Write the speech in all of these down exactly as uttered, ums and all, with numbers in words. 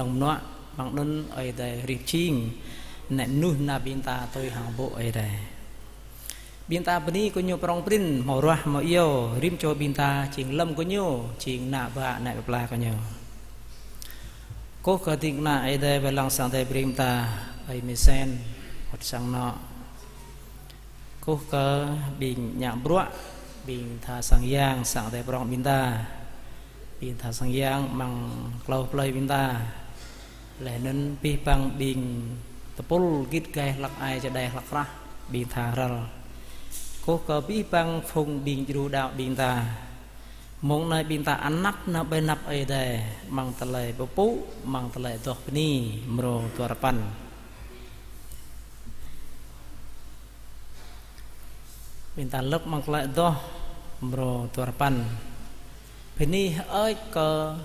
Lŏng mơnuă, mơ̆ng anŭn Ơi Adai hrih pơjing, nĕ mơnuih nao ƀing ta tui hăng pơpŭ Ơi Adai. Ƀing ta bơni kơ ñu prŏng prin, hmâo ruah hmâo iâu, rĭm čô ƀing ta jing lơ̆m kơ ñu, jing ană bă ană pơpla kơ ñu. Kơkuh kơ ding kơna Ơi Adai wai lăng sang Ơi Adai brơi ƀing ta, Ơi Misen, wơ̆t sang anŏ. Kơkuh kơ ƀing ngă bruă, ƀing tha sang yang, sang Ơi Adai prŏng ƀing ta. Ƀing tha sang yang amăng klâo plơi ƀing ta. Laih anŭn abih bang ƀing tơpul git gai hlăk ai čơđai hlăk krah ƀing tha hrăl. Kơkuh kơ abih bang phung ƀing djru đaŏ ƀing ta. Mông anai ƀing ta anăp nao ƀơi anăp Ơi Adai, amăng tơlơi pơpŭ, amăng tơlơi adoh bơni, mrô dua rơpăn. Ƀing ta lăp amăng tơlơi adoh, mrô dua rơpăn. Bơni hơơč kơ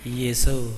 Yêsu.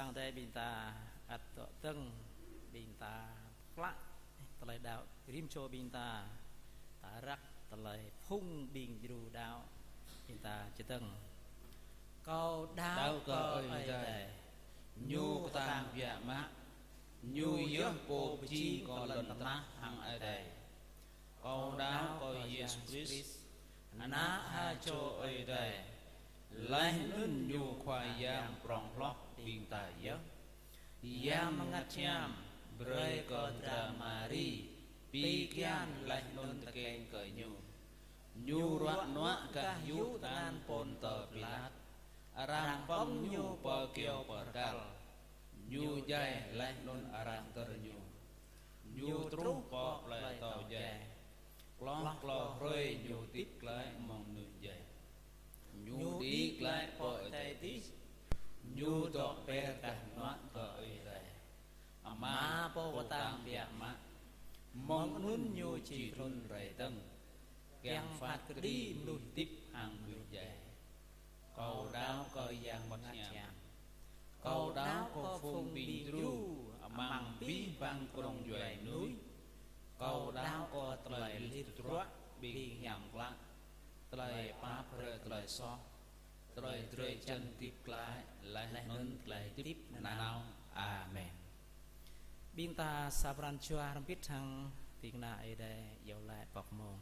Adai ƀing ta ăt dŏ dơ̆ng, ƀing ta klă tơlơi đaŏ rĭm čô ƀing ta, ta răk tơlơi phung ƀing djru đaŏ, ƀing ta čơdơ̆ng. Kâo đaŏ kơ Ơi Adai, Ñu kơtang biă mă, Ñu yơh Pô pơjing kơ lŏn tơnah hăng adai. Kâo đaŏ kơ Yêsu Krist, Ană ha čô Ơi Adai, laih anŭn Ñu Khua Yang prŏng hloh ƀing ta yơh. Yang Bơngăt Hiam brơi kơ dra Mari pi kian laih anŭn tơkeng kơ Ñu. Ñu ruă nuă gah yŭ tơngan Pôntơ Pilat, arăng pơ̆ng Ñu pơ kyâo pơkăl. Ñu djai laih anŭn arăng dơr Ñu. Ñu truh pơ plơi atâo djai. Hloh klâo hrơi Ñu hơdip glaĭ mơ̆ng mơnuih djai. Ñu đĭ glaĭ pơ adai adih. Ñu dŏ ber gah hnuă kơ Ơi Adai Ama Pô kơtang biă mă. Mơ̆ng anŭn Ñu či trŭn rai dơ̆ng, kiăng phat kơđi mơnuih hơdip hăng mơnuih djai. Kâo đaŏ kơ Yang Bơngăt Hiam. Kâo đaŏ kơ phung ƀing djru amăng abih bang kơnung djuai mơnuih. Kâo đaŏ kơ tơlơi lit ruă ƀing hiam klă, tơlơi pap brơi tơlơi soh, tơlơi drơi jăn hơdip glaĭ, laih anŭn tơlơi hơdip nanao. Amen. Ƀing ta sa pran jua hrŏm hơbĭt hăng ding kơna Ơi Adai iâu laĭ pŏk mông.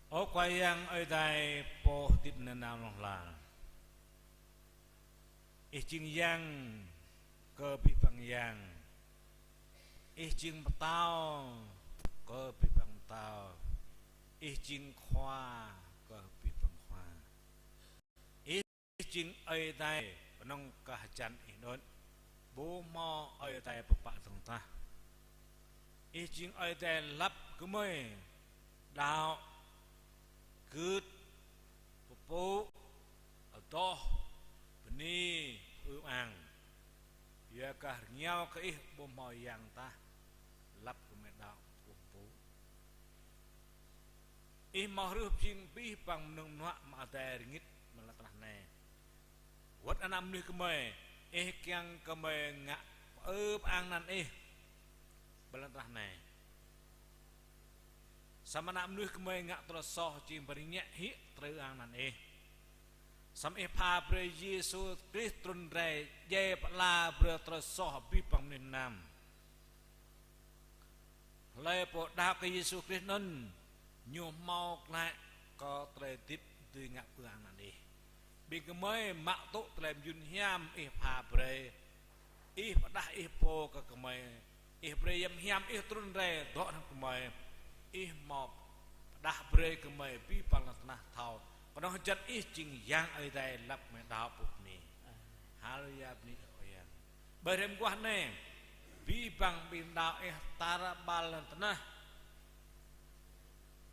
Ơ Khua Yang Ơi Adai Pô hơdip nanao hlŏng lar. Ih jing Yang kơ abih bang yang. Ih jing Pơtao kơ abih bang pơtao. Ih jing Khua kơ abih bang khua. Ih jing Ơi Adai kơnơ̆ng kơ hơjăn Ih đôč. Ƀu hmâo Ơi Adai pơpă dơ̆ng tah. Ih jing Ơi Adai lăp gơmơi đaŏ, gưt, pơpŭ, adoh, bơni, ư ang. Yua kơ rơngiao kơ Ih ƀu hmâo yang tah, lăp gơmơi đaŏ kơkuh pơpŭ. Ih hmâo hrih pơjing abih bang mơnơ̆ng mơnuă mă adai rơngit ƀơi lŏn tơnah anai. Wơ̆t ană mơnuih gơmơi, Ih kiăng gơmơi ngă pơư pơang anăn Ih ƀơi lŏn tơnah anai. Samơ̆ ană mơnuih gơmơi ngă tơlơi soh jing pơrơngiă hĭ tơlơi ư ang anăn Ih. Samơ̆ Ih pha brơi Yêsu Krist trŭn rai djai pơala brơi tơlơi soh abih bang mơnuih mơnam. Hlơi pô đaŏ kơ Yêsu Krist anŭn, ñu hmâo glaĭ kơ tơlơi hơdip dưi ngă pơư ang anăn Ih. Ƀing gơmơi mă tŭ tơlơi mơyun hiam Ih pha brơi. Ih pơđah Ih pô kơ gơmơi. Ih brơi Yang Hiam Ih trŭn rai dŏ hrŏm gơmơi. Ih hmâo pơđah brơi gơmơi abih bang lŏn tơnah thâo kơnơ̆ng hơjăn Ih jing Yang Ơi Adai lăp gơmơi đaŏ pŭ bơni. Haleluya, bơni Ih Khua Yang. Ƀơi hrơi mơguah anai, abih bang ƀing đaŏ Ih tar ƀar lŏn tơnah,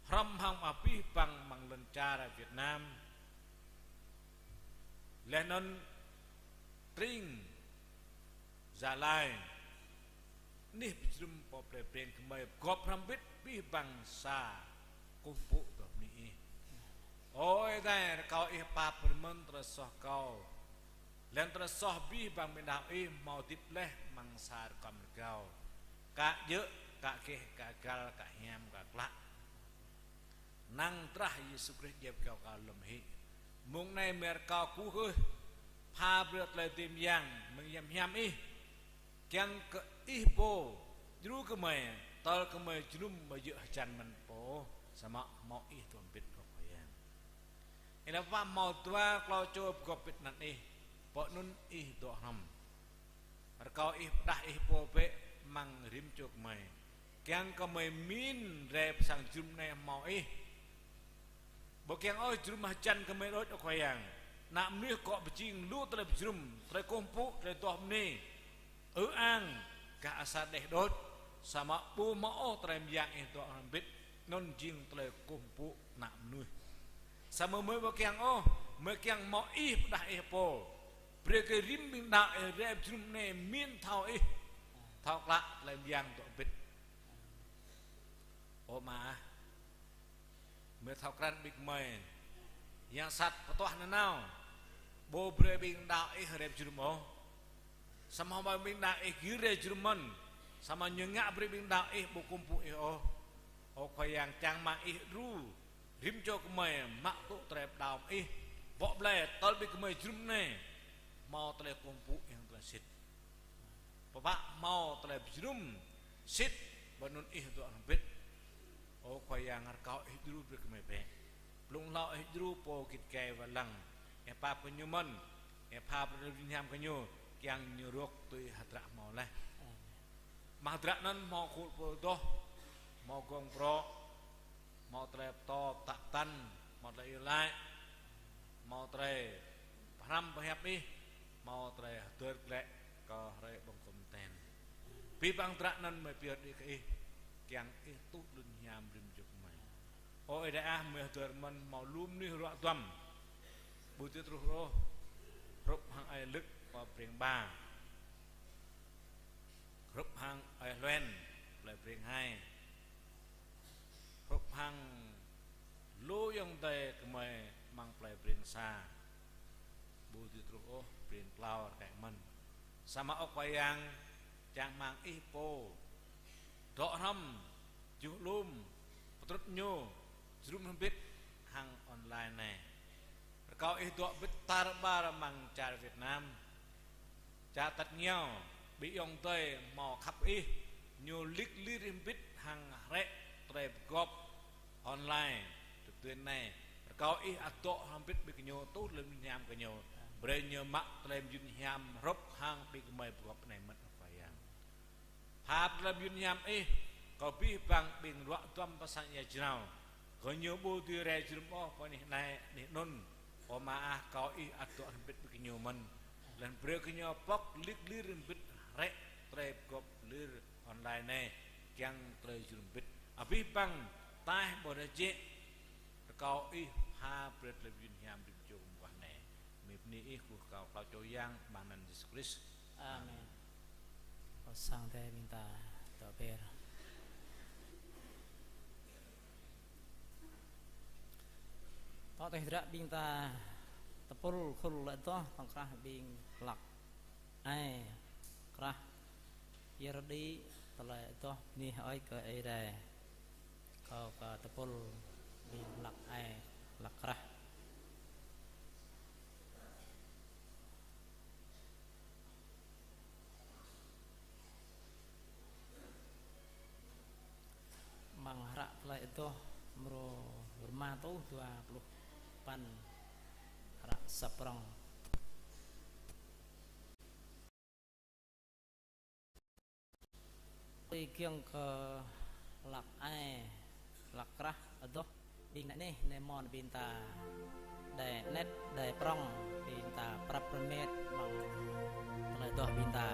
hrŏm hăng abih bang amăng lŏn čar Việt Nam, laih anŭn tring Gia Lai, anih pơjơnum pơ plei Breng gơmơi pơgop hrŏm hơbĭt abih bang sa kơkuh pơpŭ kơ bơni Ih. Ơ Ơi Adai, rơkâo Ih pap pơrơmơn tơlơi soh kâo. Laih anŭn tơlơi soh abih bang ƀing đaŏ Ih hmâo hơdip laih amăng sa rơkâo rơgao. Ka djơ̆, ka gêh, ka găl, ka hiam, ka klă. Năng drah Yêsu Krist djai pơ kyâo ka lŏm hĭ. Mông anai gơmơi rơkâo kơkuh hơ̆, pha brơi tơlơi dưi mơyang mơ̆ng Yang Hiam Ih. Kiăng kơ Ih pô djru gơmơi, tơl gơmơi jơnum ƀu djơ̆ hơjăn mơ̆n pô, samơ̆ hmâo Ih dŏ hơbĭt Ơ Khua Yang. Ih lăp pap hmâo dua klâo čô pơgop hơbĭt anăn Ih, pơ anŭn Ih dŏ hrŏm. Rơkâo Ih pơđah Ih pô bĕ amăng rĭm čô gơmơi. Kiăng kơ gơmơi mĭn rai pơ sang jơnum anai hmâo Ih. Ƀu kiăng ôh jơnum hơjăn gơmơi đôč Ơ Khua Yang. Ană mơnuih akŏ pơjing lu tơlơi pơjơnum, tơlơi kơkuh pơpŭ, tơlơi adoh bơni, ư ang, gah asar đeh đôč, samơ̆ ƀu hmâo ôh tơlơi mơyang Ih dŏ hrŏm hơbĭt, anŭn jing tơlơi kơkuh pơpŭ ană mơnuih. Samơ̆ gơmơi ƀu kiăng ôh, gơmơi kiăng hmâo Ih pơđah Ih pô. Brơi kơ rĭm ƀing đaŏ Ih rai pơ jơnum anai mĭn thâo Ih, thâo klă tơlơi mơyang dŏ hơbĭt. Ơ Ama ah, Brơi thâo krăn ƀing gơmơi. Yang sat pơtuah nanao. Ƀu brơi ƀing đaŏ ih rai pơjơnum ôh. Samơ̆ hmâo ƀing đaŏ ih gir rai jơnum mơ̆n. Samơ̆ ñu ngă brơi ƀing đaŏ ih ƀu kơkuh pơpŭ ih ôh. Ơ Khua Yang, čang rơmang ih đru rĭm čô gơmơi mă tŭ tơlơi pơđaŏ ih. Bŏ blai tơl ƀing gơmơi jơnum anai hmâo tơlơi kơkuh pơpŭ ih hăng tơlơi sĭt. Pơpă hmâo tơlơi pơjơnum sĭt, ƀơi anŭn ih dŏ hrŏm hơbĭt. Ơ Khua Yang, rơkâo ih đru brơi kơ gơmơi bĕ. Blung hlâo ih đru pô git gai wai lăng. Ih pap kơ ñu mơ̆n, ih pap brơi tơlơi hiam kơ ñu, kiăng ñu rŏk tui hơdră hmâo laih. Mơ̆ng hơdră anŭn hmâo khul pô adoh, hmâo gong brŏ, hmâo tơlơi pơtô pơtă tăn, hmâo tơlơi iâu laĭ, hmâo tơlơi pơhrăm pơhiăp ih, hmâo tơlơi hơdơr glaĭ kơ hrơi ƀơ̆ng kơm ten. Abih bang hơdră anŭn gơmơi pơyơr đĭ kơ ih, kiăng ih tuh lŏn hiam rĭm čô gơmơi. Ơ Ơi Adai ah, gơmơi hơdơr mơ̆n hmâo lu mơnuih ruă duăm. Ƀu dưi truh ôh, hrup hăng ơi Lưk pơ Breng Ba. Hrup hăng ơi Hluen, plơi Breng Hai. Hrup hăng lu ayŏng adơi gơmơi amăng plơi Breng Sa. Ƀu dưi truh ôh, Breng Klâo rơkơi mơ̆n. Samơ̆ ơ Khua Yang, čang rơmang ih pô dŏ hrŏm, juh alum, pơtrŭt ñu, jơnum hrŏm hơbĭt hăng online anai. Rơkâo ih dŏ bĭt tar ƀar amăng čar Việt Nam. Čar tač rơngiao, ƀing ayŏng adơi hmâo khăp ih, ñu lik lir hrŏm hơbĭt hăng hrĕ tơlơi pơgop online, trực tuyến anai. Rơkâo ih ăt dŏ hrŏm hơbĭt ƀing gơñu, tuh lŏn hiam gơñu. Brơi ñu mă tơlơi mơyun hiam hrup hăng ƀing gơmơi pơgop anai mơ̆n ơ Khua Yang. Pha brơi tơlơi mơyun hiam ih kơ abih bang ƀing ruă duăm pơ sang ia jrao. Gơñu ƀu dưi rai jơnum ôh pơ anih anai, anih anŭn. Ơ Ama ah, rơkâo ih ăt dŏ hrŏm hơbĭt ƀing gơñu mơ̆n. Laih anŭn brơi gơñu pŏk lik lir hrŏm hơbĭt hrĕ tơlơi pơgop lir online anai, kiăng tơlơi jơnum hơbĭt. Abih bang taih ƀơi rơjĕ, rơkâo ih pha brơi tơlơi mơyun hiam rĭm čô mơguah anai. Gơmơi bơni ih kơkuh kâo hlâo čô Yang, amăng anăn Yêsu Krist. Amen. Ơ sang Ơi Adai ƀing ta dŏ ber. Tŏ tơlơi hơdră ƀing ta tơpul khul tơlơi adoh tŏng krah ƀing hlăk ai krah. Pơyơr đĭ tơlơi adoh bơni hơơč kơ Ơi Adai. Kâo kơ tơpul ƀing hlăk ai hlăk krah. Amăng hră tơlơi adoh mrô rơma rơtuh dua pluh păn, hră săp prŏng. Tui kiăng kơ hlăk ai, hlăk krah adoh ƀing anai, anai mơ̆n ƀing ta đơi anet, đơi prŏng, ƀing ta prăp rơmet amăng tơlơi adoh ƀing ta.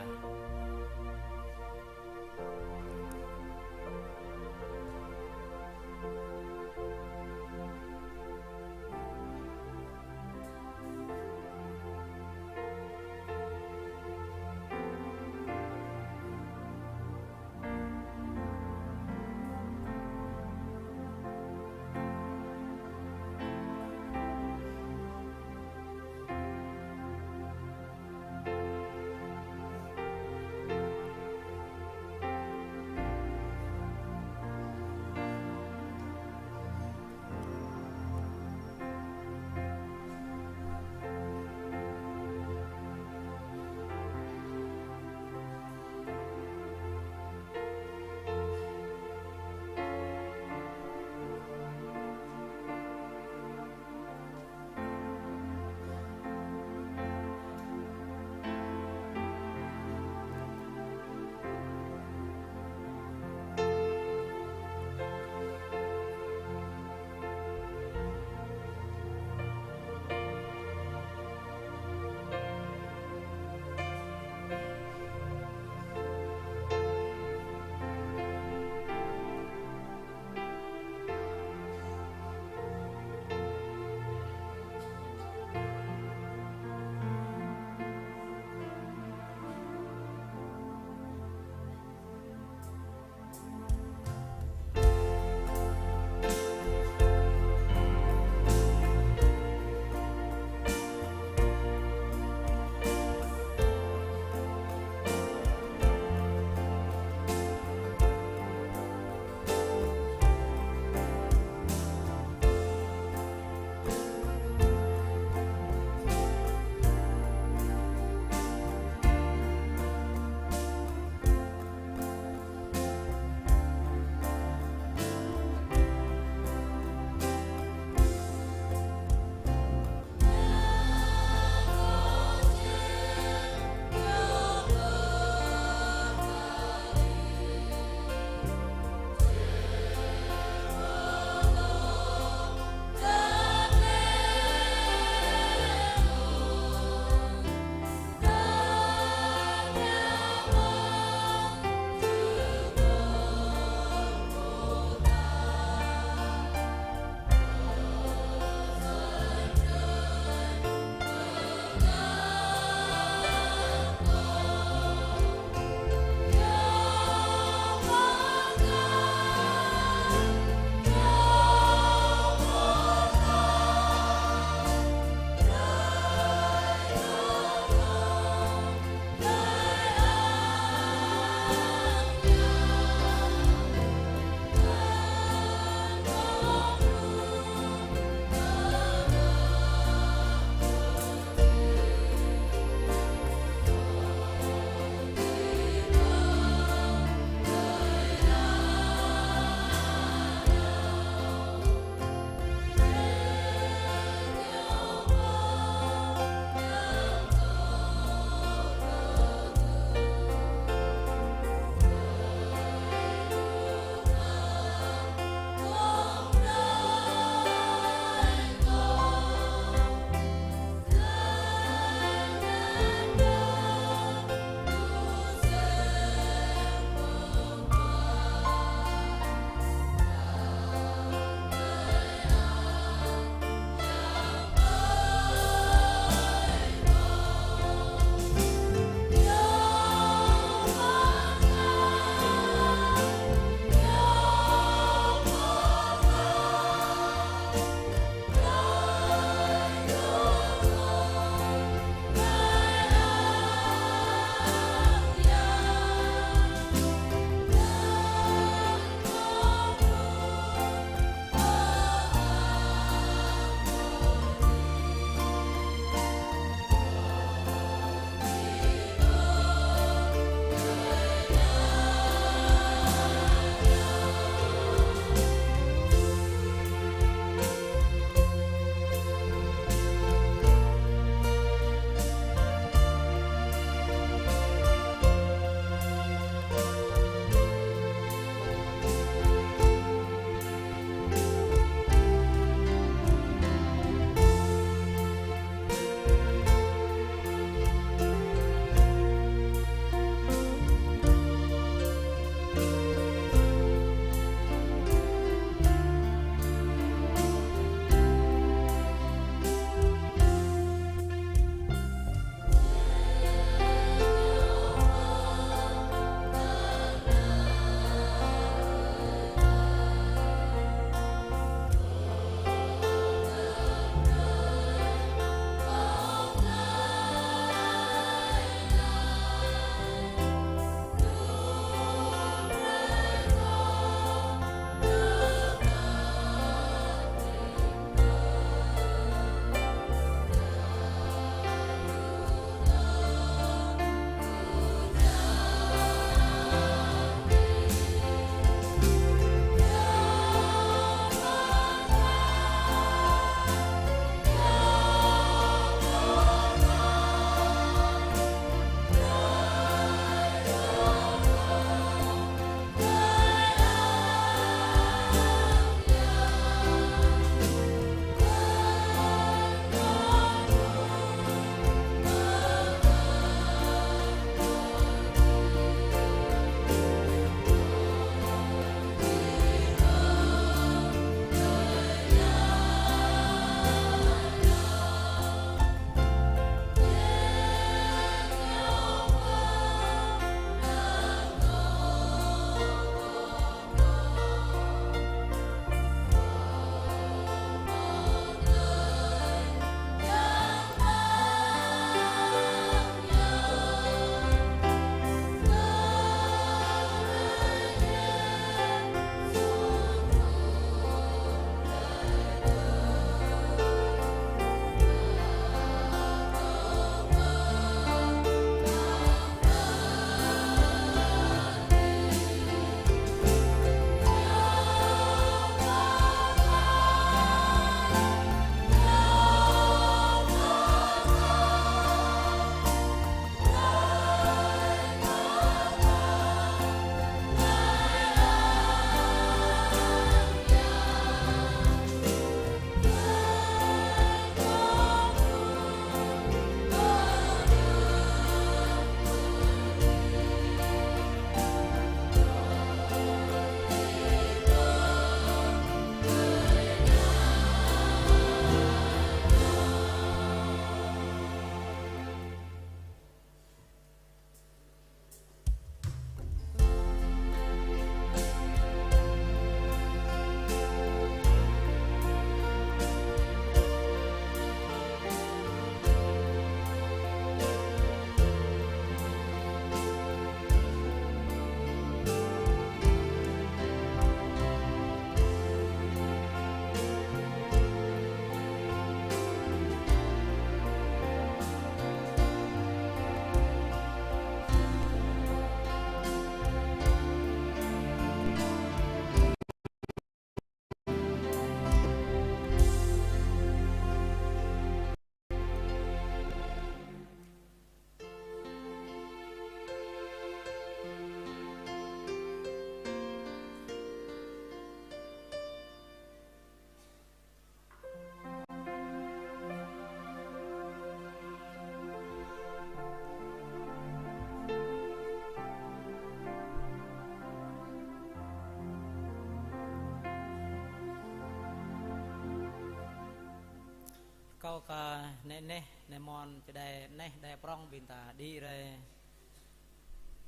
Kâo kơ neh neh, neh mơ̆n čơđai neh đai prŏng ƀing ta đĭ rai.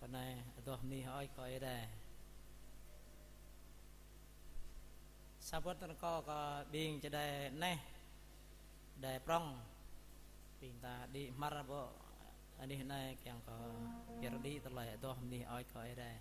Pơ anai adoh mơni hơơč kơ Ơi Adai. Sa wơ̆t tơ̆n kâo kơ ƀing čơđai neh đai prŏng ƀing ta đĭ hmar ƀô̆ anih anai kiăng kơ pơyơr đĭ tơlơi adoh mơni hơơč kơ Ơi Adai.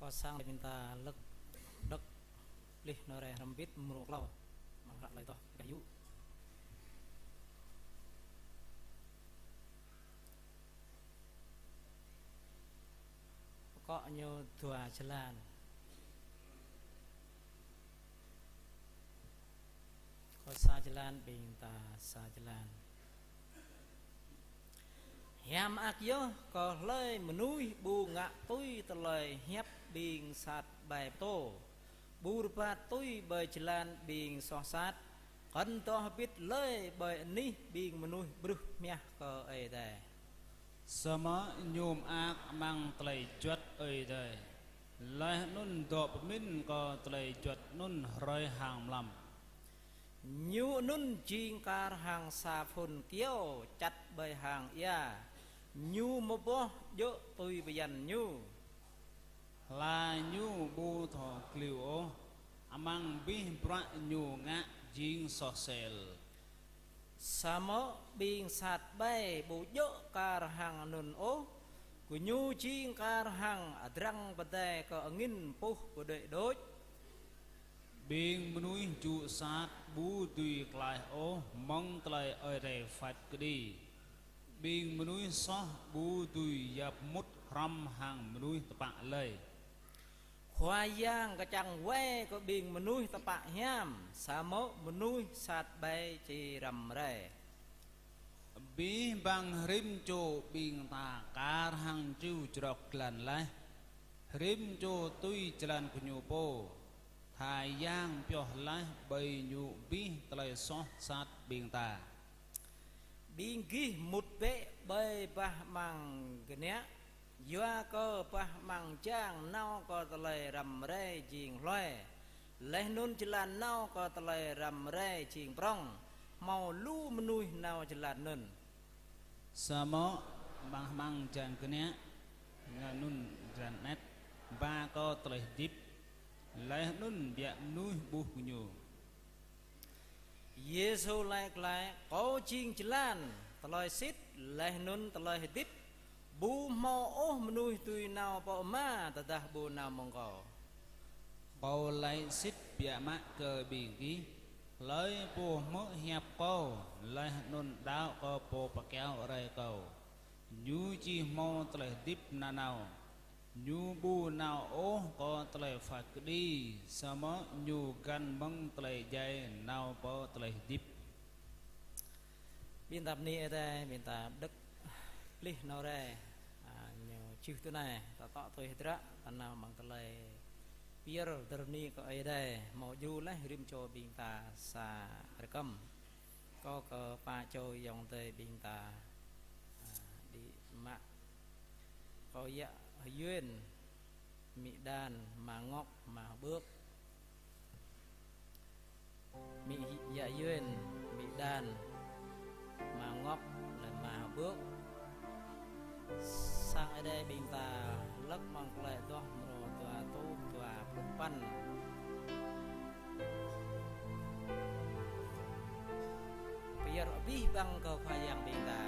Kơ sang ƀing ta lơ̆k đŏk plih nao rai hrŏm hơbĭt mrô klâo. Mơ̆ng hră tơlơi adoh kơ Yuh. Akŏ ñu dua jơlan. Kơ sa jơlan ƀing ta sa jơlan. Hiam mơak yơh kơ hlơi mơnuih ƀu ngă tui tơlơi hiăp ƀing sat ƀai pơtô, ƀu rơbat tui ƀơi jơlan ƀing soh sat, kơnơ̆ng hơbĭt lơi ƀơi anih ƀing mơnuih brưh mơhiăh kơ Ơi Adai. Samơ̆ ñu mơak amăng tơlơi juăt Ơi Adai, laih anŭn dŏ pơmĭn kơ tơlơi juăt anŭn hrơi hăng mlam. Ñu anŭn jing kar hăng sa phŭn kyâo čăt ƀơi hang ia, ñu mơboh djơ̆ tui bơyan ñu. Hla ñu ƀu thâo kliu ôh, amăng abih bruă ñu ngă jing soh sel. Samơ̆ ƀing sat ƀai ƀu djơ̆ kar hăng anŭn ôh, gơñu jing kar hăng adrăng pơdai kơ angĭn puh pơđuaĭ đôč. Ƀing mơnuih jŭ sat ƀu dưi klaih ôh mơ̆ng tơlơi Ơi Adai phat kơđi. Ƀing mơnuih soh ƀu dưi yap mŭt hrŏm hăng mơnuih tơpă lơi. Khua Yang kơčăng wai kơ ƀing mơnuih tơpă hiam, samơ̆ mơnuih sat ƀai či răm rai. Abih bang rĭm čô ƀing ta kar hăng triu črŏk jơlan laih, rĭm čô tui jơlan gơñu pô. Khua Yang pioh laih ƀơi ñu abih tơlơi soh sat ƀing ta. Ƀing gih mŭt bĕ ƀơi bah amăng gơnă, yua kơ bah amăng jang nao kơ tơlơi răm rai jing hloi, laih anŭn jơlan nao kơ tơlơi răm rai jing prŏng, hmâo lu mơnuih nao jơlan anŭn. Samơ̆ bah amăng jang gơnă, ngă anŭn jơlan anet, ba kơ tơlơi hơdip, laih anŭn biă mơnuih ƀuh gơñu. Yêsu laĭ glaĭ: Kâo jing jơlan, tơlơi sĭt, laih anŭn tơlơi hơdip. Ƀu hmâo ôh mơnuih dưi nao pơ Ama tơdah ƀu nao mơ̆ng Kâo. Kâo laĭ sĭt biă mă kơ ƀing gih, hlơi pô hmư̆ hiăp Kâo, laih anŭn đaŏ kơ Pô pơkiaŏ rai Kâo, ñu či hmâo tơlơi hơdip nanao. Ñu ƀu nao ôh kơ tơlơi phat kơđi, samơ̆ ñu găn mơ̆ng tơlơi djai nao pơ tơlơi hơdip. Ƀing ta bơni Ơi Adai, ƀing ta đŏk plih nao rai, a, ñu čih tui anai, ta tŏ tui hơdră, ta nao amăng tơlơi pơyơr dơr bơni kơ Ơi Adai, hmâo djru laih rĭm čô ƀing ta sa rơkơm. Kâo kơ pă čô ayŏng adơi ƀing ta, a, đĭ mă. Kâo yă Hơyuen, amĭ Đan, ama Ngọc, ama Hơbưk. Amĭ yă Hơyuen, amĭ Đan, ama Ngọc, laih ama Hơbưk. Sang Ơi Adai ƀing ta lơ̆k amăng tơlơi adoh mrô dua rơtuh dua pluh păn. Pơyơr abih bang kơ Khua Yang ƀing ta.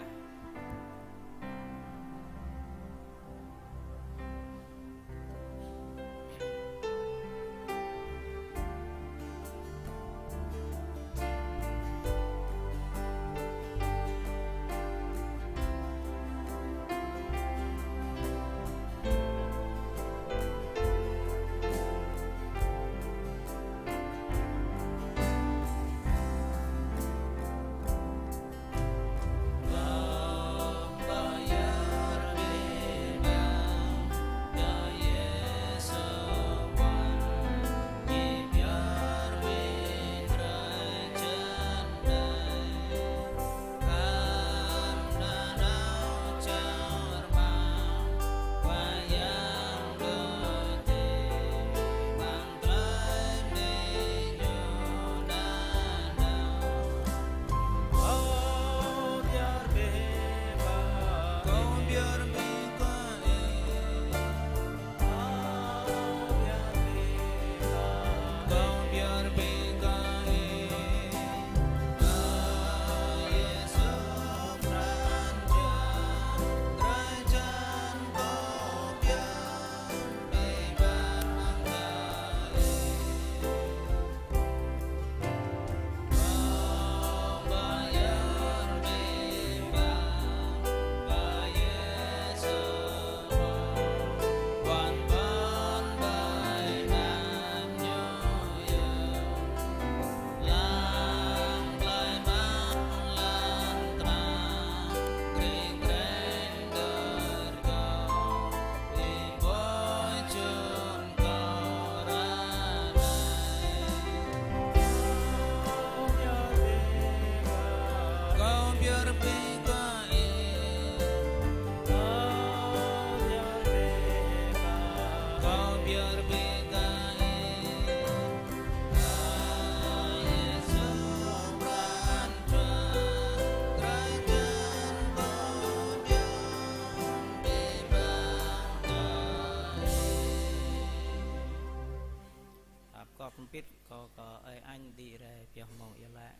Yơh mơ̆ng ia lĕ.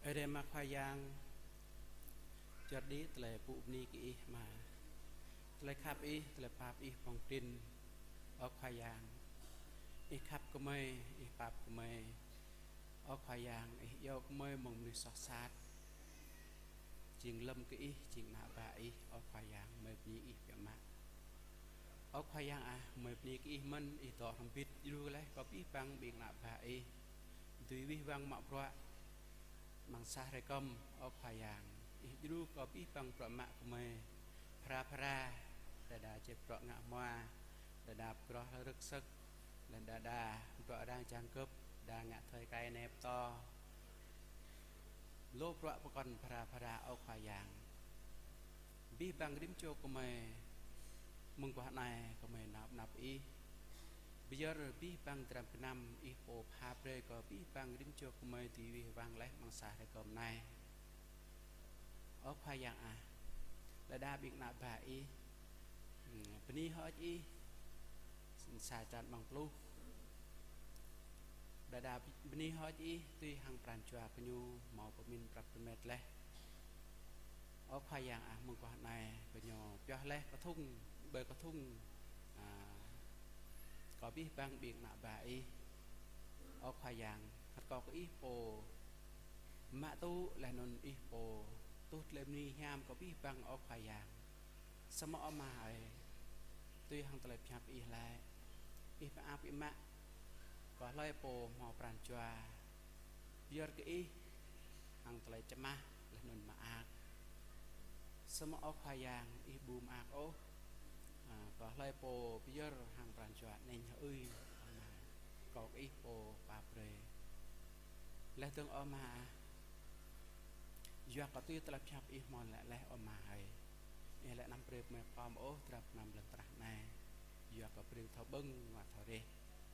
Ơ Ama Khua Yang, čơđi tơlơi pŭ bơni kơ Ih Ama. Tơlơi khăp Ih, tơlơi pap Ih pŏng prin, Ơ Khua Yang. Ih khăp kơ gơmơi, Ih pap kơ gơmơi. Ơ Khua Yang, Ih iâu kơ gơmơi mơ̆ng mơnuih soh sat jing lơ̆m kơ Ih, jing ană bă Ih, Ơ Khua Yang, gơmơi bơni Ih biă mă. Ơ Khua Yang ah, gơmơi bơni kơ Ih mơ̆n, Ih dŏ hrŏm hơbĭt djru laih kơ abih bang ƀing ană bă Ih dưi wih wăng mă bruă amăng sa hrơi kơm, Ơ Khua Yang. Ih djru kơ abih bang bruă mă gơmơi, phara phara, đơđa čih bruă ngă hmua, đơđa pơgroh rơ̆k sơ̆k, laih đơđa bruă arăng čang gơ̆p, đa ngă thơi kai ne pơtô. Lu bruă pơkŏn phara phara, Ơ Khua Yang. Abih bang rĭm čô gơmơi mơguah anai gơmơi nao pơ anăp Ih. Pơyơr abih bang dram gơnam Ih pô pha brơi kơ abih bang rĭm čô gơmơi dưi wih wăng laih amăng sa hrơi kơm anai. Ơ Khua Yang ah, đơđa ƀing ană bă Ih, hmm, bơni hơơč Ih, sa črăn amăng pluh. Đơđa bơni hơơč Ih tui hăng pran jua gơñu hmâo pơmĭn prăp rơmet laih. Ơ Khua Yang ah, mơguah anai gơñu pioh laih kơthŭng, ƀơi kơthŭng, a, kơ abih bang ƀing ană bă Ih. Ơ Khua Yang, rơkâo kơ Ih pô mă tŭ laih anŭn Ih pô tuh tơlơi bơni hiam kơ abih bang, Ơ Khua Yang. Samơ̆ Ama ơi, tui hăng tơlơi pơhiăp Ih laĭ, Ih mơak biă mă kơ hlơi pô hmâo pran jua pơyơr kơ Ih hăng tơlơi čơmah laih anŭn mơak. Samơ̆ Ơ Khua Yang, Ih ƀu mơak ôh, a, kơ hlơi pô pơyơr hăng pran jua aneng hơưi, Ama. Rơkâo kơ Ih pô pap brơi. Laih dơ̆ng Ama ah, yua kơ tui tơlơi pơhiăp Ih hmâo laĭ laih, Ama hơi. Ih laĭ anăm brơi gơmơi pơkom ôh dram gơnam lŏn tơnah anai. Yua kơ brơi thâo ƀơ̆ng, wa thâo reh,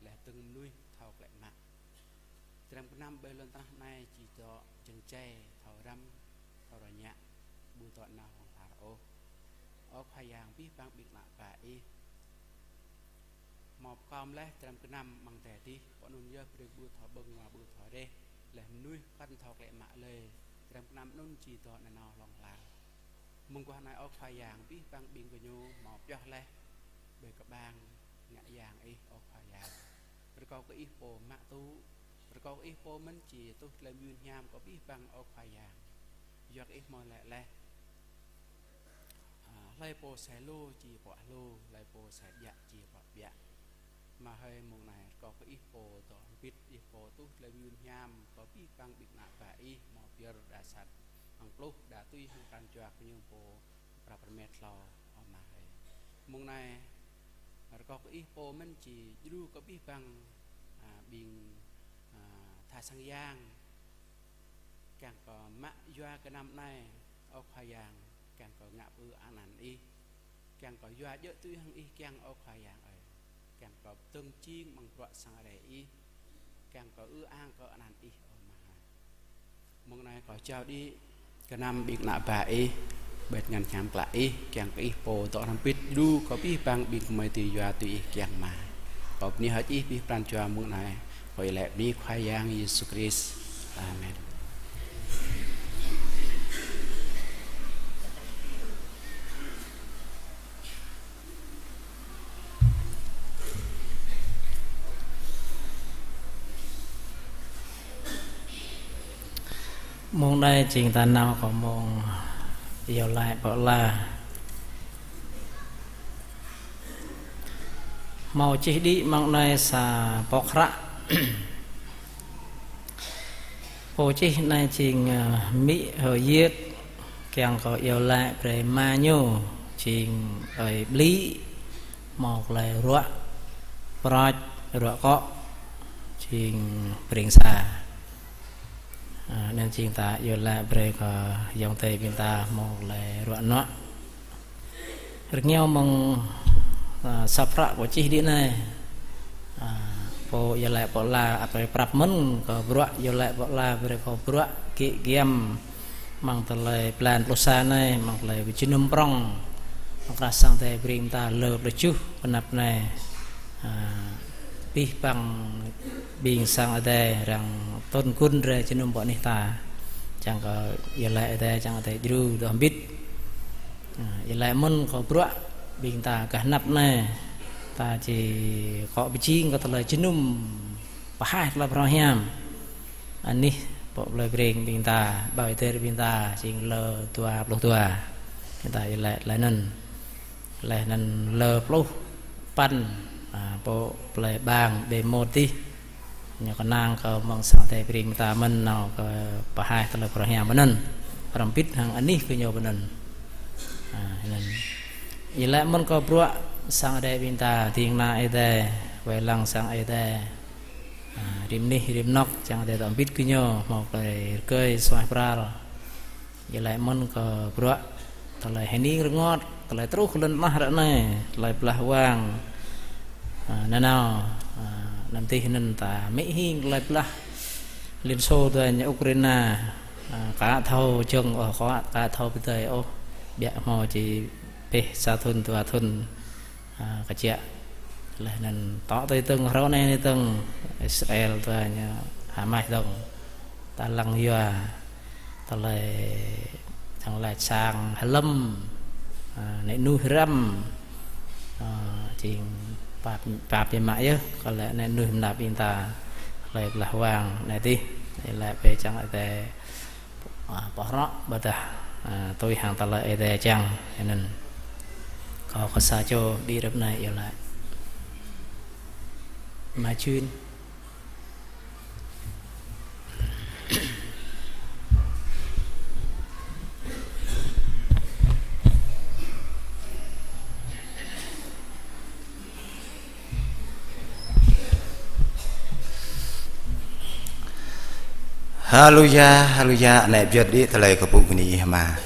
laih dơ̆ng mơnuih thâo klĕ mă. Dram gơnam ƀơi lŏn tơnah anai či dŏ jơngai, thâo răm, thâo rơñă, ƀu dŏ nao hlŏng lar ôh. Ơ Khua Yang, abih bang ƀing ană bă Ih hmâo pơkom laih dram gơnam amăng adai adih, pơ anŭn yơh brơi ƀu thâo ƀơ̆ng wa ƀu thâo reh, laih mơnuih kăn thâo klĕ mă lơi, dram gơnam anŭn či dŏ nanao hlŏng lar. Mơguah anai Ơ Khua Yang, abih bang ƀing gơñu hmâo pioh laih ƀơi kơƀang ngă yang Ih, Ơ Khua Yang. Rơkâo kơ Ih pô mă tŭ, rơkâo kơ Ih pô mơ̆n či tuh tơlơi mơyun hiam kơ abih bang, Ơ Khua Yang. Yua kơ Ih hmâo laĭ laih, a, hlơi pô sai lu či pŏk hlu, hlơi pô sai ƀiă či pŏk ƀiă. Ama hơi, mông anai rơkâo kơ Ih pô dŏ hrŏm hơbĭt, Ih pô tuh tơlơi mơyun hiam kơ abih bang ƀing ană bă Ih hmâo pơyơr đa sat amăng pluh, đa tui hăng pran jua gơñu pô prăp rơmet hlâo, Ama hơi. Mông anai rơkâo kơ Ih pô mơ̆n či djru kơ abih bang, a, ƀing, a, tha sang yang, kiăng kơ mă yua gơnam anai, Ơ Khua Yang, kiăng kơ ngă pơư anăn Ih, kiăng kơ yua djơ̆ tui hăng Ih kiăng, Ơ Khua Yang ơi. Kiăng kơ pơdơ̆ng jing amăng bruă sang rai Ih, kiăng kơ ư ang kơ anăn Ih, Ama hơi. Mông anai kâo jao đĭ gơnam ƀing ană bă Ih, ƀơi tơngan hiam klă Ih, kiăng kơ Ih pô dŏ hrŏm hơbĭt djru kơ abih bang ƀing gơmơi dưi yua tui Ih kiăng mă. Kâo bơni hơơč Ih abih pran jua mông anai, kâo iâu laĭ bơni Khua Yang Yêsu Krist. Amen. Mông anai jing ta nao kơ mông iâu laĭ pơala. Hmâo čih đĭ mông anai sa boh hră. Pô čih anai jing, ơ, amĭ H'Yiet, kiăng kơ iâu laĭ brơi ama ñu jing ơi Blí, hmâo tơlơi ruă prăč, ruă akŏ, jing Breng Sa. A, anŭn jing ta iâu laĭ brơi kơ ayŏng adơi ƀing ta hmâo tơlơi ruă nuă. Rơngiao mơ̆ng, a, sa hră kâo čih đĭ anai, a, Pô iâu laĭ pô ala, ăt brơi prăp mơ̆n kơ bruă, iâu laĭ pô ala brơi kơ bruă, gĭ giăm, amăng tơlơi blan pluh sa anai, amăng tơlơi pơjơnum prŏng, amăng krah sang Ơi Adai brơi ƀing ta lơ pluh tơjuh pơ anăp anai. A, abih bang ƀing sang Ơi Adai arăng tơgŭn rai jơnum pơ anih ta. Čang kơ iâu laĭ Ơi Adai, čang Ơi Adai djru dŏ hơbĭt. A, iâu laĭ mơ̆n kơ bruă ƀing ta gah anăp anai. Ta či akŏ pơjing kơ tơlơi jơnum pơhaih tơlơi phrâo hiam. Anih pô plơi Breng ƀing ta, ƀơi adai ƀing ta, jing lơ dua pluh dua. Ƀing ta iâu laĭ tơlơi anŭn. Laih anŭn lơ pluh păn, a, pô plơi Bang, ƀơi Môt adih. Ñu kơnang kơ mơ̆ng sang Ơi Adai brơi ƀing ta mơ̆n nao kơ pơhaih tơlơi phrâo hiam pơ anŭn. Hrŏm hơbĭt hăng anih gơñu pơ anŭn. A, anŭn. Iâu laĭ mơ̆n kơ bruă sang Ơi Adai ƀing ta, ding kơna Ơi Adai, wai lăng sang Ơi Adai. A, rĭm anih, rĭm anŏk, čang Ơi Adai dŏ hơbĭt gơñu, hmâo tơlơi rơgơi suaih pral. Iâu laĭ mơ̆n kơ bruă tơlơi hơning rơngot, tơlơi truh kơ lŏn tơnah ră anai, tơlơi blah wang. A, nanao, a, anăm tih anŭn ta mĭn hing tơlơi blah Liên Xô dua ñu Ukraina, a, aka thâo jơ̆ng ôh, aka, aka thâo pơdơi ôh, biă hmâo či pĕh sa thŭn dua thŭn. A, kơjăp. Laih anŭn tŏ tui tơ̆ng hrŏ anai anai tơ̆ng Israel dua ñu Hamas dơ̆ng. Ta lăng yua tơlơi čang laĭ sang hlăm, a, nĕ nuih răm, a, jing pap, pap biă mă yơh, kơ lĕ nĕ nuih mơnap ƀing ta, tơlơi blah wang anai adih, iâu laĭ bĕ čang Ơi Adai a, pơhrŏ ƀôdah, a, tui hăng tơlơi Ơi Adai čang, anŭn. Kâo kơ sa čô đĭ rơ̆p anai iâu laĭ. Mă čun. Haleluya, haleluya, anai pơyơr đĭ tơlơi kơkuh bơni Ih Ama.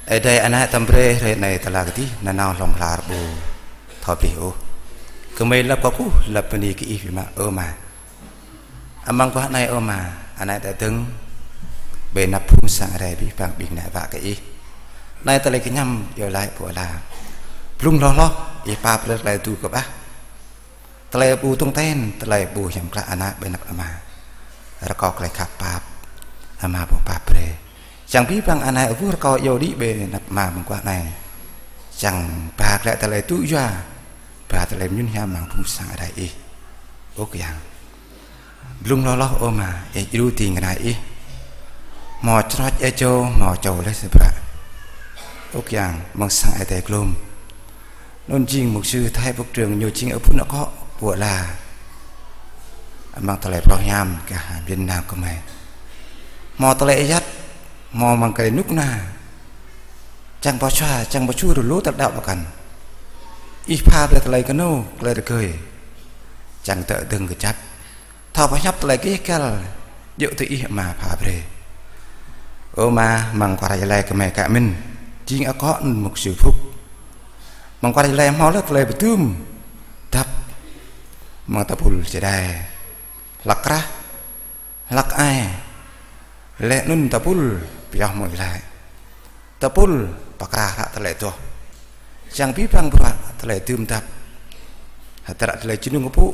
Ơi Adai anai tơm brơi hrơi anai tơla kơdih, nanao hlŏng lar ƀu thâo abih ôh. Gơmơi lăp kơkuh, lăp bơni kơ Ih biă mă, ơ Ama. Amăng guah anai ơ Ama, anai ta dơ̆ng ƀơi anăp phung sang Ơi Adai abih bang ƀing ană bă kơ Ih. Anai tơlơi kơñăm iâu laĭ pô ala. Blung hloh hloh, Ih pap brơi tơlơi tŭ kơƀah. Tơlơi ƀu tong ten, tơlơi ƀu hiam klă ană ƀơi anăp Ama. Rơkâo tơlơi khăp pap, Ama ƀu pap brơi. Čang abih bang anai ƀu rơkâo iâu đĭ ƀơi anăp Ama mơguah anai. Čang ba glaĭ tơlơi tŭ yua, ba tơlơi mơñum hiam amăng phung sang Ơi Adai Ih. Ơ Khua Yang. Blung hloh hloh ơ Ama, Ih djru ding kơna Ih. Hmâo čroč Ih čô, hmâo čô laih sĭt bruă. Ơ Khua Yang, mơ̆ng sang Ơi Adai glŏm. Anŭn jing mục sư Thái Phúc Trường ñu jing ƀun akŏ pô ala. Amăng tơlơi phrâo hiam gah Việt Nam gơmơi. Hmâo tơlơi ayăt, hmâo amăng kơ rơnŭk kơna. Čang pơsua, čang pơsua rơlô tơlơi đaŏ pơkŏn. Ih pha brơi tơlơi kơnơ̆ng, tơlơi rơgơi. Čang tơ̆ dơ̆ng kơjăp. Thâo pơhiăp tơlơi gêh găl, djơ̆ tui Ih Ama pha brơi. Ơ Ama, amăng kwar Gia Lai gơmơi ka mĭn, jing akŏ anŭn mục sư Phúc. Amăng kwar Gia Lai hmâo laih tơlơi pơdum, dăp, amăng tơpul čơđai, hlăk krah, hlăk ai, laih anŭn tơpul pioh mơ̆ng Gia Lai. Tơpul pơkra hră tơlơi adoh. Čang abih bang bruă tơlơi dưm dăp. Hơdră tơlơi jơnum kơpŭ.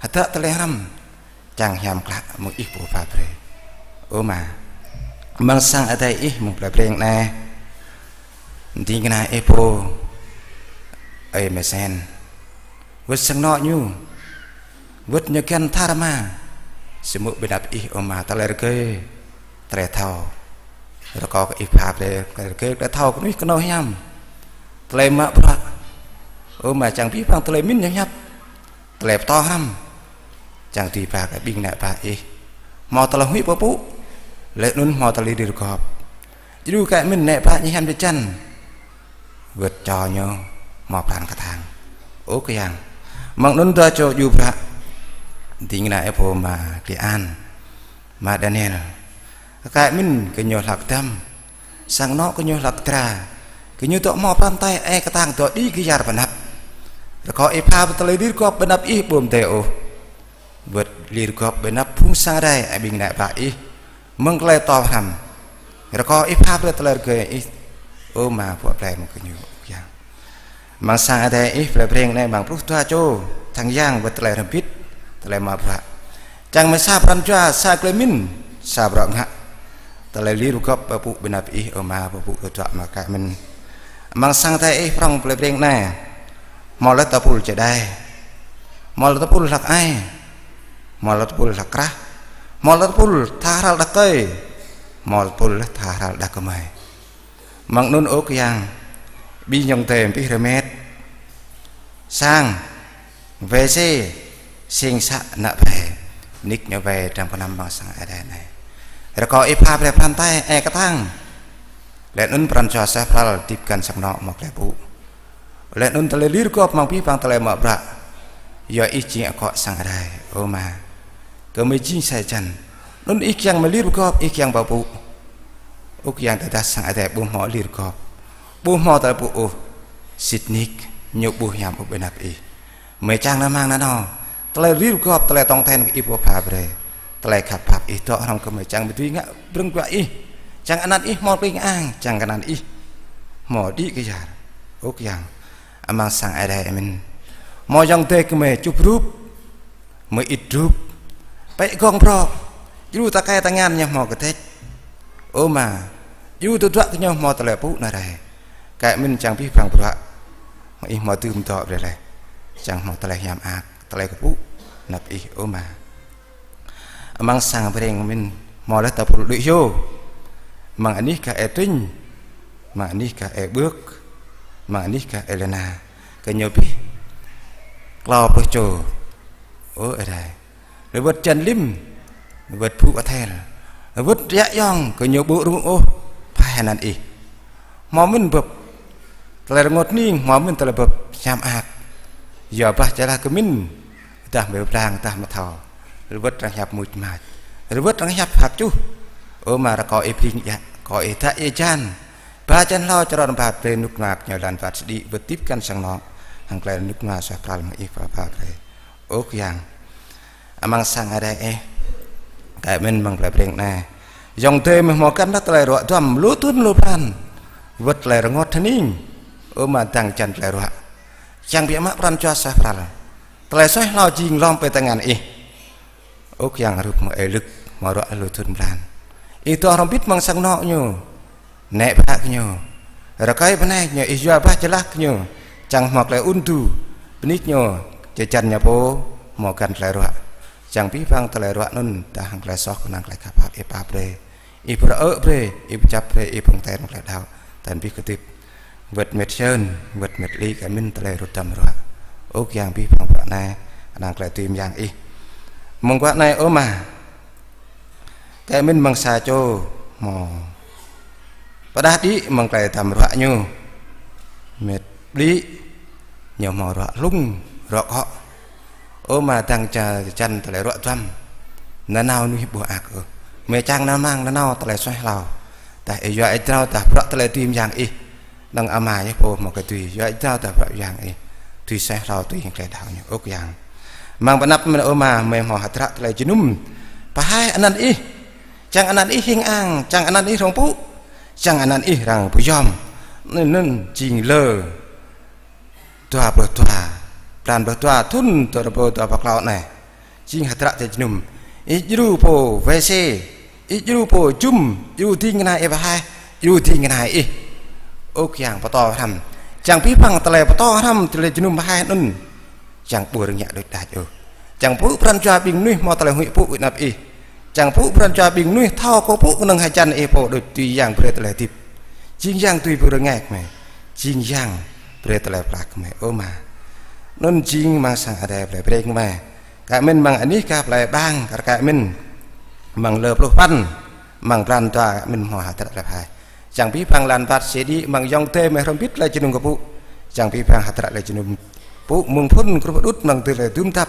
Hơdră tơlơi hrăm. Čang hiam klă mơ̆ng Ih pô pha brơi. Ơ Ama. Amăng sang Ơi Adai Ih mơ̆ng plei Breng anai. Ding kơna Ih pô. Ơi Mesen. Wơ̆t sang anŏ ñu. Wơ̆t ñu kiăng thar Ama. Samơ̆ ƀơi anăp Ih ơ Ama tơlơi rơgơi. Tơlơi thâo. Rơkâo kơ Ih pha brơi, tơlơi rơgơi, tơlơi thâo kơnuih kơnâo hiam. Tơlơi mă bruă. Ơ Ama čang abih bang tơlơi mĭn ñu hiăp. Tơlơi pơtô hrăm. Čang tui ba kơ ƀing ană bă Ih. Hmâo tơlơi huĭ pơpŭ. Laih anŭn hmâo tơlơi rĭm gop. Djru kơ mĭn ană bă ñu hiam drơi jăn. Wơ̆t čô ñu hmâo pran kơtang. Ơ Khua Yang. Mơ̆ng anŭn dua čô djru bruă. Ding kơna Ih pô Ama Kli An. Ama Daniel. Kơ mĭn gơñu hlak dăm. Sang anŏ gơñu hlak dra. Gơñu dŏ hmâo pran tai ơi kơtang dŏ đĭ kyar pơ anăp. Rơkâo Ih pha brơi tơlơi lir gop ƀơi anăp Ih ƀu mơdê ôh. Wơ̆t lir gop ƀơi anăp phung sang Ơi Adai, ƀing ană bă Ih mơ̆ng tơlơi pơtô hrăm. Rơkâo Ih pha brơi tơlơi rơgơi Ih, ơ Ama, pơplih mơ̆ng gơñu, Ơ Yang. Amăng sang Ơi Adai Ih plei Breng anai amăng pluh dua čô, tơdang yang wơ̆t tơlơi hrŏm hơbĭt, tơlơi mă bruă. Čang mơ̆ sa pran jua, sa tơlơi mĭn, sa bruă ngă. Tơlơi lir gop pơpŭ ƀơi anăp Ih, ơ Ama, pơpŭ tơdruă mă kơ mĭn. Amăng sang Ơi Adai Ih prŏng plei Breng anai, hmâo laih tơpul čơđai, hmâo laih tơpul hlăk ai, hmâo laih tơpul hlăk krah, hmâo laih tơpul tha hrăl đah rơkơi, hmâo laih tơpul tha hrăl đah kơmơi. Mơ̆ng anŭn, ơ Yang, ƀing ayŏng adơi abih rơmet, sang, wai se, sing să, ană ƀai, nik ñu wai dram gơnam amăng sang Ơi Adai anai. Rơkâo Ih pha brơi pran tai, ai kơtang. Laih anŭn pran jua suaih pral hơdip găn sang anŏ hmâo tơlơi pŭ. Laih anŭn tơlơi lir gop amăng abih bang tơlơi mă bruă. Yua Ih jing akŏ sang Ơi Adai, ơ Ama. Gơmơi jing sa jăn. Anŭn Ih kiăng mơ̆ lir gop, Ih kiăng pơpŭ. Ơ Yang, tơdah sang Ơi Adai ƀu hmâo lir gop, ƀu hmâo tơlơi pŭ ôh, sĭt nik ñu ƀu hiam ôh ƀơi anăp Ih. Mơi čang nao mơ̆ng nanao, tơlơi lir gop, tơlơi tong ten kơ Ih pô pha brơi, tơlơi khăp pap Ih dŏ hrŏm kơ mơi čang mơ̆ dưi ngă brơ̆ng bruă Ih, čang anăn Ih hmâo kling ang, čang anăn Ih hmâo đĭ kơyar. Ơ Yang, amăng sang Ơi Adai mơ̆n, hmâo ayŏng adơi kơ mơi čup rup, mơi ĭt rup, pĕ gong brŏ, djru tơkai tơngan ñu hmâo kơdĕč. Ơ Ama, djru tơdruă kơ ñu hmâo tơlơi pŭ nao rai. Kơ mĭn čang abih bang bruă mơ̆ Ih hmâo dưm dŏ brơi laih, čang hmâo tơlơi hiam mơak, tơlơi kơpŭ anăp Ih, ơ Ama. Amăng sang Breng mĭn, hmâo laih tơpul đuaĭ hyu, amăng anih gah ơi Tuñ, amăng anih gah ơi Ƀưk, amăng anih gah ơi Lena, kơ ñu abih klâo pluh čô. Ơ Ơi Adai, lĕ wơ̆t Jan Lim, lĕ wơ̆t Phu Athel, lĕ wơ̆t Yak Yong, kơ ñu ƀu rŭng ôh phai anăn Ih. Hmâo mĭn bưp tơlơi rơngot hning, hmâo mĭn tơlơi bưp hiam mơak. Yua bah jơlah kơ mĭn, dah mơi blang, dah mơthâo, lĕ wơ̆t arăng hiăp muč mač, lĕ wơ̆t arăng hiăp phak čuh. Ơ Ama, rơkâo Ih pring djă, rơkâo Ih dă ia jan, ba čan hlâo čơrơ̆ng ba brơi rơnŭk rơnua kơ ñu lăn wăt sơđĭ, wơ̆t hơdip găn sang anŏ hăng tơlơi rơnŭk rơnua suaih pral mơ̆ng Ih pha pha brơi. Ơ Yang, amăng sang Ơi Adai Ih, kơ mĭn amăng plei Breng anai, ayŏng adơi mơi hmâo găn tơlơi ruă duăm lu thŭn lu blan, wơ̆t tơlơi rơngot hning, ơ Ama, dăng jăn tơlơi ruă, čang biă mă pran jua suaih pral. Tơlơi suaih hlâo jing lŏm ƀơi tơngan Ih. Ơ Yang, rup mơ̆ ơi Lưk hmâo ruă lu thŭn blan. Ih dŏ hrŏm hơbĭt amăng sang anŏ ñu, nĕ pơtă kơ ñu, rơkơi bơnai kơ ñu, Ih yua bah jơlah kơ ñu, čang hmâo tơlơi ŭn tŭ, bơni kơ ñu, jơjăn ñu pô hmâo găn tơlơi ruă. Čang abih bang tơlơi ruă anŭn, dah hăng tơlơi soh kơnang tơlơi khăp pap Ih pap brơi, Ih pơrơ̆ brơi, Ih pơčăp brơi, Ih pơ̆ng ten tơlơi đaŏ, tơl abih kơdip. Wơ̆t mĕt Sơn, wơ̆t mĕt Li, kơ mĭn tơlơi rŭt duăm ruă. Ơ Yang, abih bang bruă anai, kơnang tơlơi dưi mơyang Ih. Mơguah anai, ơ Ama, kơ mĭn amăng sa čô hmâo pơdah đĭ amăng tơlơi duăm ruă ñu. Mĕt Li, ñu hmâo ruă hlung, ruă akŏ. Ơ Ama, dăng jăn tơlơi ruă duăm. Nanao mơnuih ƀu mơak ôh. Mơi čang nao mơ̆ng nanao tơlơi suaih hlâo. Dah Ih yua Ih jrao, dah bruă tơlơi dưi mơyang Ih. Năng Ama yơh pô hmâo kơ dưi yua Ih jrao, dah bruă mơyang Ih dưi suaih hlâo, dưi hing tơlơi đaŏ ñu, ơ Yang. Amăng ƀơi anăp mơi, ơ Ama, mơi hmâo hơdră tơlơi jơnum pơhaih anăn Ih. Čang anăn Ih hing ang, čang anăn Ih hrŏng pŭ, čang anăn Ih arăng pơyom. Anŭn, anŭn jing lơ dua pluh dua, blan pluh dua, thŭn dua rơbâo dua pluh klâo anai. Jing hơdră tơlơi jơnum. Ih djru pô wai se, Ih djru pô jum, djru ding kơnai Ih pơhaih, djru ding kơnai Ih, ơ Yang, pơtô hrăm. Čang abih bang tơlơi pơtô hrăm tơlơi jơnum pơhaih anŭn, čang ƀu rơngiă đôč đač ôh. Čang pŭ pran jua ƀing mơnuih hmâo tơlơi huĭ pŭ ƀơi anăp Ih. Čang pŭ pran jua ƀing mơnuih thâo kơ pŭ kơnơ̆ng hơjăn Ih pô đôč, dưi Yang brơi tơlơi hơdip. Jing Yang dưi brơi rơngai kơ mơi. Jing Yang brơi tơlơi pơklaih kơ mơi, ơ Ama. Anŭn jing amăng sang Ơi Adai plei Breng kơ mơi. Kơ mĭn amăng anih gah plei Bang, kơ mĭn amăng lơ pluh păn, amăng blan dua kơ mĭn hmâo hơdră tơlơi pơhaih. Čang abih bang lăn wăt sĭ đĭ amăng ayŏng adơi mơi hrŏm hơbĭt tơlơi jơnum kơ pŭ. Čang abih bang hơdră tơlơi jơnum pŭ mơ̆ng phŭn grup đŭt amăng tơlơi dưm dăp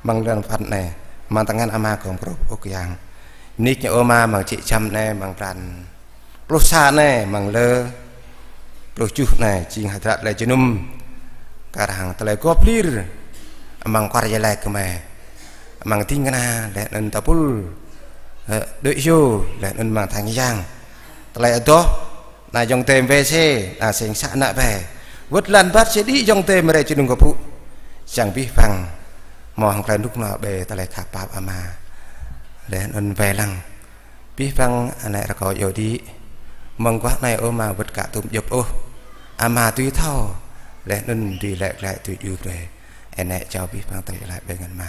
amăng lăn wăt anai. Amăng tơngan Ama gom grup, ơ Yang. Nik ñu, ơ Ama, amăng čĭ čăm anai, amăng blan pluh sa anai, amăng lơ pluh tơjuh anai, jing hơdră tơlơi jơnum kar hăng tơlơi gop lir amăng kwar jơlai gơmơi, amăng ding kơna laih anŭn tơpul, ơ, đuaĭ hyu laih anŭn amăng tha yang. Tơlơi adoh, ană ayŏng adơi mơwê sĕ, ană sêng sa ană bê. Wơ̆t lăn ƀat sĕ đĭ ayŏng adơi mơ̆ rai jơnum kơpŭ. Čang abih bang hmâo hăng tơlơi rơnŭk rơnua ƀơi tơlơi khăp pap Ama. Laih anŭn wai lăng abih bang ană rơkâo iâu đĭ. Mơguah anai ơ Ama wơ̆t ka tŭm djŏp ôh. Ama dưi thâo. Laih anŭn dưi laĭ glaĭ dưi djru brơi. Anai jao abih bang tơlơi iâu laĭ ƀơi anăn Ama,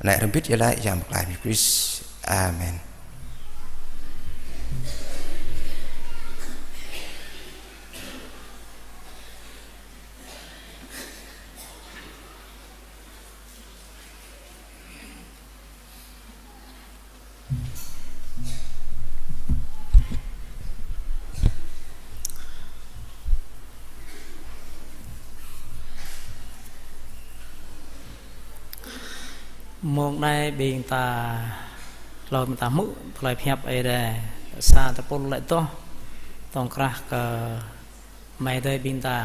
anai hrŏm hơbĭt iâu laĭ Yang Pơklaih Yêsu Krist. Amen. Mông anai ƀing ta hlâo mơ̆ ta hmư̆ tơlơi pơhiăp Ơi Adai, sa tơpul laĭ adoh tŏng krah kơ amai adơi ƀing ta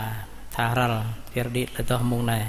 tha hrăl, pơyơr đĭ laĭ adoh mông anai.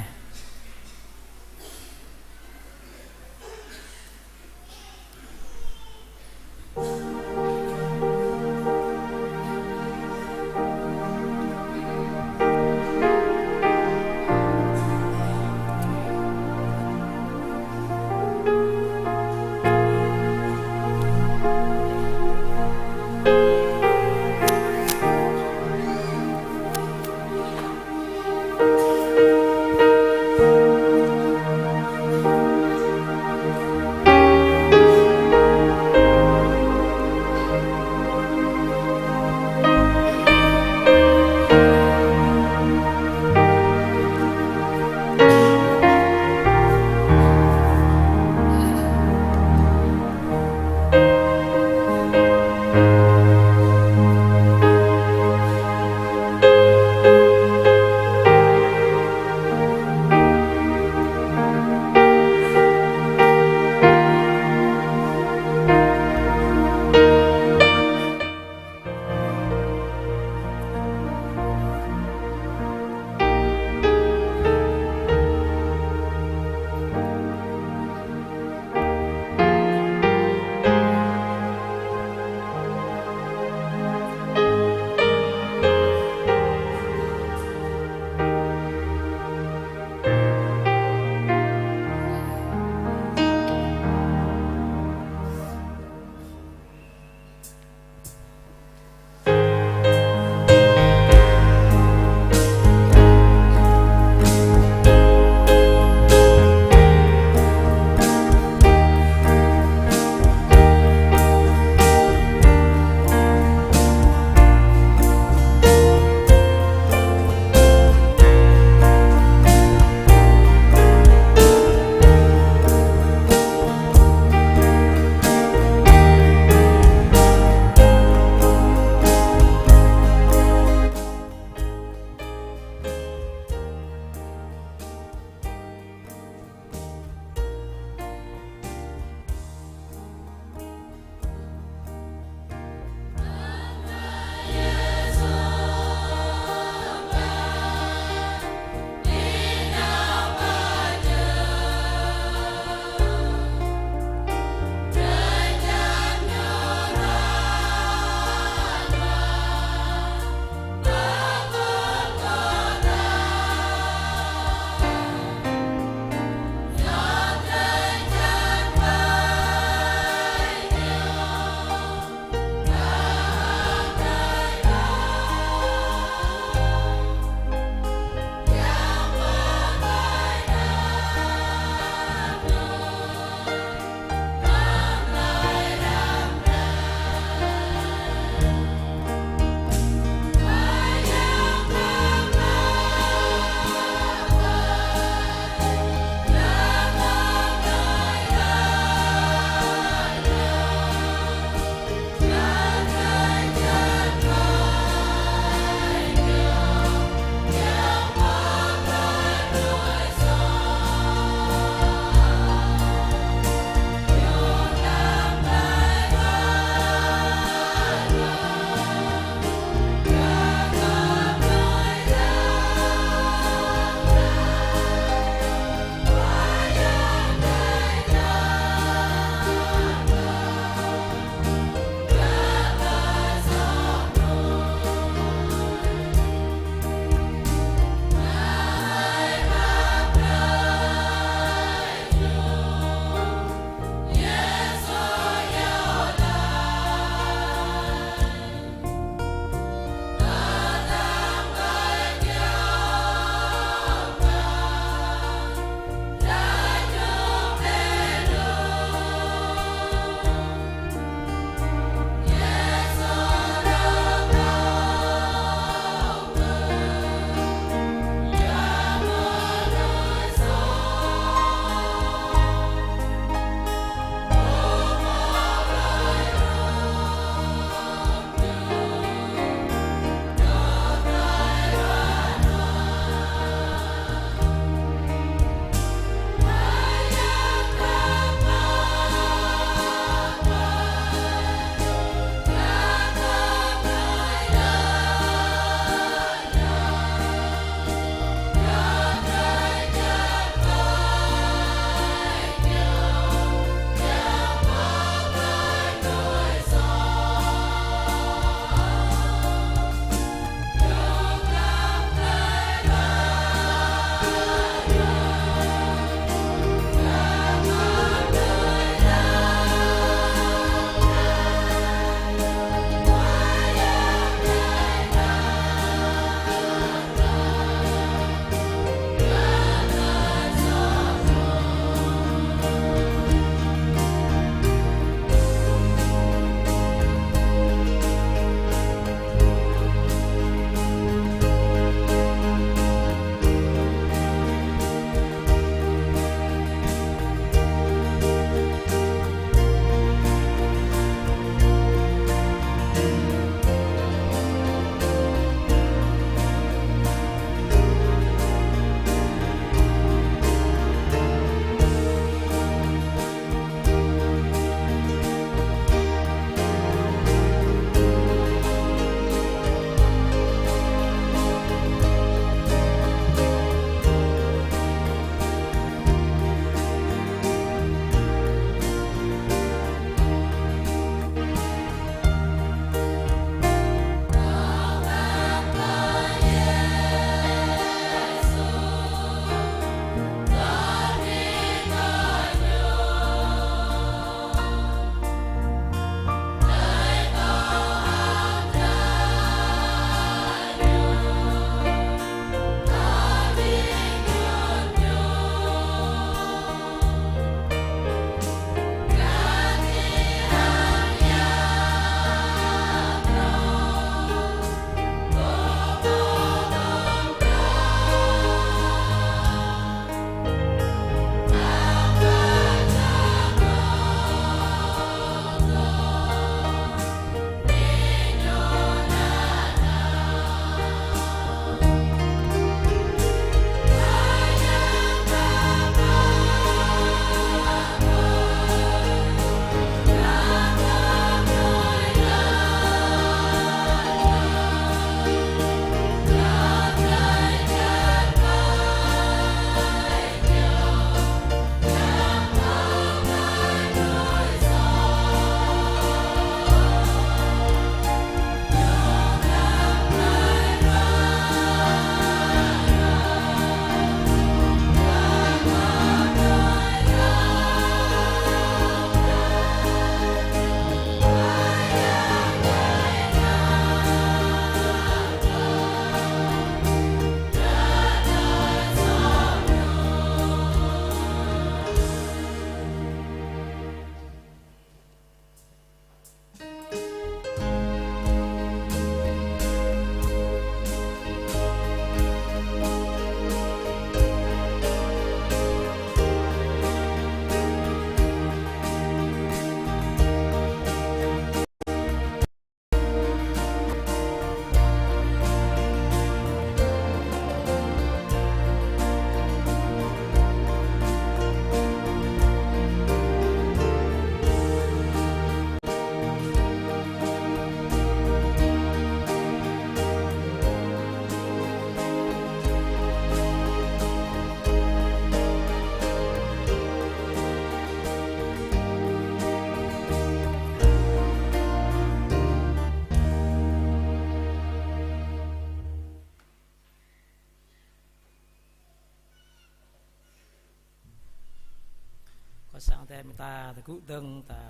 Sang tơm ta tơgŭ dơ̆ng ta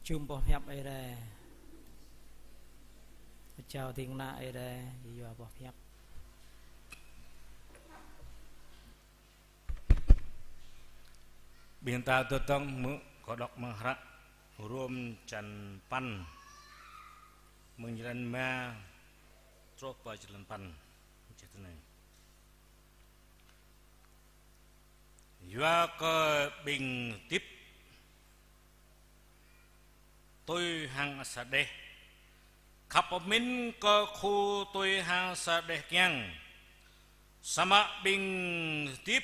jum boh hiăp Ơi Adai. Kơčao ding kơna Ơi Adai, yua boh hiăp. Ƀing ta tơtŏng hmư̆ kơ đŏk mơ̆ng hră Rôm čăn păn, mơ̆ng jơlan rơma truh pơ jơlan păn. Čih tui anai. Yua kơ ƀing hơdip tui hăng asar đeh, khăp pơmĭn kơ khul tui hăng asar đeh kiăng. Samơ̆ ƀing hơdip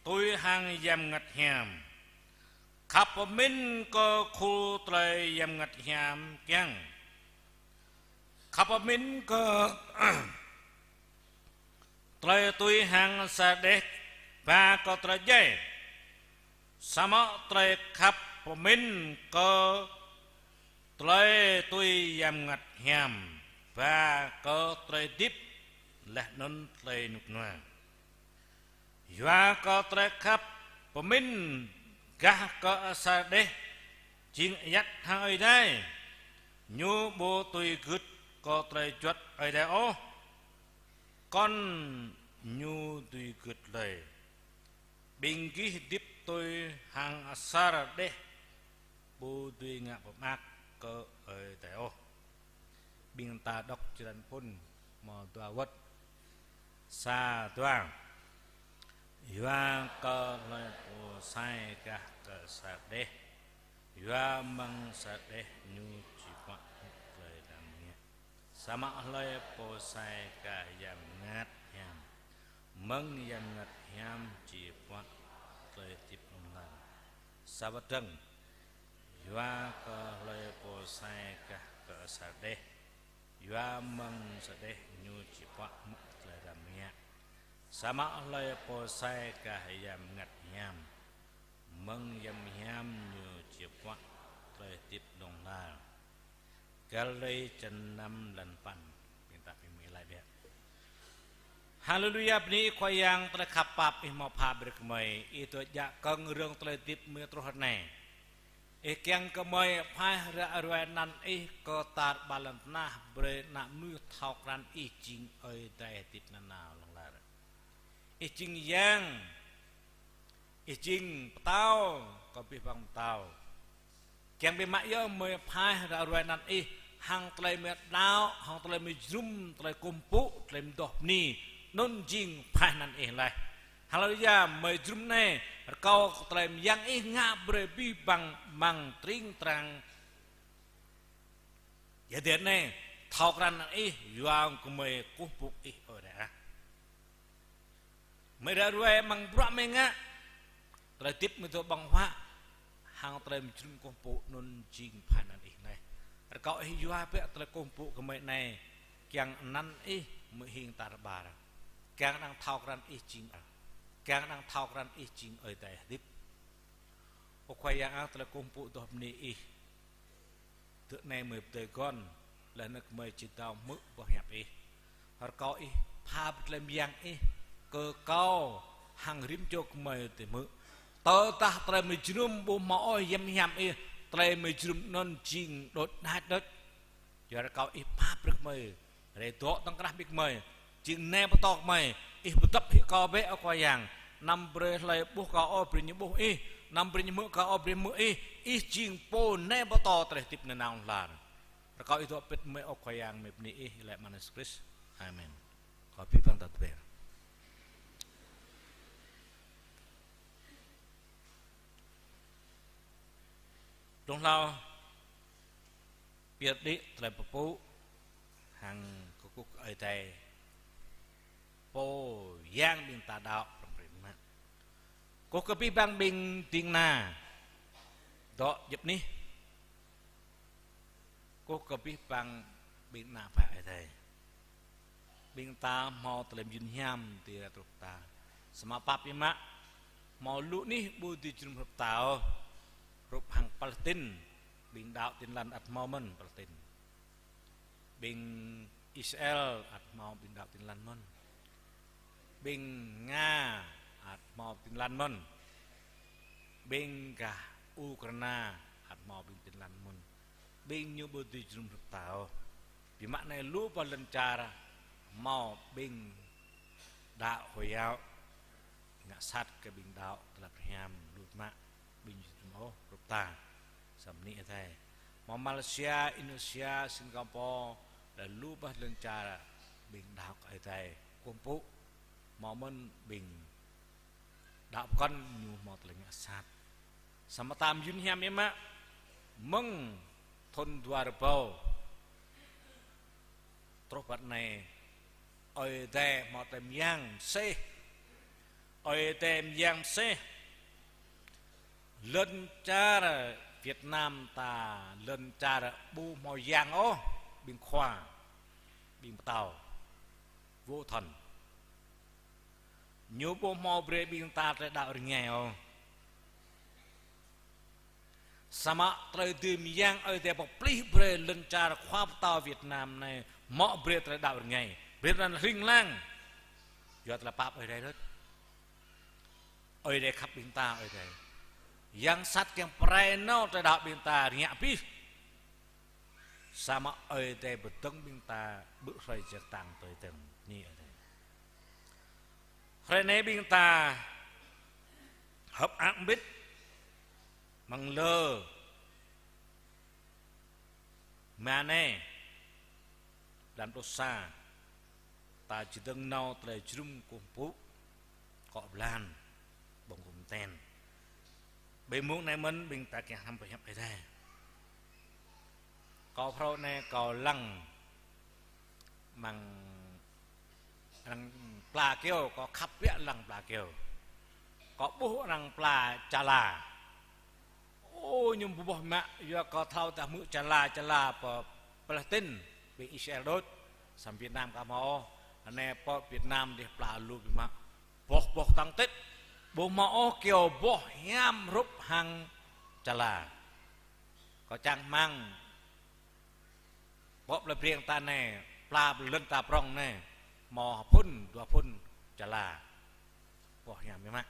tui hăng Yang Bơngăt Hiam, khăp pơmĭn kơ khul tơlơi Yang Bơngăt Hiam kiăng. Khăp pơmĭn kơ tơlơi tui hăng asar đeh ba kơ tơlơi djai, samơ̆ tơlơi khăp pơmĭn kơ tơlơi tui Yang Bơngăt Hiam ba kơ tơlơi hơdip laih anŭn tơlơi rơnŭk rơnua. Yua kơ tơlơi khăp pơmĭn gah kơ asar đeh jing ayăt hăng Ơi Adai, ñu ƀu tui gưt kơ tơlơi juăt Ơi Adai ôh, kŏn ñu tui gưt lơi. Ƀing gih hơdip tui hăng asar đeh ƀu dưi ngă pơmơak kơ Ơi Adai ôh. Ƀing ta đŏk črăn phŭn hmâo dua wơ̆t. Sa, dua. Yua kơ hlơi pô sai gah kơ asar đeh, yua mơ̆ng asar đeh ñu či puă tơlơi dam ngă. Samơ̆ hlơi pô sai gah Yang Bơngăt Hiam, mơ̆ng Yang Bơngăt Hiam či puă tơlơi hơdip hlŏng lar. Sa wơ̆t dơ̆ng, yua kơ hlơi pô sai gah kơ asar đeh, yua mơ̆ng asar đeh ñu či puă hmư̆ tơlơi dam ngă. Samơ̆ hlơi pô sai gah Yang Bơngăt Hiam, mơ̆ng Yang Bơngăt Hiam ñu či puă tơlơi hơdip hlŏng lar. Galati čăn năm, jơlan păn. Ƀing ta pơmĭn laih biă. Haleluya, bơni Ih Khua Yang, tơlơi khăp pap Ih hmâo pha brơi kơ gơmơi, Ih dŏ djă kơ̆ng rơ̆ng tơlơi hơdip gơmơi truh ră anai. Ih kiăng kơ gơmơi pơhaih ră ruai anăn Ih kơ tar ƀar lŏn tơnah, brơi ană mơnuih thâo krăn Ih jing Ơi Adai hơdip nanao hlŏng lar. Ih jing Yang, Ih jing pơtao, kơ abih bang pơtao. Kiăng biă mă yơh gơmơi pơhaih ră ruai anăn Ih, hăng tơlơi gơmơi đaŏ, hăng tơlơi gơmơi jơnum, tơlơi kơkuh pơpŭ, tơlơi gơmơi adoh bơni, anŭn jing pơhaih anăn Ih laih. Haleluya, gơmơi jơnum anai, rơkâo tơlơi mơyang Ih ngă brơi abih bang amăng tring trang Yua dah anai, thâo krăn anăn Ih, yua gơmơi kơkuh pơpŭ Ih, Ơi Adai ah. Gơmơi ră ruai amăng bruă gơmơi ngă, tơlơi hơdip gơmơi dŏ ƀơ̆ng huă, hăng tơlơi mơjrŭm kơkuh pơpŭ anŭn jing pơhaih anăn Ih anai. Rơkâo Ih yua biă tơlơi kơkuh pơpŭ gơmơi anai, kiăng anăn Ih gơmơi hing tar ƀar. Kiăng arăng thâo krăn Ih jing, kiăng arăng thâo krăn Ih jing Ơi Adai hơdip. Ơ Khua Yang ah, tơlơi kơkuh pơpŭ adoh bơni Ih. Tơ anai gơmơi pơdơi gơ̆n, laih anŭn gơmơi či dŏ hmư̆ boh hiăp Ih. Rơkâo Ih pha brơi tơlơi mơyang Ih kơ kâo hăng rĭm čô gơmơi tơhmư̆. Tơdah tơlơi mơjrŭm ƀu hmâo ôh Yang Bơngăt Hiam Ih, tơlơi mơjrŭm anŭn jing đôč đač đôč. Yua rơkâo Ih pha brơi gơmơi, rai dŏ tŏng krah ƀing gơmơi, jing nai pơtô gơmơi, Ih pơdŏp hĭ kâo bĕ, Ơ Khua Yang. Anăm brơi hlơi ƀuh kâo ôh, brơi ñu ƀuh Ih, anăm brơi ñu hmư̆ kâo ôh, brơi hmư̆ Ih, Ih jing pô nai pơtô tơlơi hơdip nanao hlŏng lar. Rơkâo Ih dŏ pĭt gơmơi, Ơ Khua Yang, gơmơi bơni Ih, laih anăn Yêsu Krist. Amen. Kâo abih bang ta tơbiă. Dơ̆ng hlâo pơyơr đĭ tơlơi pơpŭ hăng kơkuh kơ Ơi Adai, Pô Yang ƀing ta đaŏ prŏng prin mă. Kơkuh kơ abih bang ƀing ding kơna dŏ djŏp anih. Kơkuh kơ abih bang ƀing ană bă Ơi Adai. Ƀing ta hmâo tơlơi mơyun hiam tui rai truh ta. Samơ̆ pap biă mă, hmâo lu anih ƀu dưi jơnum hrup ta ôh. Hrup hăng Palestin, ƀing đaŏ Tin Lành ăt hmâo mơ̆n Palestin. Ƀing Israel ăt hmâo ƀing đaŏ Tin Lành mơ̆n. Ƀing Nga ăt hmâo Tin Lành mơ̆n. Ƀing gah Ukraina ăt hmâo ƀing tin lăn mơ̆n. Ƀing ñu ƀu dưi jơnum hrup ta ôh. Biă mă anai lu boh lŏn čar hmâo ƀing đaŏ Hồi giáo ngă sat kơ ƀing đaŏ tơlơi hiam lu biă mă, ƀing ñu jơnum ôh hrup ta. Samơ̆ bơni Ơi Adai. Hmâo Malaysia, Indonesia, Singapore, laih lu boh lŏn čar ƀing đaŏ kơ Ơi Adai kơkuh pơpŭ. Hmâo mơ̆n ƀing đaŏ pơkŏn ñu hmâo tơlơi ngă sat. Samơ̆ ta mơyŭn hiam biă mă, mơ̆ng thŭn dua rơbâo truh pơ anai, Ơi Adai hmâo tơlơi mơyang mơsêh. Ơi Adai mơyang mơsêh. Lŏn čar Việt Nam ta, lŏn čar ƀu hmâo yang ôh, ƀing khua, ƀing pơtao, vô thần. Ñu ƀu hmâo brơi ƀing ta tơlơi đaŏ rơngai ôh. Samơ̆ tơlơi dưi mơyang Ơi Adai pơplih brơi lŏn čar khua pơtao Việt Nam anai, hmâo brơi tơlơi đaŏ rơngai. Brơi anŭn hring hlang. Yua tơlơi pap Ơi Adai đôč. Ơi Adai khăp ƀing ta, Ơi Adai. Yang sat kiăng pơrai nao tơlơi đaŏ ƀing ta rơngiă abih. Samơ̆ Ơi Adai pơdơ̆ng ƀing ta ƀu hrơi jek tang tui tơ̆ng. Bơni Ơi Adai. Hrơi anai ƀing ta hơ̆k mơak mbĭt mơ̆ng lơ rơma anai, blan pluh sa, ta či dơ̆ng nao tơlơi jơnum kơkuh pơpŭ, akŏ blan, ƀơ̆ng gum ten. Ƀơi mông anai mơ̆n ƀing ta kiăng hrăm pơhiăp Ơi Adai. Kâo phrâo anai kâo lăng amăng arăng pla kơyâo, kâo khăp biă lăng pla kơyâo. Kâo ƀuh arăng pla čala. Ơ, ñu ƀu boh mă, yua kâo thâo tơdah hmư̆ čala, čala pơ Palestine, ƀing Israel đôč, samơ̆ Việt Nam ka hmâo. Anai pơ Việt Nam dih pla lu biă mă. Boh, boh tăng tĭt. Ƀu hmâo ôh kơyâo boh hiam hrup hăng čala. Kâo čang rơmang pơ plei Breng ta anai, pla lŏn ta prŏng anai, hmâo phŭn, dua phŭn čala. Boh hiam biă mă.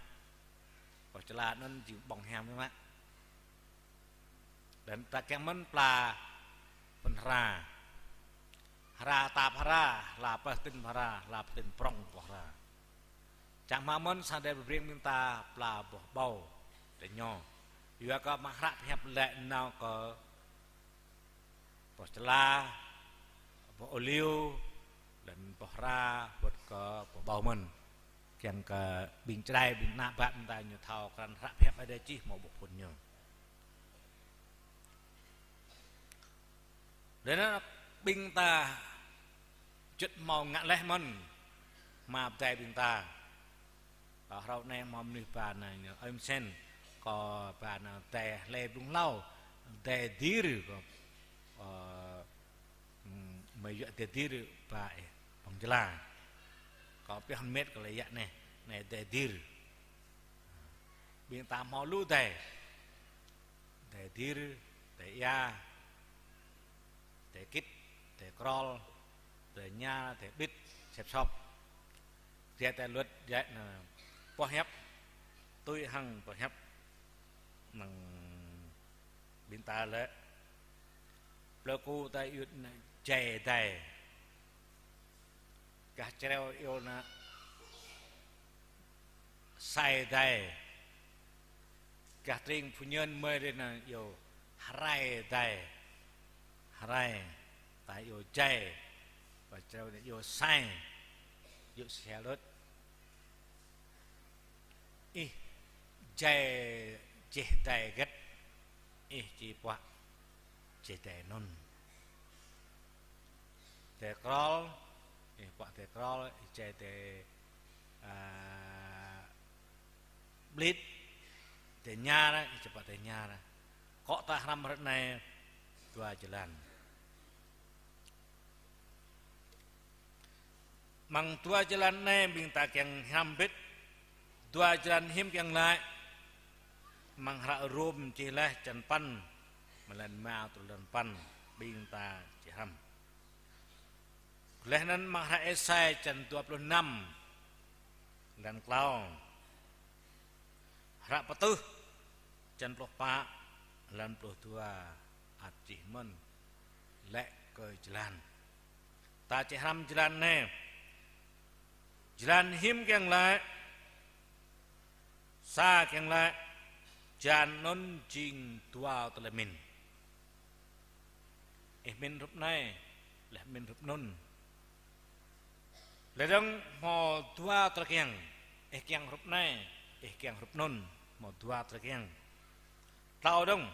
Boh čala anŭn jing ƀơ̆ng hiam biă mă. Laih anŭn ta kiăng mơ̆n pla phŭn hra. Hra ta pơhra, hla Palestine pơhra, hla Palestine prŏng boh hra. Čang rơmang mơ̆n sang Ơi Adai pơbreng ƀing ta pla boh ƀâo, tơ ñu. Yua kơ mă hră pơhiăp laĭ nao kơ boh čala, boh ôliu, laih anŭn boh hra, wơ̆t kơ boh ƀâo mơ̆n. Kiăng kơ ƀing čơđai, ƀing ană bă ƀing ta ñu thâo krăn hră pơhiăp Ơi Adai čih hmâo boh phŭn ñu. Laih anŭn ƀing ta juăt hmâo ngă laih mơ̆n hmua pơdai ƀing ta. Kâo hrâo anai hmâo mơnuih ba anai ñu, ơi Msen, kâo ba anai dai hlơi blung hlâo, dai dir kâo, ơ, ưm, mơi yua dai dir ba ih, ƀơ̆ng čala. Kâo pioh mĕt kâo lĕ yă anai, anai dai dir. Ƀing ta hmâo lu dai. Dai dir, dai ia, dai kĭt, dai krol, dai ñar, dai ƀĭt, sĕp sŏp. Dai, dai luăt, dai, anai, pơhiăp, tui hăng pơhiăp, năng ƀing ta lĕ. Pleiku ta iâu anai jai dai. Gah Čreo iâu anai sai dai. Gah tring Phu Nhơn mơi rin anai iâu hrai dai. Hrai, ta iâu jai. Gah Čreo anai iâu sai. Iâu sai đôč. Ih jai čih dai hơget, ih či puă čih dai anŭn. Dai krol, ih puă dai krol, ih jai dai, a, ƀĭt, dai ñar, ih či puă dai ñar. Akŏ ta hrăm hrơi anai dua jơlan. Amăng dua jơlan anai ƀing ta kiăng hrăm bĭt. Dua jơlan hiư̆m kiăng laĭ. Amăng hră Rôm čih laih črăn păn, mơ̆ng lăn rơma truh lăn păn, ƀing ta či hrăm. Laih anŭn amăng hră Êsai črăn dua pluh năm, lăn klâo. Hră Pơtưh, Črăn pluh pă, lăn pluh dua, ăt čih mơ̆n, laĭ kơ jơlan. Ta čih hrăm jơlan anai. Jơlan hiam kiăng laĭ, sa kiăng laĭ, jơlan anŭn jing dua tơlơi pơmĭn. Ih pơmĭn hrup anai, laih pơmĭn hrup anŭn. Laih dơ̆ng hmâo dua tơlơi kiăng, ih kiăng hrup anai, ih kiăng hrup anŭn, hmâo dua tơlơi kiăng. Klâo dơ̆ng,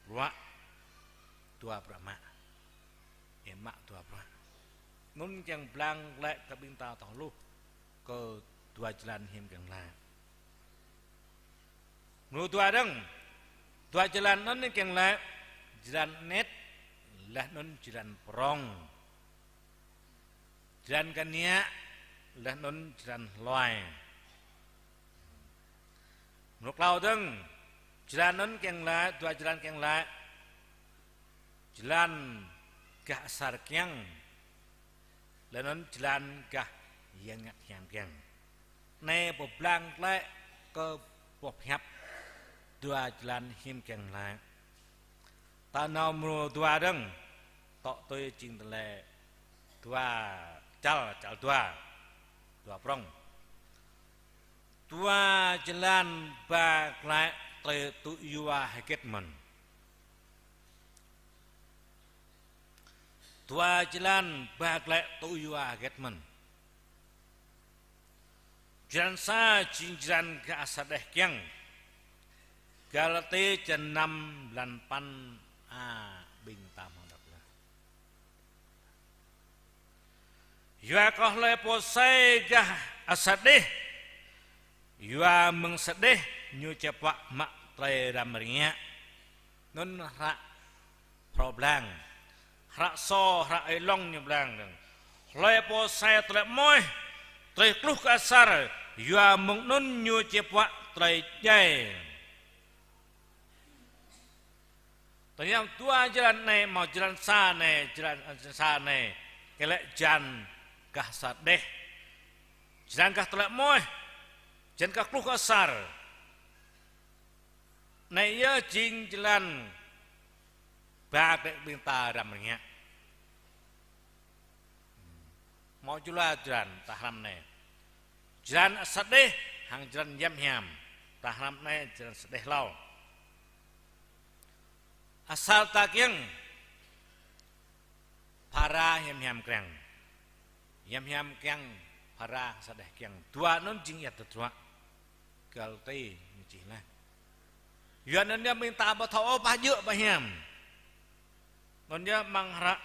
bruă, dua bruă mă. Ih mă dua bruă. Anŭn kiăng blang glaĭ kơ ƀing ta thâo hluh kơ dua jơlan hiam kiăng laĭ. Mrô dua dơ̆ng, dua jơlan anŭn kiăng laĭ, jơlan anet, laih anŭn jơlan prŏng. Jơlan kơniă, laih anŭn jơlan hluai. Mrô klâo dơ̆ng, jơlan anŭn kiăng laĭ, dua jơlan kiăng laĭ, jơlan gah asar kiăng, laih anŭn jơlan gah Yang Bơngăt Hiam kiăng. Anai pơblang glaĭ kơ boh pơhiăp dua jơlan hiam kiăng laĭ. Ta nao mrô dua dơ̆ng, tŏ tui jing tơlơi dua čăl, čăl dua, dua prŏng. Dua jơlan ba glaĭ tơlơi tŭ yua hơget mơ̆n. Dua jơlan ba glaĭ tŭ yua hơget mơ̆n. Jơlan sa jing jơlan gah asar đeh kiăng. Galati črăn năm, lăn păn a, ƀing ta hmâo đŏk laih. Yua kơ hlơi pô sai gah asar đeh, yua mơ̆ng asar đeh ñu či puă mă tơlơi răm rơngiă. Anŭn hră phrâo blang. Hră sô, hră ơi lŏng ñu blang dơ̆ng. Hlơi pô sai tơlơi amoih, tơlơi kluh kơ asar, yua mơ̆ng anŭn ñu či puă tơlơi djai. Tơña dua jơlan anai, hmâo jơlan sa anai, jơlan, jơlan sa anai, kơ lĕ jơlan gah asar đeh. Jơlan gah tơlơi amoih, jơlan gah kluh kơ asar. Anai yơh jing jơlan ba glaĭ ƀing ta răm rơngiă. Hmâo jua jơlan ta hrăm anai. Jơlan asar đeh hăng jơlan hiam hiam. Ta hrăm anai jơlan asar đeh hlâo. Asar ta kiăng phara hiam hiam kiăng. Hiam hiam kiăng, phara asar đeh kiăng. Dua anŭn jing ia tơdruă. Galati ñu čih laih. Yua anŭn yơh ƀing ta ƀu thâo ôh pă djơ̆ pă hiam. Anŭn yơh amăng hră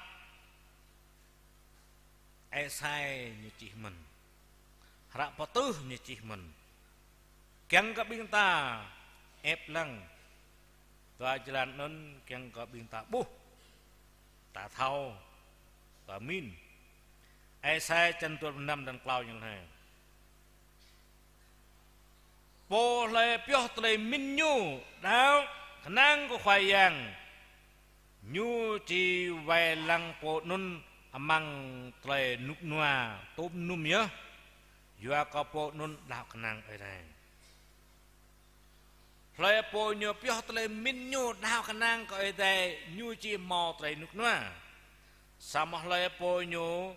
Êsai ñu čih mơ̆n. Hră Pơtưh ñu čih mơ̆n. Kiăng kơ ƀing ta ĕp lăng. Dua jơlan anŭn kiăng kơ ƀing ta ƀuh. Ta thâo, ta pơmĭn. Êsai črăn dua pluh năm, lăn klâo ñu laĭ: Pô hlơi pioh tơlơi pơmĭn ñu đaŏ kơnang kơ Khua Yang, ñu či wai lăng pô anŭn amăng tơlơi rơnŭk rơnua tôm mơnum yơh, yua kơ pô anŭn đaŏ kơnang Ơi Adai. Hlơi pô ñu pioh tơlơi pơmĭn ñu đaŏ kơnang kơ Ơi Adai, ñu či hmâo tơlơi rơnŭk rơnua. Samơ̆ hlơi pô ñu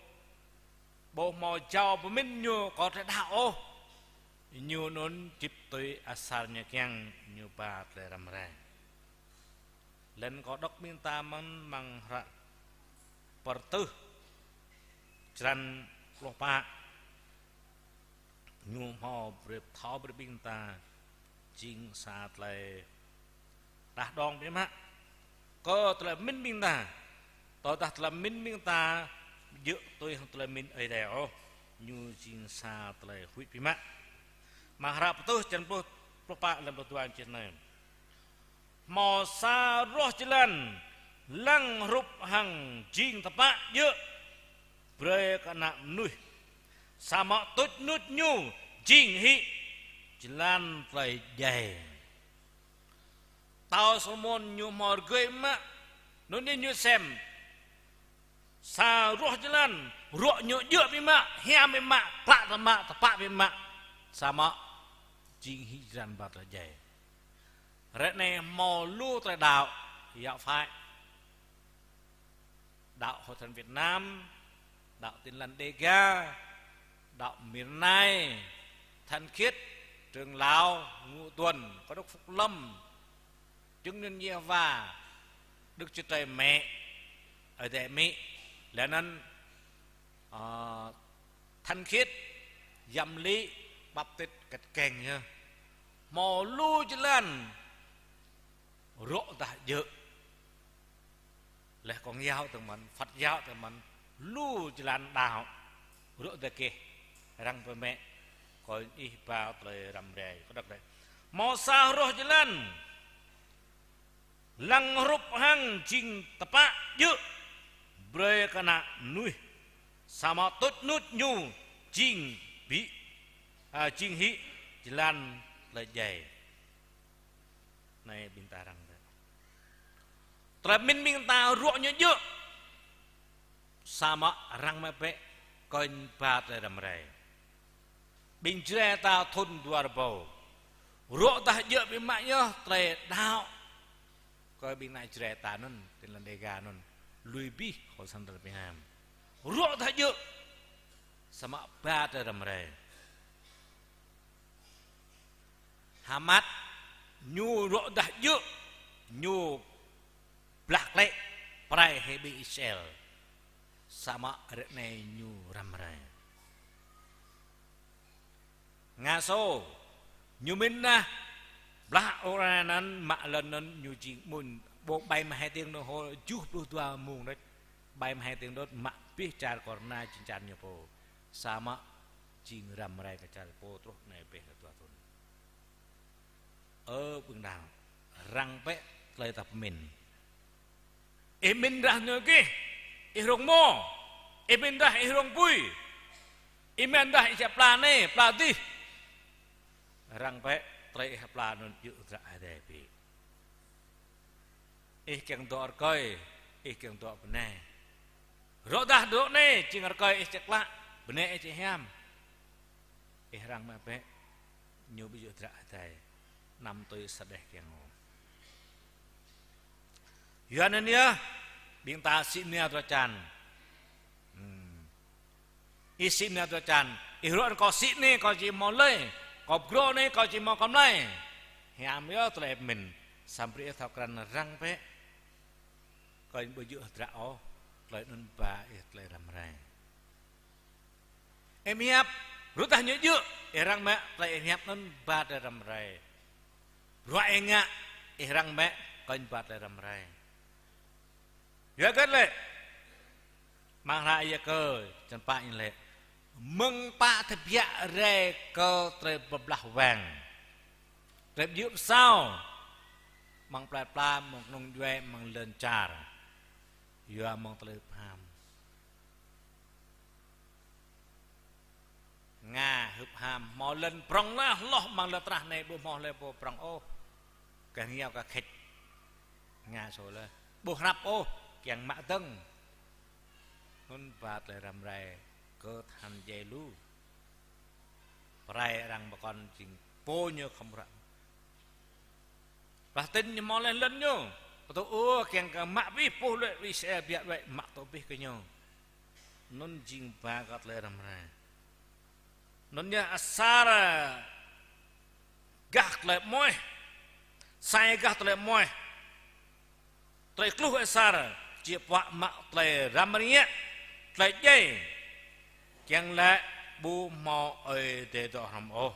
ƀu hmâo jao pơmĭn ñu kơ tơlơi đaŏ ôh, ñu anŭn djĭp tui asar ñu kiăng, ñu ba tơlơi răm rai. Lĕ kâo đŏk ƀing ta mơ̆n amăng hră Pơtưh črăn pluh pă. Ñu hmâo brơi thâo brơi ƀing ta jing sa tơlơi đah đong biă mă kơ tơlơi pơmĭn ƀing ta. Tơdah tơlơi pơmĭn ƀing ta ƀu djơ̆ tui hăng tơlơi pơmĭn Ơi Adai ôh, ñu jing sa tơlơi huĭ biă mă. Amăng hră Pơtưh črăn pluh, pluh pă, lăn pluh dua čih anai: Hmâo sa ruah jơlan lăng hrup hăng jing tơpă djơ̆ brơi kơ ană mơnuih, samơ̆ tuč rơnuč ñu jing hĭ jơlan tơlơi djai. Pơtao Salômôn ñu hmâo rơgơi biă mă, anŭn yơh ñu sem sa ruah jơlan, ruă ñu djơ̆ biă mă, hiam biă mă, klă biă mă, tơpă biă mă, samơ̆ jing hĭ jơlan ba tơlơi djai. Ră anai hmâo lu tơlơi đaŏ, giáo phái. Đaŏ Hội Thánh Việt Nam, đaŏ Tin Lành Đêga, đaŏ Miền Nam, Thánh Khiết, Trưởng Lão, Ngũ Tuần, Cơ Đốc Phục Lâm, Chứng Nhân Giê-hô-va, Đức Chúa Trời Mẹ, Ơi Adai Amĭ, laih anŭn, ơ, Thánh Khiết, Dăm Lĩ, Baptist, kĕt keng yơh. Hmâo lu jơlan rŏ dah djơ̆. Laih Công giáo tơ mơ̆n, Phật giáo tơ mơ̆n, lu jơlan đaŏ rŏ dah gêh, răng pơ mĕ, kơ ih ba tơlơi răm rai, kơ đŏk rai. Hmâo sa hruh jơlan, lăng hrup hăng jing tơpă djơ̆, brơi kơ ană mơnuih, samơ̆ tuč nuč ñu jing ƀĭ, a, jing hĭ jơlan tơlơi djai. Anai ƀing ta răng tơ. Tơlơi pơmĭn ƀing ta rŏ ñu djơ̆. Samơ̆ răng mă bĕ kơnh ba tơlơi răm rai. Ƀing Jrai ta thŭn dua rơbâo. Rŏ dah djơ̆ ƀing mă yơh tơlơi đaŏ. Kơ ƀing ană Jrai ta anŭn, Tin Lành Đêga anŭn. Lui bih khŏ săn tơlơi pơham. Rŏ dah djơ̆. Samơ̆ ba tơlơi răm rai. Hamas, ñu rŏ dah djơ̆, ñu blah klĕ, pơrai hĭ ƀing Israel. Samơ̆ ră anai ñu răm rai. Nga Sô, ñu mĭn nah, blah ôrai anŭn, mă lŏn anŭn, ñu jing mŭn, ƀô̆ ƀai mă hai tiếng đồng hồ, juh pluh dua mông đôč, ƀai mă hai tiếng đôč, mă bih čar Corona, jing čar ñu pô. Samơ̆ jing răm rai kơ čar pô truh anai bĕ kơ dua thŭn. Ơ ƀing đaŏ, răng bĕ tơlơi ta pơmĭn. Ih mĭn dah ñu gih, ih rông mơ̆. Ih mĭn dah ih rông apui. Ih mĭn dah ih čă pla anai, pla adih. Răng bĕ tơlơi ih pla anŭn djơ̆ hơdră Ơi Adai bĕ. Ih kiăng dŏ rơkơi, ih kiăng dŏ bơnai. Rŏ dah dŏ anai, jing rơkơi ih čĕk klă, bơnai ih čĕk hiam. Ih răng mă bĕ, ñu ƀu djơ̆ hơdră Ơi Adai, anăm tui sa đeh kiăng ôh. Yua anŭn yơh, ƀing ta sĭ mơnia dua čan. Hmm. Ih sĭ mơnia dua čan. Ih rŏ anŭn kâo sĭ anai kâo či hmâo lơi. Kâo pơgro anai kâo či hmâo kơmlai. Hiam yơh tơlơi pơmĭn. Samơ̆ brơi ih thâo krăn răng bĕ. Kâo ƀu djơ̆ hơdră ôh. Tơlơi anŭn ba ih tơlơi răm rai. Ih hiăp, rŏ dah ñu djơ̆. Ih răng mă tơlơi ih hiăp anŭn ba tơlơi răm rai. Ruă ih ngă, ih răng mă, kâo ba tơlơi răm rai. Yua hơget lĕ? Amăng hră Yakơ, črăn pă ñu laĭ: Mơ̆ng pă tơbiă rai kơ tơlơi pơblah wang, tơlơi pơdjơ̆ pơsao, amăng plơi pla, amăng kơnung djuai, amăng lŏn čar. Yua amăng tơlơi pơham. Nga hưp ham, hmâo lŏn prŏng laih, hloh amăng lŏn tơnah anai ƀu hmâo hlơi pô prŏng ôh. Kơ hơngiao kơ khĕč. Nga Sô laih. Ƀu hrăp ôh, kiăng mă dơ̆ng. Anŭn ba tơlơi răm rai kơ tơhan djai lu. Pơrai arăng pơkŏn jing pô ñu khŏm ră. Plah tin ñu hmâo laih lŏn ñu. Pơtô ôh kiăng kơ mă abih pô lĕ, Israel biă lĕ, mă tŏ abih kơ ñu. Anŭn jing ba kơ tơlơi răm rai. Anŭn yơh asar gah tơlơi mơnuih. Sai gah tơlơi mơnuih. Tơlơi kluh asar, či puă mă tơlơi răm rai, tơlơi djai. Kiăng laĭ ƀu hmâo Ơi Adai dŏ hrŏm ôh.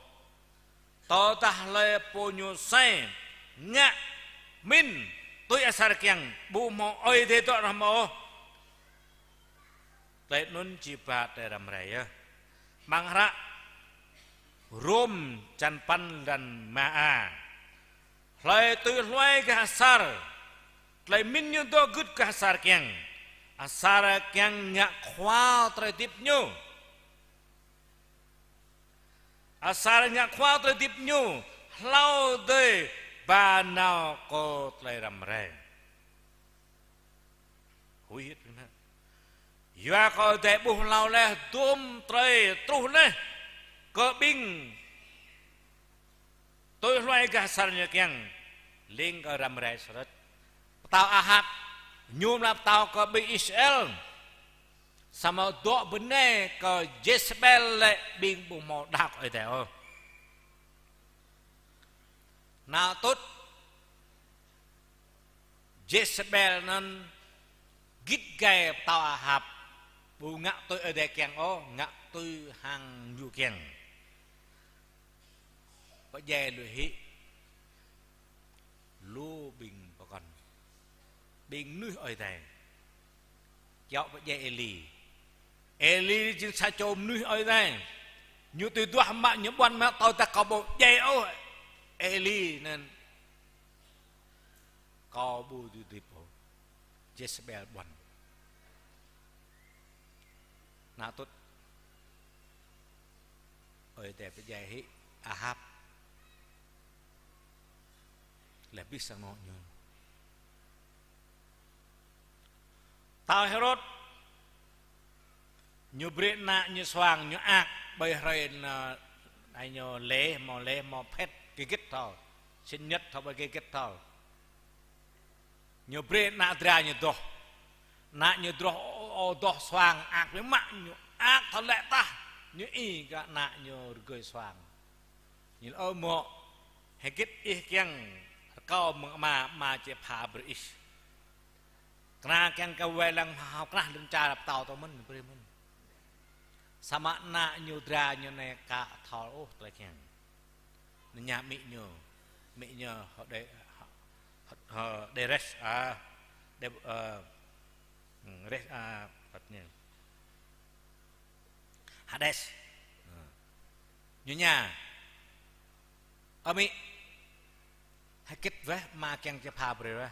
Tơdah hlơi pô ñu sai, ngă, mĭn, tui asar kiăng, ƀu hmâo Ơi Adai dŏ hrŏm ôh. Tơlơi anŭn či ba tơlơi răm rai yơh. Amăng hră Rôm čăn păn lăn ma a. Hlơi tui hluai gah asar, tơlơi mĭn ñu dŏ gưt gah asar kiăng. Asar kiăng ngă khua tơlơi hơdip ñu. Asar ngă khua tơlơi hơdip ñu, hlâo dơi ba nao kơ tơlơi răm rai. Huĭ hĭt ƀing ta. Yua kơ Ơi Adai ƀuh hlâo laih, dôm tơlơi truh laih kơ ƀing tui hluai gah asar ñu kiăng. Leng kơ răm rai sơrĕt. Pơtao Ahap, ñu mă pơtao kơ ƀing Israel. Samơ̆ dŏ bơnai kơ Jezebel lĕ ƀing ƀu hmâo đaŏ kơ Ơi Adai ôh. Nao tŭt Jezebel anŭn git gai pơtao Ahap. Ƀu ngă tui Ơi Adai kiăng ôh, ngă tui hăng ñu kiăng. Pơdjai lui hĭ lu ƀing pơkŏn, ƀing mơnuih Ơi Adai. Kiaŏ pơdjai Êli. Êli jing sa čô mơnuih Ơi Adai. Ñu tui duah mă ñu ƀuăn mă tơl ta kâo ƀu djai ôh Êli anŭn kâo ƀu dưi hơdip ôh. Jezebel ƀuăn. Nao tŭt Ơi Adai pơdjai hĭ Ahap. Laih abih sang anŏ ñu. Pơtao Hêrôd, ñu brơi ană ñu suang, ñu ak, ƀơi hrơi anŭn, ai ñu lễ, hmâo lễ, hmâo phết, gơgĕt thâo, sinh nhật thâo, ƀơi gơgĕt thâo. Ñu brơi ană dra ñu dŏ. Ană ñu dŏ, ơ, ơ, dŏ suang, ak biă mă ñu, ak thâo lĕ tah, ñu ih kơ ană ñu rơgơi suang. Ñu laĭ: Ơ mŏ, hơgĕt ih kiăng rơkâo mơ̆ng ama, ama či pha brơi ih. Kơnă kiăng kơ wai lăng hmâo krah lŏn čar pơtao tơ mơ̆n, brơi mơ̆n. Samơ̆ ană ñu dra ñu anai ka thâo ôh tơlơi kiăng. Anŭn ñu amĭ ñu, amĭ ñu hơ đe, hơ, hơ đe res, a, đe, ơ, res, a, păt ñu. Hades. Ñu ñu: Ơ amĭ, hơgĕt weh ama kiăng či pha brơi weh?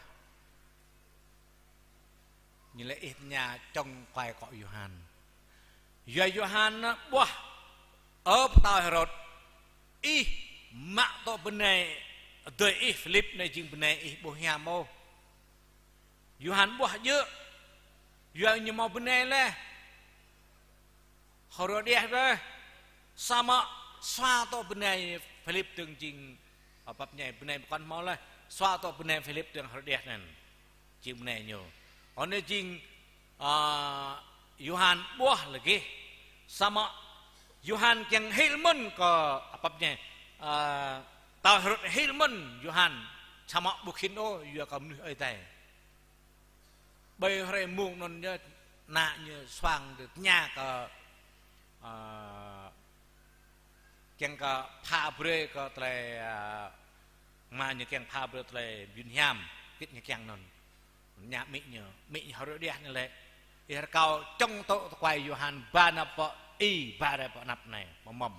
Ñu laĭ: Ih tơña čŏng kuai akŏ Yôhan. Yua Yôhan anŭn ƀuah: Ơ pơtao Hêrôd, ih mă tŏ bơnai adơi ih Philip anai jing bơnai ih ƀu hiam ôh. Yôhan ƀuah djơ̆, yua ñu hmâo bơnai laih Hêrôđias weh. Samơ̆ sua tŏ bơnai Philip dơ̆ng jing, ơ, pap ñai, bơnai pơkŏn hmâo laih. Sua tŏ bơnai Philip dơ̆ng Hêrôđias anŭn jing bơnai ñu. Anŭn jing, ơ, Yôhan ƀuah lĕ gih. Samơ̆ Yôhan kiăng hil mơ̆n kơ, ơ, pap ñai, ơ, pơtao Hêrôd hil mơ̆n Yôhan, samơ̆ ƀu khĭn ôh, yua kơ mơnuih Ơi Adai. Ƀơi hrơi mông anŭn yơh, ană ñu suang tơña kơ, ơ, kiăng kơ pha brơi kơ tơlơi, ơ, ama ñu kiăng pha brơi tơlơi mơyun hiam, hơgĕt ñu kiăng anŭn. Ñu amĭ ñu, amĭ ñu Hêrôđias ñu laĭ: Ih rơkâo čŏng tŏ tơkuai Yôhan ba nao pơ ih, ba rai pơ anăp anai, mơmŏm.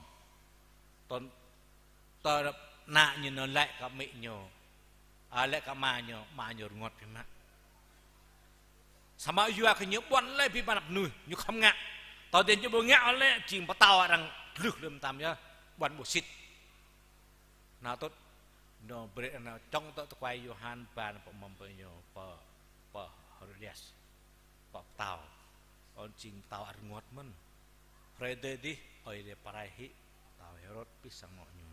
Tơl tơl ană ñu anŭn laĭ kơ amĭ ñu, a, laĭ kơ ama ñu, ama ñu rơngot biă mă. Samơ̆ yua kơ ñu ƀuăn laih abih bang anăp mơnuih, ñu khŏm ngă. Tơdah ñu ƀu ngă laih, jing pơtao arăng glưh lơ̆m tam yơh, ƀuăn ƀu sĭt. Nao tŭt, ñu brơi anŭn čŏng tŏ tơkuai Yôhan ba nao pơ mơmŏm pơ ñu, pơ, pơ Hêrôđias. Pơ pơtao. Anŭn jing pơtao ăt rơngot mơ̆n. Hrơi tơdơi adih, Ơi Adai pơrai hĭ pơtao Hêrôd abih sang anŏ ñu.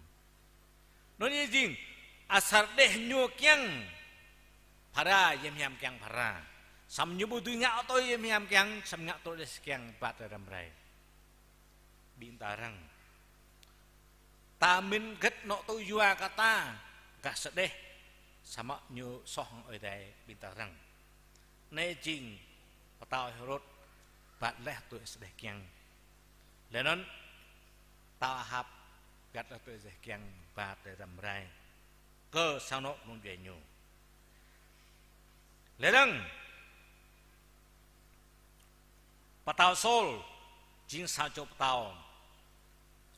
Anŭn yơh jing, asar đeh ñu kiăng phara, hiam hiam kiăng phara. Samơ̆ ñu ƀu dưi ngă tui hiam hiam kiăng, samơ̆ ngă tui đeh kiăng, bat rai răm rai. Ƀing ta răng. Ta mĭn hơgĕt anŏ tui yua kơ ta, gah sơđeh, samơ̆ ñu soh hăng Ơi Adai, ƀing ta răng. Anai jing pơtao Hêrôd bat laih tui sơđeh kiăng. Laih anŭn pơtao Ahap bat laih tui sơđeh kiăng, bat rai răm rai kơ sang anŏ kơnung djuai ñu. Laih dơ̆ng pơtao Sôl jing sa čô pơtao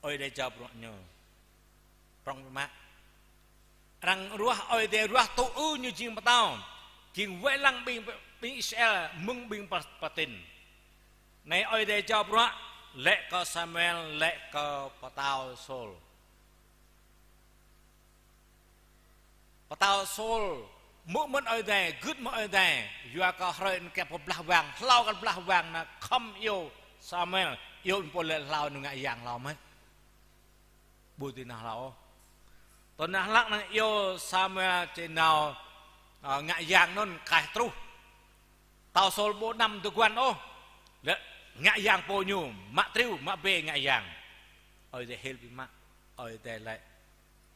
Ơi Adai jao bruă ñu. Prŏng biă mă. Arăng ruah, Ơi Adai ruah tŭ ư ñu jing pơtao, jing wai lăng ƀing, ƀing Israel mơ̆ng ƀing Pal-, Palestin. Anai Ơi Adai jao bruă, laĭ kơ Samuel, laĭ kơ pơtao Sôl. Pơtao Sôl hmư̆ mơ̆n Ơi Adai, gưt mơ̆n Ơi Adai, yua kơ hrơi anŭn kiăng pơblah wang, hlâo kơ blah wang anŭn khŏm iâu Samuel, iâu pô lĕ hlâo anŭn ngă yang hlâo mơ̆n. Ƀu dưi nao hlâo ôh. Tơdah hlăk anŭn iâu Samuel či nao, ơ, ngă yang anŭn kaih truh. Pơtao Saul ƀu anăm dô̆ guăn ôh. Lĕ ngă yang pô ñu, mă triu, mă bê ngă yang. Ơi Adai hil biă mă, Ơi Adai laĭ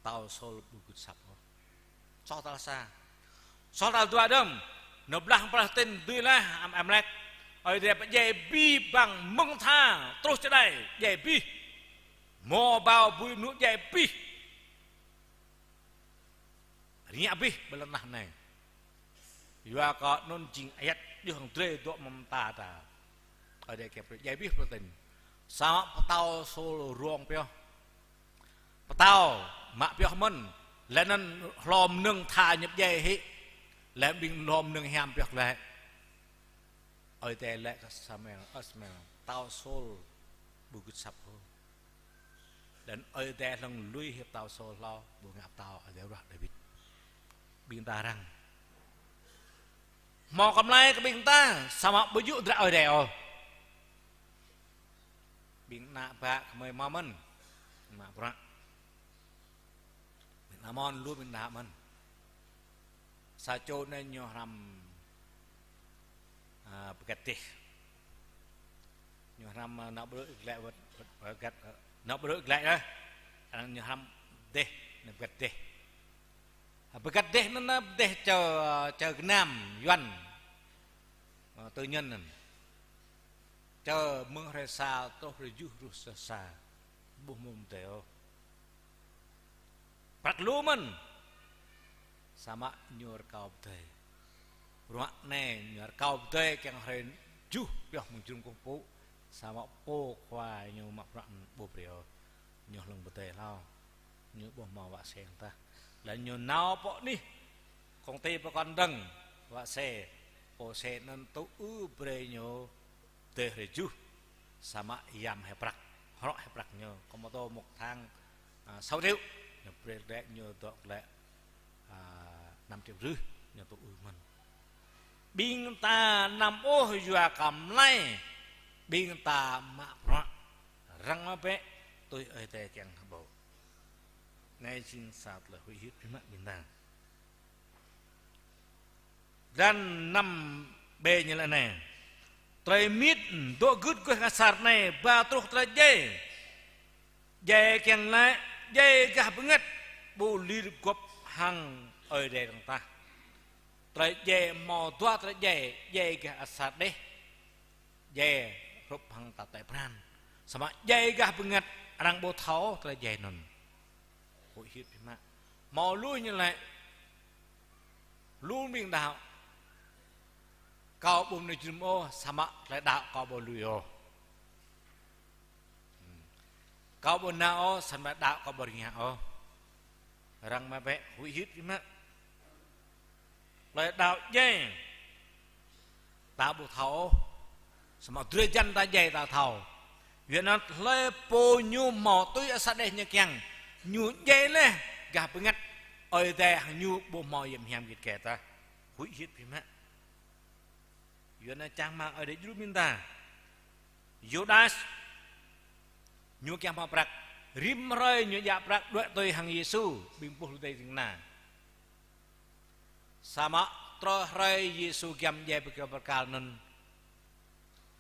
pơtao Saul ƀu gưt asăp ôh. Soh tal sa. Soh tal dua đơ̆m. Nao blah Palestin dưi laih Am-, Amalek. Ơi Adai pơdjai abih bang mơ̆ng tha truh čơđai, djai abih. Hmâo bao bui mơnŭ djai abih. Rơngiă abih ƀơi lŏn tơnah anai. Yua kơ anŭn jing ayăt djuh hăng drơi dŏ mơ̆ng ta ta. Ơi Adai kiăng pơdjai abih Palestin. Samơ̆ pơtao Saul rông pioh. Pơtao mă pioh mơ̆n, laih anŭn hlô mơnơ̆ng tha ñu pơdjai hĭ, laih ƀing hlô mơnơ̆ng hiam pioh glaĭ. Ơi Adai laĭ kơ Samuel, ơ Samuel, pơtao Saul ƀu gưt asăp ôh. Laih anŭn Ơi Adai hlŏng lui hĭ pơtao Saul hlâo, ƀu ngă pơtao, Ơi Adai ruah Dawid. Ƀing ta răng. Hmâo kơmlai kơ ƀing ta, samơ̆ ƀu djơ̆ hơdră Ơi Adai ôh. Ƀing ană bă kơmơi hmâo mơ̆n, mă bruă. Ƀing ană mơ̆n lu ƀing đah mơ̆n. Sa čô anai ñu hrăm, a, bơgăt dêh. Ñu hrăm, a, nao ƀrư̆ glaĭ wơ̆t, wơ̆t, wơ̆t bơgăt, a, nao ƀrư̆ glaĭ, a. Anŭn ñu hrăm dêh, nao bơgăt dêh. A, bơgăt dêh anŭn, a, dêh čơ, čơ gơnam Yuan. A, tư nhân anŭn. Čơ mơ̆ng hrơi sa truh hrơi tơjuh rơ̆ sa sa. Ƀu hmâo pơdơi ôh. Prăk lu mơ̆n. Samơ̆ ñu rơkâo pơdơi. Bruă anai ñu rơkâo pơdơi kiăng hrơi tơjuh pioh mơ̆ng jơnum kơkuh pơpŭ. Samơ̆ pô khua ñu mă bruă ƀu brơi ôh. Ñu hlŏng pơdơi hlâo. Ñu ƀu hmâo wă se hăng tah. Laih ñu nao pơ anih công ty pơkŏn dơ̆ng, wă se. Pô se anŭn tŭ ư brơi ñu pơdơi hrơi tơjuh, samơ̆ yăm hĭ prăk, hrŏ hĭ prăk ñu, kơ mơtô một tháng, a, sáu triệu, ñu brơi glaĭ ñu dŏ glaĭ, a, năm triệu rưh, ñu tŭ ư mơ̆n. Ƀing ta anăm ôh yua kơ kơmlai, ƀing ta mă bruă, răng mă bĕ, tui Ơi Adai kiăng hơbô. Anai jing sa tơlơi huĭ hyưt biă mă ƀing ta. Dran năm B ñu laĭ anai: Tơlơi mĭt dŏ gưt guah asar anai ba truh tơlơi djai. Djai kiăng laĭ djai gah bơngăt, ƀu lir gŏp hăng Ơi Adai dơ̆ng tah. Tơlơi djai hmâo dua tơlơi djai, djai gah asar đeh, djai hrup hăng ta tơlơi pran. Samơ̆ djai gah bơngăt arăng ƀu thâo tơlơi djai anŭn. Huĭ hyưt biă mă. Hmâo lu ñu laĭ, lu ƀing đaŏ: Kâo ƀu mơnơ̆ng jơnum ôh, samơ̆ tơlơi đaŏ kâo ƀu lui ôh. Kâo ƀu nao ôh, samơ̆ đaŏ kâo ƀu rơngiă ôh. Răng mă bĕ, huĭ hyưt biă mă. Tơlơi đaŏ djai ta ƀu thâo ôh. Samơ̆ drơi jan ta djai ta thâo. Yua anŭn hlơi pô ñu hmâo tui asar đeh ñu kiăng, ñu djai laih gah bơngăt, Ơi Adai hăng ñu ƀu hmâo yăm hiam git gai tah. Huĭ hyưt biă mă. Yua anŭn čang rơmang Ơi Adai djru ƀing ta. Yuđas, ñu kiăng hmâo prăk. Rĭm hrơi ñu djă prăk đuaĭ tui hăng Yêsu, ƀing pluh rơdêh ding kơna. Samơ̆ truh hrơi Yêsu giăm djai ƀơi kơyâo bơrkal anŭn,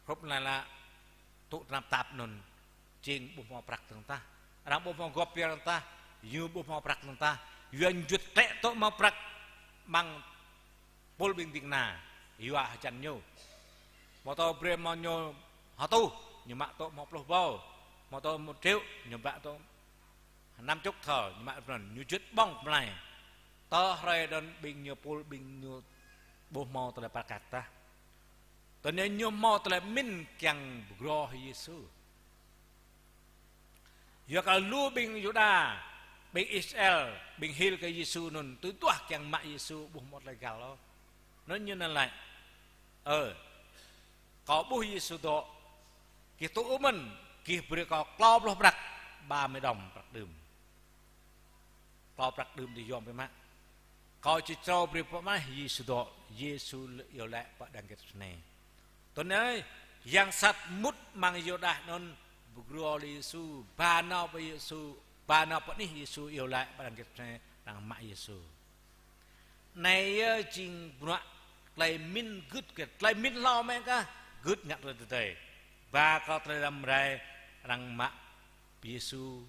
hrup anai lĕ tŭ tơnap tap anŭn, jing ƀu hmâo prăk dơ̆ng tah. Arăng ƀu hmâo gŏp pioh dơ̆ng tah, ñu ƀu hmâo prăk dơ̆ng tah. Yua ñu juăt klĕ tŭ hmâo prăk amăng pul ƀing ding kơna, yua hơjăn ñu. Mơtô brơi hmâo ñu hơtuh, ñu mă tŭ hmâo pluh ƀâo. Mơtô một triệu, ñu mă tŭ năm chục thơ, ñu mă anŭn, ñu juăt ƀơ̆ng kơmlai. Tơ hrơi anŭn ƀing ñu pul, ƀing ñu ƀu hmâo tơlơi prăk kăk tah. Tơl anai ñu hmâo tơlơi pơmĭn kiăng pơgro Yêsu. Yua kơ lu ƀing Yuđa, ƀing Israel, ƀing hil kơ Yêsu anŭn, tui duah kiăng mă Yêsu ƀu hmâo tơlơi găl ôh. Anŭn ñu anŭn laĭ: Ơ, kâo ƀuh Yêsu dŏ, gih tŭ ư mơ̆n, gih brơi kâo klâo pluh prăk, ba mươi đồng prăk đưm. Klâo prăk đưm dih yom biă mă. Kâo či črâo brơi pơ mah Yêsu dŏ, Yêsu iâu laĭ pơ đang Gêtsêmanê. Tui anai, yang sat mŭt amăng Yuđas anŭn pơgro lĕ Yêsu, ba nao pơ Yêsu, Ba nao pơ anih Yêsu iâu laĭ, ba arăng gĕt anai arăng mă Yêsu. Anai yơh jing bruă tơlơi pơmĭn gưt kơ, tơlơi pơmĭn hlâo mơ̆ kah, gưt ngă tui tơdơi. Ba kơ tơlơi răm rai arăng mă Yêsu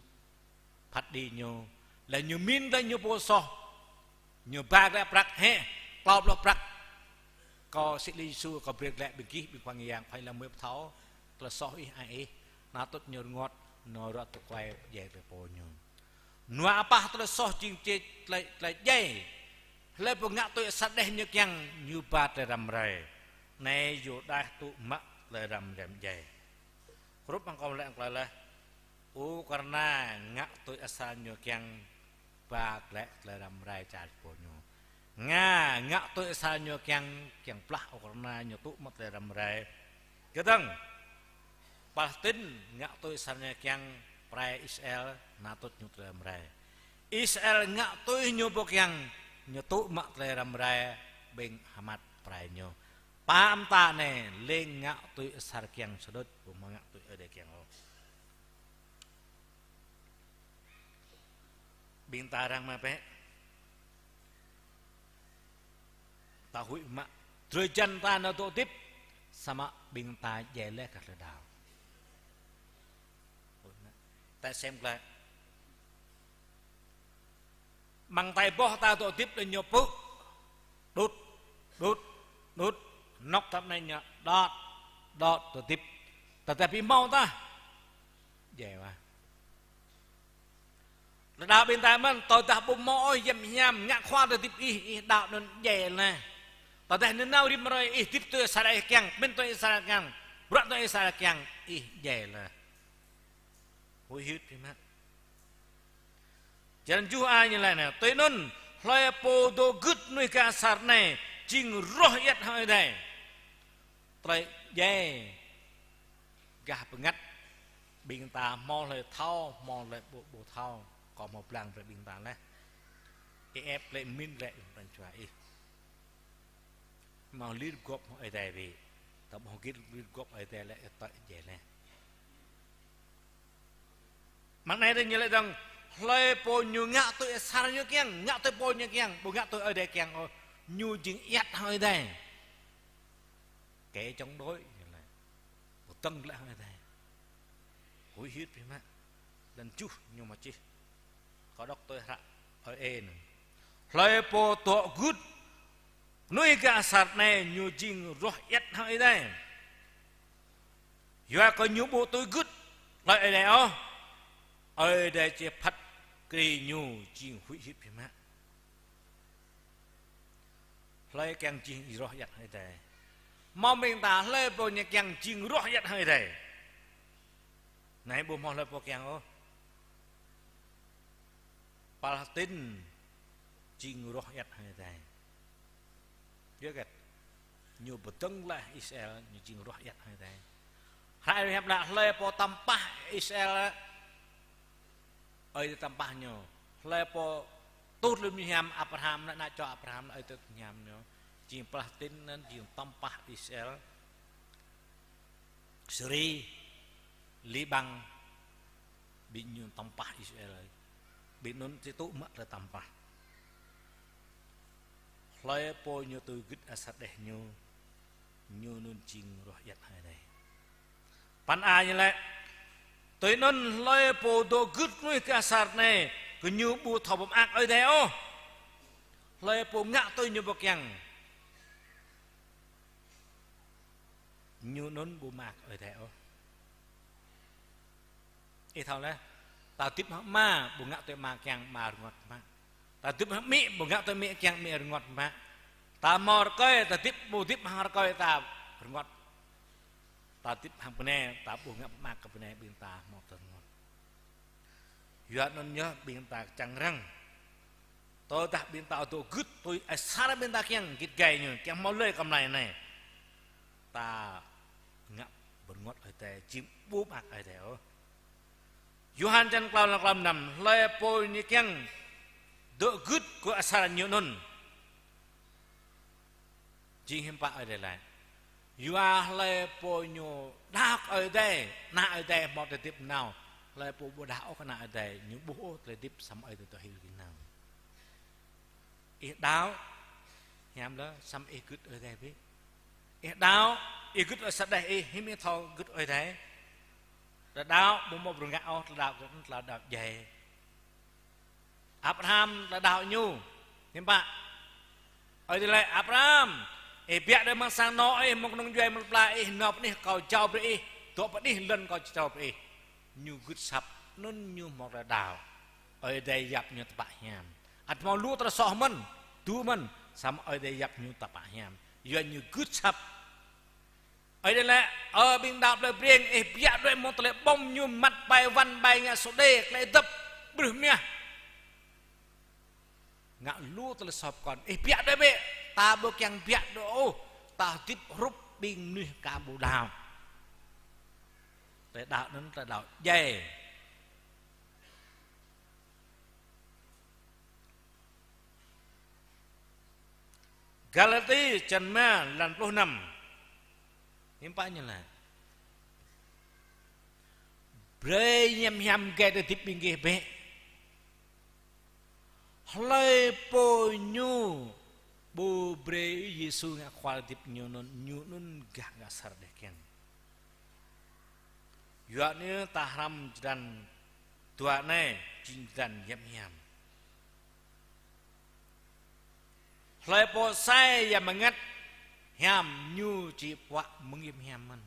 phat đĭ ñu. Laih ñu pơmĭn tơlơi ñu pô soh. Ñu ba glaĭ prăk hĕ, klâo pluh prăk. Kâo sĭ lĕ Yêsu, kâo brơi glaĭ ƀing gih, ƀing khua ngă yang, khua hlăm mơ̆ pơthâo tơlơi soh ih, ai ih. Anŭn tuč ñu rơngot, ñu rŏ tŭ kuai djai tơlơi pô ñu. Nua apah tơlơi soh jing či tơlơi, tơlơi djai. Hlơi pô ngă tui asar đeh ñu kiăng, ñu ba tơlơi răm rai. Anai Yuđa tŭ mă tơlơi răm rai djai. Hrup mơ̆ng kâo laĭ tơlơi laih. Ukraina ngă tui asar ñu kiăng, ba glaĭ tơlơi răm rai čar pô ñu. Nga ngă tui asar ñu kiăng, kiăng plah Ukraina ñu tŭ mă tơlơi răm rai. Kơdơ̆ng Palestin ngă tui asar ñu kiăng, prai Israel anŭn tuč ñu tơlơi răm rai. Israel ngă tui ñu pô kiăng, ñu tŭ mă tơlơi răm rai, ƀing Hamas prai ñu. Pă mơta anai leng ngă tui asar kiăng sơđuč, ƀu hmâo ngă tui Ơi Adai kiăng ôh. Ƀing ta răng mă bĕ. Ta huĭ mă. Drơi jăn ta nao dŏ hơdip, samơ̆ ƀing ta djai laih kơ tơlơi đaŏ. Ta sem glaĭ. Amăng tai boh ta dŏ hơdip lĕ ñu pŭ. Đŭt, đŭt, đŭt. Nŏk tap anai ñu đŏt, đŏt dŏ hơdip. Tơdah ƀu hmâo tah. Djai wa. Tơdah ƀing ta mơ̆n, tơdah ƀu hmâo ôh hiam hiam, ngă khua tơlơi hơdip ih, ih đaŏ anŭn djai laih. Tơdah ñu nao rĭm hrơi ih hơdip tui asar ih kiăng, pơmĭn tui asar kiăng, bruă tui asar kiăng, ih djai laih. Huĭ hyưt biă mă. Črăn tơjuh a ñu laĭ anai, tui anŭn, hlơi pô dŏ gưt mơnuih gah asar anai, jing roh ayăt hăng Ơi Adai. Tơlơi djai gah bơngăt, ƀing ta hmâo hlơi thâo, hmâo hlơi ƀu, ƀu thâo, kâo hmâo blang brơi ƀing ta laih. Ih ĕp lĕ pơmĭn lĕ ƀing pran jua ih. Hmâo lir gŏp hmâo Ơi Adai ƀĕ. Ta ƀu hmâo lir gŏp Ơi Adai lĕ, ih tơlơi djai laih. Mơ̆ng anai ta ñu laĭ dơ̆ng, hlơi pô ñu ngă tui asar ñu kiăng, ngă tui pô ñu kiăng, ƀu ngă tui Ơi Adai kiăng ôh, ñu jing ayăt hăng Ơi Adai. Kẻ chống đối ñu laĭ. Ƀu dơ̆ng glaĭ hăng Ơi Adai. Huĭ hyưt biă mă. Črăn tơjuh ñu mă čih. Kâo đŏk tui hră Ơi Adai anŭn. Hlơi pô dŏ gưt mơnuih gah asar anai, ñu jing roh ayăt hăng Ơi Adai. Yua kơ ñu ƀu tui gưt tơlơi Ơi Adai ôh, Ơi Adai či phat kơđi ñu jing huĭ hyưt biă mă. Hlơi kiăng jing roh ayăt hăng Ơi Adai? Hmâo ƀing ta hlơi pô ñu kiăng jing roh ayăt hăng Ơi Adai? Anai ƀu hmâo hlơi pô kiăng ôh. Palestin jing roh ayăt hăng Ơi Adai. Yua kơ ñu pơdơ̆ng laih Israel, ñu jing roh ayăt hăng Ơi Adai. Hră Ơi Adai hiăp laĭ hlơi pô tăm pah Israel, Ơi Adai tăm pah ñu. Hlơi pô tŭ lơ̆m ñu hiam Abraham, ană čô Abraham, Ơi Adai tŭ hiam ñu. Jing Palestin anŭn jing tăm pah Israel. Syria, Liban, ƀing ñu tăm pah Israel. Ƀing anŭn či tŭ mă tơlơi tăm pah. Hlơi pô ñu tui gưt asar đeh ñu, ñu anŭn jing roh ayăt hăng Ơi Adai. Păn a ñu laĭ, tui anŭn hlơi pô dŏ gưt mơnuih gah asar anai, gơñu ƀu thâo pơmơak Ơi Adai ôh. Hlơi pô ngă tui ñu pô kiăng, ñu anŭn ƀu mơak Ơi Adai ôh. Ih thâo laih, ta hơdip hăng ama, ƀu ngă tui ama kiăng, ama rơngot mă. Ta hơdip hăng amĭ, ƀu ngă tui amĭ kiăng, amĭ rơngot mă. Ta hmâo rơkơi, ta hơdip, ƀu hơdip hăng rơkơi ta rơngot. Ta hơdip hăng bơnai, ta ƀu ngă pơmơak kơ bơnai, ƀing ta hmâo tơlơi rơngot. Yua anŭn yơh ƀing ta čang răng. Tơdah ƀing ta dŏ gưt tui asar ƀing ta kiăng git gai ñu, kiăng hmâo lơi kơ mơlai anai. Ta ngă pơrơngot Ơi Adai, jing ƀu mơak Ơi Adai ôh. Yôhan črăn klâo, klâo mơnăm, hlơi pô ñu kiăng dŏ gưt kơ asar ñu anŭn. Jing hiư̆m pă Ơi Adai laĭ. Yua hlơi pô ñu đaŏ Ơi Adai, ană Ơi Adai hmâo tơlơi hơdip nanao. Hlơi pô ƀu đaŏ ôh kơ Ană Ơi Adai, ñu ƀuh ôh tơlơi hơdip samơ̆ Ơi Adai tŏ hil gih nao. Ih đaŏ, hiam lĕ, samơ̆ ih gưt Ơi Adai bĕ. Ih đaŏ, ih gưt Ơi Adai, ih hiam ih thâo gưt Ơi Adai. Tơlơi đaŏ ƀu hmâo bruă ngă ôh, tơlơi đaŏ kơ tơlơi đaŏ djai. Abraham tơlơi đaŏ ñu. Hiư̆m pă? Ơi Adai laĭ: Abraham, ih biă đuaĭ amăng sang anŏ ih, amăng kơnung djuai mơ̆ng pla ih, nao pơ anih kâo jao brơi ih, dŏ pơ anih lŏn kâo jao brơi ih. Ñu gưt asăp, anŭn ñu hmâo tơlơi đaŏ. Ơi Adai yap ñu tơpă hiam. Ăt hmâo lu tơlơi soh mơ̆n, tŭ mơ̆n, samơ̆ Ơi Adai yap ñu tơpă hiam. Yua ñu gưt asăp. Ơi Adai laĭ: Ơ ƀing đaŏ plơi Breng, ih biă đuaĭ mơ̆ng tơlơi ƀơ̆ng mơñum, măt ƀai wăn, ƀai ngă sô đê, klĕ dăp, brưh mah. Ngă lu tơlơi soh pơkŏn. Ih biă đuaĭ bĕ, ta ƀu kiăng biă đuaĭ ôh, ta hơdip hrup ƀing mơnuih aka ƀu đaŏ. Tơlơi đaŏ anŭn tơlơi đaŏ djai. Galati črăn rơma, lan pluh năm. Hiư̆m pă ñu laĭ? Brơi hiam hiam gai tơlơi hơdip ƀing gih bĕ. Hlơi pô ñu ƀu brơi Yêsu ngă khua tơlơi hơdip ñu anŭn, ñu anŭn gah ngă asar đeh kiăng. Yua anŭn ta hrăm črăn dua anai, jing črăn hiam hiam. Hlơi pô sai Yang Bơngăt Hiam ñu či puă mơ̆ng hiam hiam mơ̆n.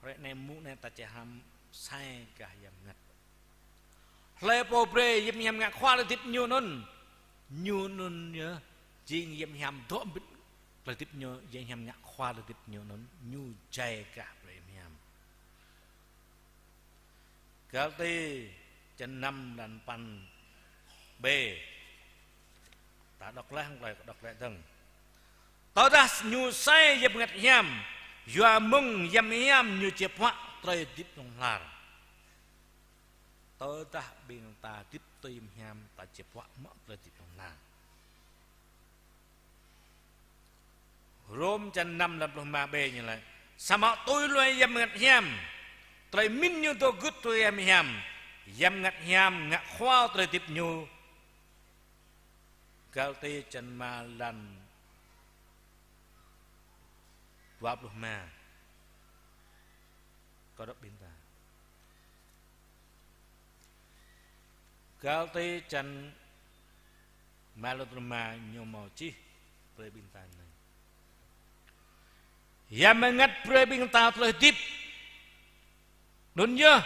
Hrơi anai mơ̆ng anai ta či hrăm sai gah Yang Bơngăt. Hlơi pô brơi hiam hiam ngă khua tơlơi hơdip ñu anŭn, ñu anŭn yơh jing hiam hiam dŏ ƀing tơlơi hơdip ñu, hiam hiam ngă khua tơlơi hơdip ñu anŭn, ñu jai gah brơi hiam hiam. Galati črăn năm, lan păn B. Ta đŏk laih, hăng tơlơi đŏk laih dơ̆ng. Tơdah ñu sai Yang Bơngăt Hiam, yua mơ̆ng hiam hiam ñu či puă tơlơi hơdip hlŏng lar. Tơdah ƀing ta hơdip tui hiam hiam, ta či puă mă tơlơi hơdip hlŏng lar. Rôm črăn năm, lan pluh rơma B ñu laĭ: Samơ̆ tui hluai Yang Bơngăt Hiam, tơlơi pơmĭn ñu dŏ gưt tui hiam hiam, Yang Bơngăt Hiam ngă khua tơlơi hơdip ñu. Galati črăn rơma, lan dua pluh rơma. Kơ dŏ ƀing ta. Galati črăn rơma, lan pluh rơma ñu hmâo čih brơi ƀing ta anai: Yang Bơngăt brơi ƀing ta tơlơi hơdip. Anŭn yơh,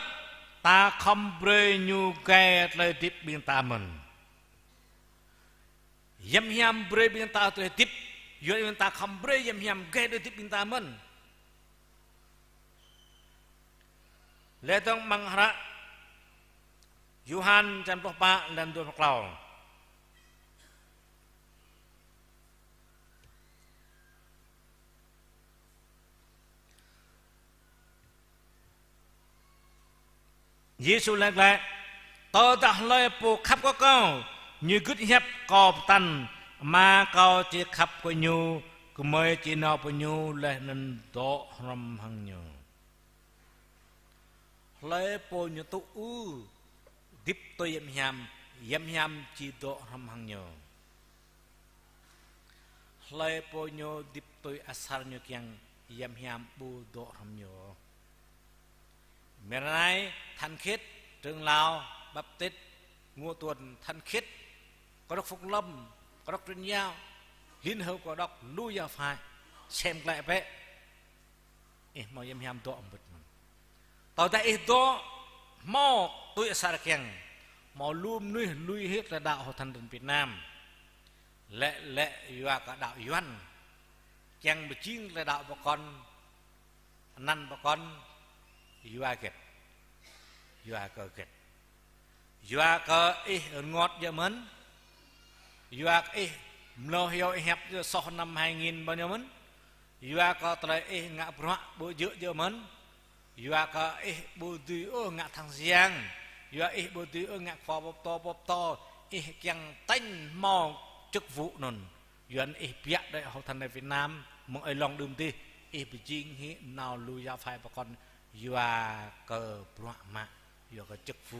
ta khŏm brơi ñu gai tơlơi hơdip ƀing ta mơ̆n. Hiam hiam brơi ƀing ta tơlơi hơdip, yua ƀing ta khŏm brơi hiam hiam gai tơlơi hơdip ƀing ta mơ̆n. Laih dơ̆ng amăng hră Yôhan črăn pluh pă, lan dua pluh klâo. Yêsu laĭ glaĭ: Tơdah hlơi pô khăp kơ Kâo, ñu gưt hiăp Kâo pơtăn, Ama Kâo či khăp kơ ñu, gơmơi či nao pơ ñu laih anŭn dŏ hrŏm hăng ñu. Hlơi pô ñu tŭ ư hơdip tui hiam hiam, hiam hiam či dŏ hrŏm hăng ñu. Hlơi pô ñu hơdip tui asar ñu kiăng, hiam hiam ƀu dŏ hrŏm ñu. Mơ̆ng anai, Thanh Khiết, trưởng lão, Baptist, Ngũ Tuần, Thanh Khiết, Kruk Phục Lâm, Kruk Truyền Giáo, Liên Hợp Cơ Đốc, Lu Giáo Phái, sem glaĭ bĕ. Ih hmâo hiam hiam dŏ ƀơ̆t mơ̆n. Tơdah ih dŏ hmâo tui asar kiăng, hmâo lu mơnuih lui hĭ tơlơi đaŏ hŏ than tơlơi Việt Nam. Lĕ, lĕ yua kơ đaŏ Yuan. Kiăng pơjing tơlơi đaŏ pơkŏn, anăn pơkŏn, yua hơget? Yua kơ hơget? Yua kơ ih rơngot djơ̆ mơ̆n? Yua kơ ih mlâo hyu ih hiăp djơ̆ soh năm hai nghìn ƀơi ñu mơ̆n? Yua kơ tơlơi ih ngă bruă ƀu djơ̆ djơ̆ mơ̆n? Yua kơ ih ƀu dưi ôh ngă thăng siang, yua ih ƀu dưi ôh ngă khua pơtô pơtô, ih kiăng tañ hmâo chức vụ anŭn. Yua anŭn ih biă đuaĭ hŏ than tơlơi Việt Nam, mơ̆ng ơi lŏng đưm dih, ih pơjing hĭ nao Lu Giáo Phái pơkŏn, Yua kơ bruă mă, yua kơ chức vụ.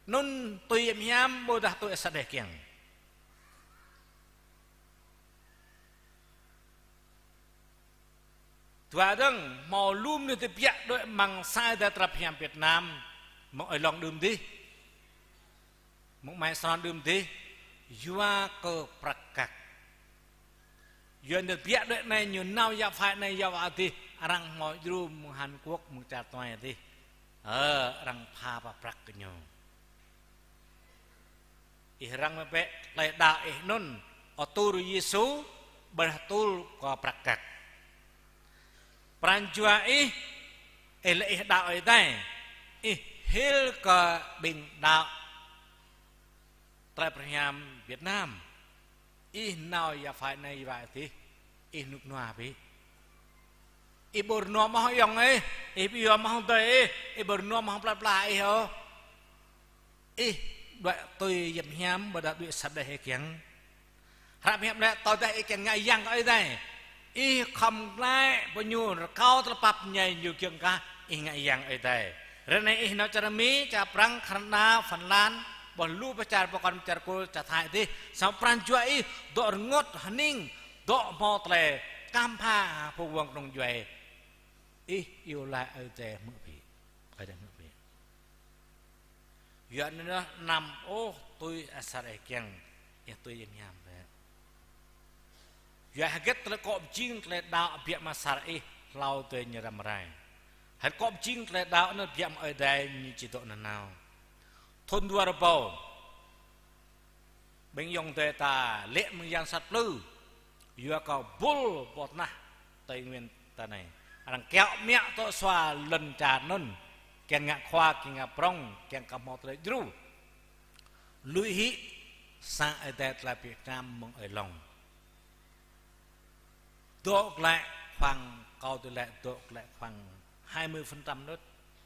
Anŭn tui hiam ƀôdah tui asar đeh kiăng. Dua dơ̆ng, hmâo lu mơnuih tơbiă đuaĭ amăng sang Ơi Adai tơlơi pơhiam Việt Nam, mơ̆ng ơi lŏng đưm dih. Mơ̆ng amai Sài Gòn đưm dih, yua kơ prăk kăk. Yua anŭn tơbiă đuaĭ anai ñu nao yă phai anai yă phai adih, arăng hmâo djru mơ̆ng Hàn Quốc, mơ̆ng čar tuai adih. Ơ, arăng pha pơprăk kơ ñu. Ih răng mơ̆ bĕ, tơlơi đaŏ ih anŭn, atur Yêsu, ƀôdah atur kơ prăk kăk. Pran jua ih, ih lĕ ih đaŏ Ơi Adai, ih hil kơ ƀing đaŏ tơlơi pơhiam Việt Nam. Ih nao yă phai anai yă phai adih, ih rơnŭk rơnua bĕ. Ih ƀu rơnua mơ̆ ayŏng ih, ih ƀu yua mơ̆ adơi ih, ih ƀu rơnua mơ̆ plơi pla ih ôh. Ih đuaĭ tui hiam ƀôdah tui asar đeh ih kiăng. Hră pơhiăp lĕ tơdah ih kiăng ngă yang kơ Ơi Adai, ih khŏm glaĭ pơ ñu rơkâo tơlơi pap ñai ñu kiăng kah ih ngă yang Ơi Adai. Ră anai ih nao čar Mi, čar Prăng, Canada, Phần Lan, ƀôdah lu pơ čar pơkŏn čar Kur, čar Thái adih. Samơ̆ pran jua ih dŏ rơngot hơning, dŏ hmâo tơlơi kăm pha phung wơ̆ng kơnung djuai. Ih iâu laĭ Ơi Adai hmư̆ bĕ. Ơi Adai hmư̆ bĕ. Yua anŭn anăm ôh tui asar ih kiăng, ih tui hiam bĕ. Yua hơget tơlơi akŏ pơjing tơlơi đaŏ biă mă asar ih hlâo adih ñu răm rai. Hơget akŏ pơjing tơlơi đaŏ anŭn biă mă Ơi Adai ñu či dŏ nanao. Thŭn dua rơbâo. Ƀing ayŏng adơi ta lĕ mơ̆ng yang sat plư. Yua kơ bul pơ tơnah Tây Nguyên ta anai. Arăng kiaŏ mă tŏ sua lŏn čar anŭn. Kiăng ngă khua, kiăng ngă prŏng, kiăng kơ hmâo tơlơi djru. Lui hĭ sang Ơi Adai tơlơi Việt Nam mơ̆ng ơi lŏng. Dŏ glaĭ khoảng, kâo dŏ glaĭ, dŏ glaĭ khoảng hai mươi phần trăm đôč,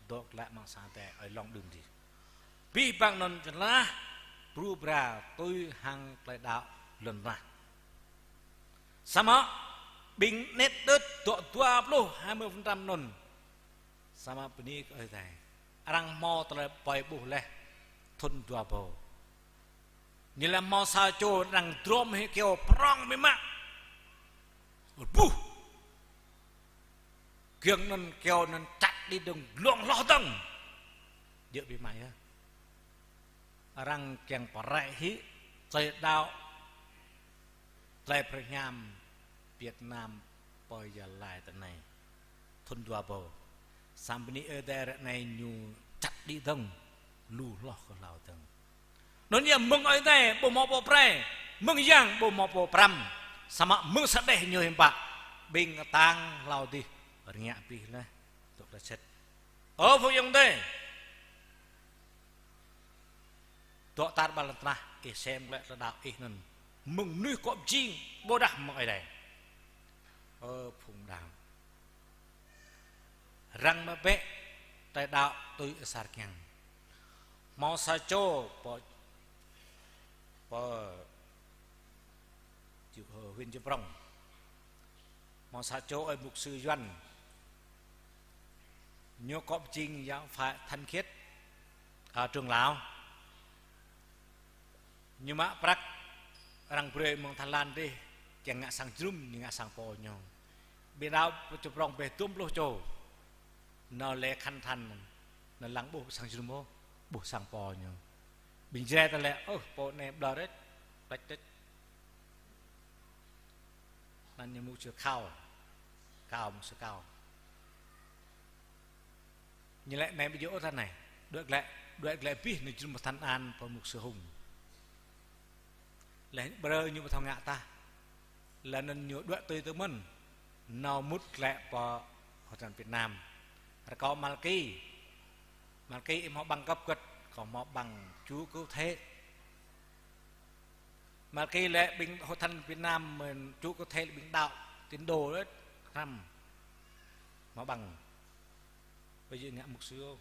dŏ glaĭ amăng sang Ơi Adai ơi lŏng đưm dih. Abih bang anŭn čơlah, bru bra tui hăng tơlơi đaŏ lŏn tơnah. Samơ̆ ƀing anet đôč dŏ dua pluh, hai mươi phần trăm anŭn. Samơ̆ bơni kơ Ơi Adai. Arăng hmâo tơlơi ƀai ƀuh laih thŭn dua rơbâo. Ñu laĭ hmâo sa čô arăng drôm hĭ kyâo prŏng biă mă. Rơbuh. Giŏng anŭn kyâo anŭn čăt đĭ dơ̆ng, glông hloh dơ̆ng. Djơ̆ biă mă yơh. Arăng kiăng pơrai hĭ tơlơi đaŏ, tơlơi pơhiam Việt Nam pơ Gia Lai tơ anai. Thŭn dua rơbâo. Samơ̆ bơni Ơi Adai ră anai ñu čăt đĭ dơ̆ng, lu hloh kơ hlâo dơ̆ng. Anŭn yơh mơ̆ng Ơi Adai ƀu hmâo pô pơrai, mơ̆ng yang ƀu hmâo pô pơrăm. Samơ̆ mơ̆ng asar đeh ñu hiư̆m pă, ƀing kơtang hlâo adih rơngiă abih laih, dŏ glaĭ sĭt. Ơ phung ayŏng adơi. Dŏ tar ƀar lŏn tơnah, ih sem glaĭ tơlơi đaŏ ih anŭn. Mơ̆ng mơnuih akŏ pơjing, ƀôdah mơ̆ng Ơi Adai. Ơ phung đaŏ. Răng mă bĕ, tơlơi đaŏ tui asar kiăng. Hmâo sa čô pơ, pơ, huyện Chư Prông. Hmâo sa čô ơi mục sư Yuan. Ñu akŏ pơjing yă phai Thanh Khiết, à, trưởng lão. Ñu mă prăk arăng brơi mơ̆ng Thái Lan dih, kiăng ngă sang jơnum, ñu ngă sang pô ñu. Ƀing đaŏ pơ Chư Prông ƀĕ dua pluh čô. Nao lĕ khăn than, nao lăng ƀuh sang jơnum ôh, ƀuh sang pô ñu. Ƀing Jrai ta lĕ, ơ, pô anai ƀlŏr rĕč, plĕč rĕč. Anăn ñu mục sư Khao. Khao, mục sư Khao. Ñu lĕ anai ƀu djơ̆ ôh ta anai. Đuaĭ glaĭ, đuaĭ glaĭ abih anai jơnum pơ Tân An pơ mục sư Hùng. Lĕ brơi ñu ƀu thâo ngă tah. Lĕ anŭn ñu đuaĭ tui tơ mơ̆n. Nao mŭt glaĭ pơ Hội thánh Việt Nam. Rơkâo Malaki. Malaki ih hmâo bằng cấp gĕt, kâo hmâo bằng Chúa Cứu Thế. Malaki lĕ ƀing Hội thánh Việt Nam mơ̆n, Chúa Cứu Thế lĕ ƀing đaŏ Tín Đồ đôč, hrăm. Hmâo bằng. Ƀu djơ̆ ngă mục sư ôh.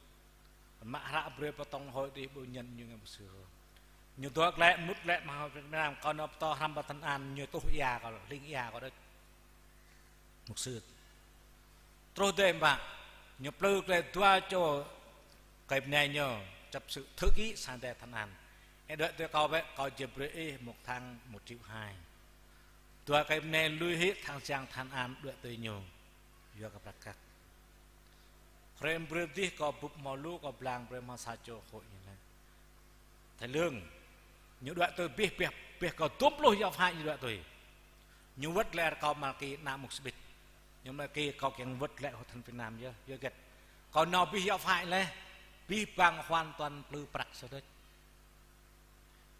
Mă hră brơi pơ tổng hội dih ƀu nhận ñu ngă mục sư ôh. Ñu dŏ glaĭ, mŭt glaĭ mơ̆ng Hội thánh Việt Nam, kâo nao pơtô hrăm pơ Tân An, ñu tuh ia kâo, hling ia kâo đôč. Mục sư. Truh dih mă. Ñu plư glaĭ dua čô kơi bơnai ñu, chấp sự thư ký sang Đài Than An. Ih đuaĭ tui kâo bĕ, kâo či brơi ih một tháng một triệu hai. Dua kơi bơnai lui hĭ sang Than An đuaĭ tui ñu. Yua kơ prăk kăk. Hrơi brơi dih kâo bưp hmâo lu, kâo blang brơi hmâo sa čô khối ñu lĕ. Thầy Lương, ñu đuaĭ tui abih, abih, abih kâo dua pluh yua phải ñu đuaĭ tui. Ñu wơ̆t glaĭ rơkâo Malaki ană mục sư Bit. Ñu Malaki kâo kiăng wơ̆t glaĭ hơtăn Việt Nam yơh, yơh gĕt. Kâo nao abih yua phải lĕ, abih bang hoàn toàn plư prăk sơđôč.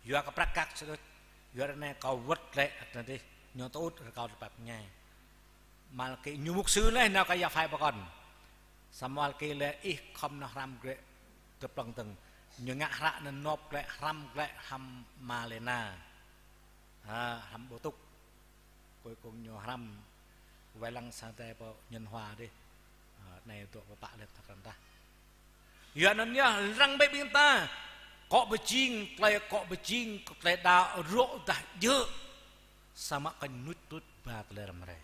Yua kơ prăk kăk sơđôč, yua ră anai kâo wơ̆t glaĭ ăt anai dih, ñu tŭ ŭt rơkâo tơpă pơñai. Malaki ñu mục sư lĕ nao kơ yua phải pơkŏn. Samơ̆ Malaki lĕ ih khŏm nao hrăm glaĭ tơplŏng dơ̆ng. Ñu ngă hră anŭn nộp glaĭ hrăm glaĭ hăm Malena. Ha, hrăm Bô Túc. Cuối cùng ñu hrăm wai lăng sang Đài pơ Nhân Hòa dih. Ha, anai dŏ pơpă lĕ thâo krăn tah. Yua anŭn yơh, răng bĕ ƀing ta. Akŏ pơjing, tơlơi akŏ pơjing, tơlơi đaŏ rŏ dah djơ̆. Samơ̆ kơnuč tuč ba tơlơi răm rai.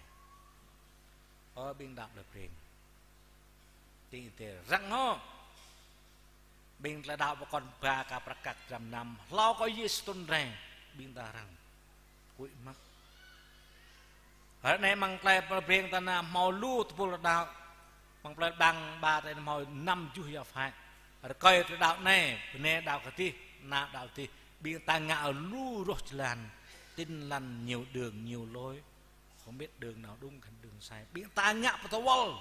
Ơ ƀing đaŏ tơlơi Breng. Tĭng tê răng hŏ. Ƀing tơlơi đaŏ pơkŏn ba kơ prăk kăk dram năm. Hlâo kơ Yêsu trŭn rai. Ƀing ta răng. Kuĭ mă. Ră anai amăng tơlơi Breng ta anai hmâo lu tơpul đaŏ. Amăng plơi Đăng ba tơlơi hmâo năm tơjuh yua phải. Rơkơi tơlơi đaŏ anai, bơnai đaŏ kơ dih, ană đaŏ dih. Ƀing ta ngă lu roh jơlan. Tin lành nhiều đường, nhiều lối. Không biết đường nào đúng hay đường sai. Ƀing ta ngă pơtơwăl.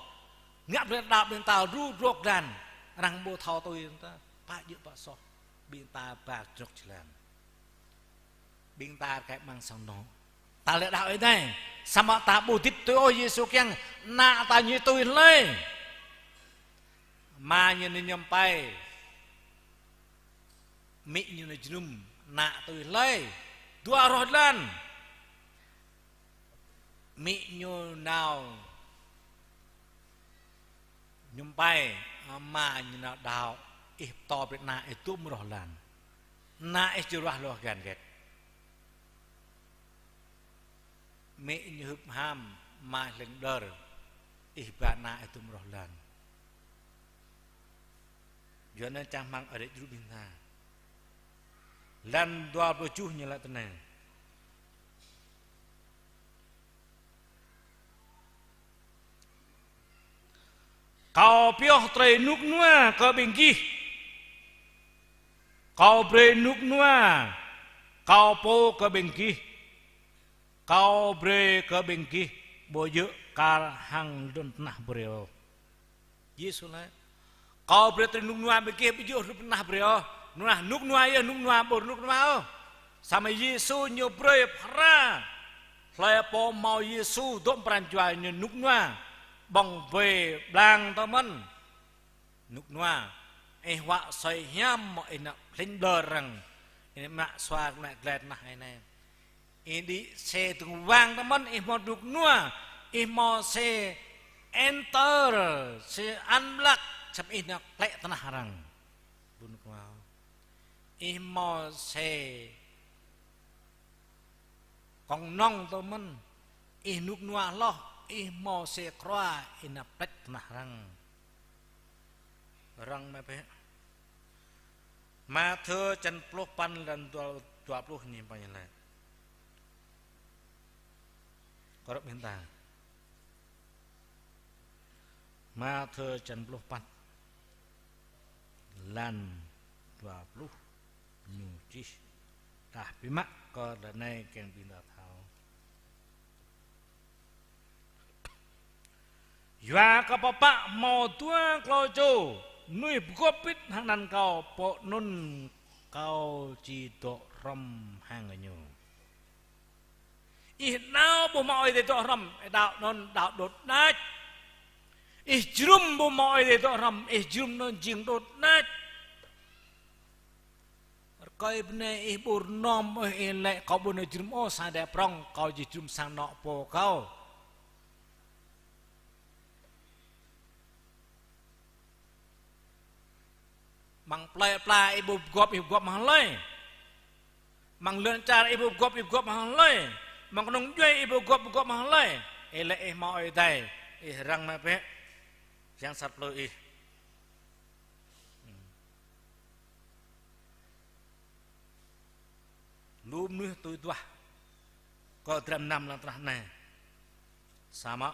Ngă plơi đaŏ ƀing ta ru rŏk jơlan. Arăng ƀu thâo tui ta. Pă djơ̆ pă soh. Ƀing ta ba rŏk jơlan. Ƀing ta rơkơi amăng sang anŏ. Ta lĕ đaŏ Ơi Adai. Samơ̆ ta ƀu hơdip tui ôh Yêsu kiăng. Ană ta ñu tui hlơi. Ama ñu nao mơñum pai. Amĭ ñu nao jơnum. Ană tui hlơi. Dua roh jơlan. Amĭ ñu nao mơñum pai, ama ñu nao đaŏ, ih pơtô brơi ană ih dŭm roh jơlan. Ană ih či ruah hloh găn hơget. Amĭ ñu hưp ham, ama ih lêng đơr, ih ba ană ih dŭm roh jơlan. Yua anŭn čang rơmang ơi adơi djru ƀing ta. Lăn dua pluh tơjuh ñu laĭ tui anai. Kâo pioh tơlơi rơnŭk rơnua kơ ƀing gih. Kâo brơi rơnŭk rơnua. Kâo pô kơ ƀing gih. Kâo brơi kơ ƀing gih ƀu djơ̆ kar hăng lŏn tơnah brơi ôh. Yêsu laĭ: Kâo brơi tơlơi rơnŭk rơnua ƀing gih ƀu djơ̆ hrup tơnah brơi ôh. Rơnŭk rơnua yơh, rơnŭk rơnua ƀu rơnŭk rơnua ôh. Samơ̆ Yêsu ñu brơi phara hlơi pô hmâo Yêsu dŏ pran jua ñu rơnŭk rơnua. Ƀơ̆ng bơi blang tơmơ̆n. Rơnŭk rơnua. Ih huă asơi hiam mơ̆ ih nao plĕnh ƀlŏr arăng. Ih nao mă sua mă glai tơnah ih anai. Ih đĭ xe tơ̆ng wang tơmơ̆n, ih hmâo rơnŭk rơnua, ih hmâo xe Enter, xe ăn ƀlăk, samơ̆ ih nao klĕ tơnah arăng. Ƀu rơnŭk rơnua. Ih hmâo xe kông nong tơmơ̆n, ih rơnŭk rơnua hloh, ih hmâo xe khroa, ih nao plĕč tơnah arăng. Răng mă bĕ. Mathiơ čăn pluh păn lăn dua, dua pluh ñu pă ñu laĭ. Kơ rŏk ƀing ta. Mathiơ čăn pluh păn lăn dua pluh ñu čih. Tah biă mă kơ ră anai kiăng ƀing ta thâo. Yua kơ pơpă hmâo dua klâo čô mơnuih pơgop bit hăng anăn kâo, pơ anŭn kâo či dŏ hrŏm hăng gơñu. Ih đaŏ ƀu hmâo Ơi Adai dŏ hrŏm, ih đaŏ anŭn đaŏ đôč đač. Ih jơnum ƀu hmâo Ơi Adai dŏ hrŏm, ih jơnum anŭn jing đôč đač. Rơkơi bơnai ih ƀu rơnŏm ôh, ih laĭ kâo ƀu nao jơnum ôh sang Đài prŏng, kâo či jơnum sang anŏ pô kâo. Amăng plơi pla ih ƀu pơgop, ih pơgop hăng hlơi. Amăng lŏn čar ih ƀu pơgop, ih pơgop hăng hlơi. Amăng kơnung djuai ih ƀu pơgop, pơgop hăng hlơi. Ih laĭ ih hmâo Ơi Adai, ih răng mă bĕ. Yang sat plư ih. Lu mơnuih tui duah kơ dram năm lŏn tơnah anai. Samơ̆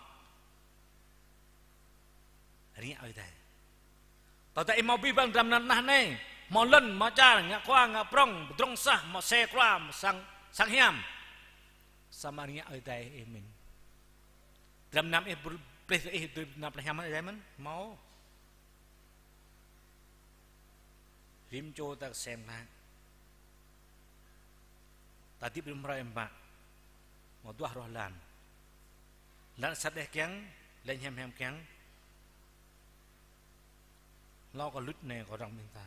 rơngiă Ơi Adai. Tơdah ih hmâo abih bang dram năm tơnah anai, hmâo lŏn, hmâo čar, ngă khua, ngă prŏng, pơdrŏng sah, hmâo xe krua, hmâo sang, sang hiam. Samơ̆ rơngiă Ơi Adai ih mĭn. Dram năm ih br-, plih ih dui dram năm plih hiam Ơi Adai mơ̆n, hmâo. Rĭm čô ta kơsem mă. Ta hơdip rĭm hrơi mă. Hmâo duah rŏh lan. Lan sat đeh kiăng, lan hiam hiam kiăng. Hlâo kơ luč anai kơ arăng ƀing ta.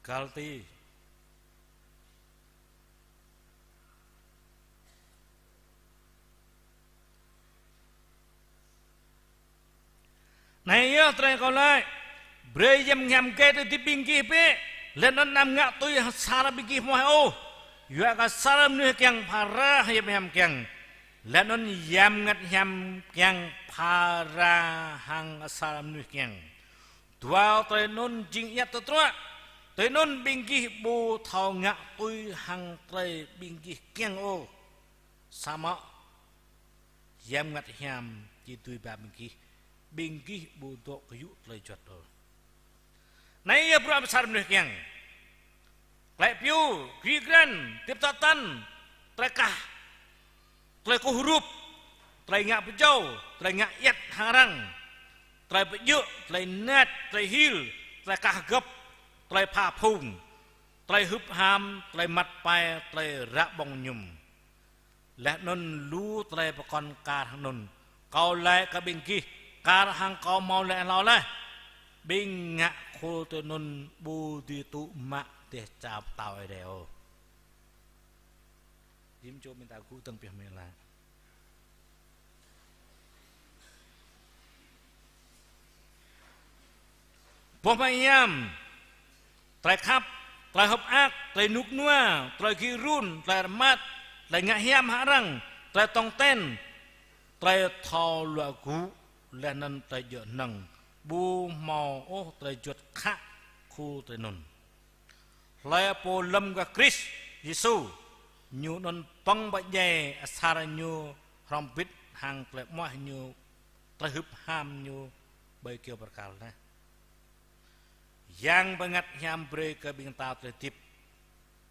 Galati. Anai yơh tơlơi kâo laĭ, brơi Yang Hiam Kiăng tui hơdip ƀing gih bĕ, laih anŭn anăm ngă tui asar ƀing gih hmâo ôh. Yua kơ asar mơnuih kiăng phara hăng Yang Hiam Kiăng, laih anŭn Yang Bơngăt Hiam Kiăng phara hăng asar mơnuih kiăng. Dua tơlơi anŭn jing ayăt tơdruă. Tơlơi anŭn ƀing gih ƀu thâo ngă tui hăng tơlơi ƀing gih kiăng ôh. Samơ̆ Yang Bơngăt Hiam či dưi ba ƀing gih, ƀing gih ƀu dŏ kơ yŭ tơlơi juăt ôh. Anai yơh bruă asar mơnuih kiăng. Klĕ piu, gri grăn, hơdip tơtăn, tơlơi kah, tơlơi kơkuh rup, tơlơi ngă pơjâo, tơlơi ngă ayăt hăng arăng, tơlơi pơjơ̆, tơlơi nač, tơlơi hil, tơlơi kah gơ̆p, tơlơi pha phung, tơlơi hưp ham, tơlơi măt pai, tơlơi ră ƀơ̆ng mơñum. Laih anŭn lu tơlơi pơkŏn kar hăng anŭn. Kâo laĭ kơ ƀing gih, kar hăng kâo hmâo laĭ hlâo laih. Ƀing ngă khul tui anŭn ƀu dưi tŭ mă dêh čar pơtao Ơi Adai ôh. Rĭm čô ƀing ta gŭ dơ̆ng pioh mơ̆ laĭ. Boh mă hiam, tơlơi khăp, tơlơi hơ̆k mơak, tơlơi rơnŭk rơnua, tơlơi gir run, tơlơi rơmăt, tơlơi ngă hiam hăng arăng, tơlơi tong ten, tơlơi thâo luă gŭ, laih anŭn tơlơi djơ̆ hơnơ̆ng, ƀu hmâo ôh tơlơi juăt khă khul tơlơi anŭn. Hlơi pô lơ̆m kơ Krist Yêsu, ñu anŭn pơ̆ng pơdjai asar ñu hrŏm hơbĭt hăng tơlơi amoaih ñu, tơlơi hưp ham ñu ƀơi kơyâo bơrkal laih. Yang Bơngăt Hiam brơi kơ ƀing ta tơlơi hơdip.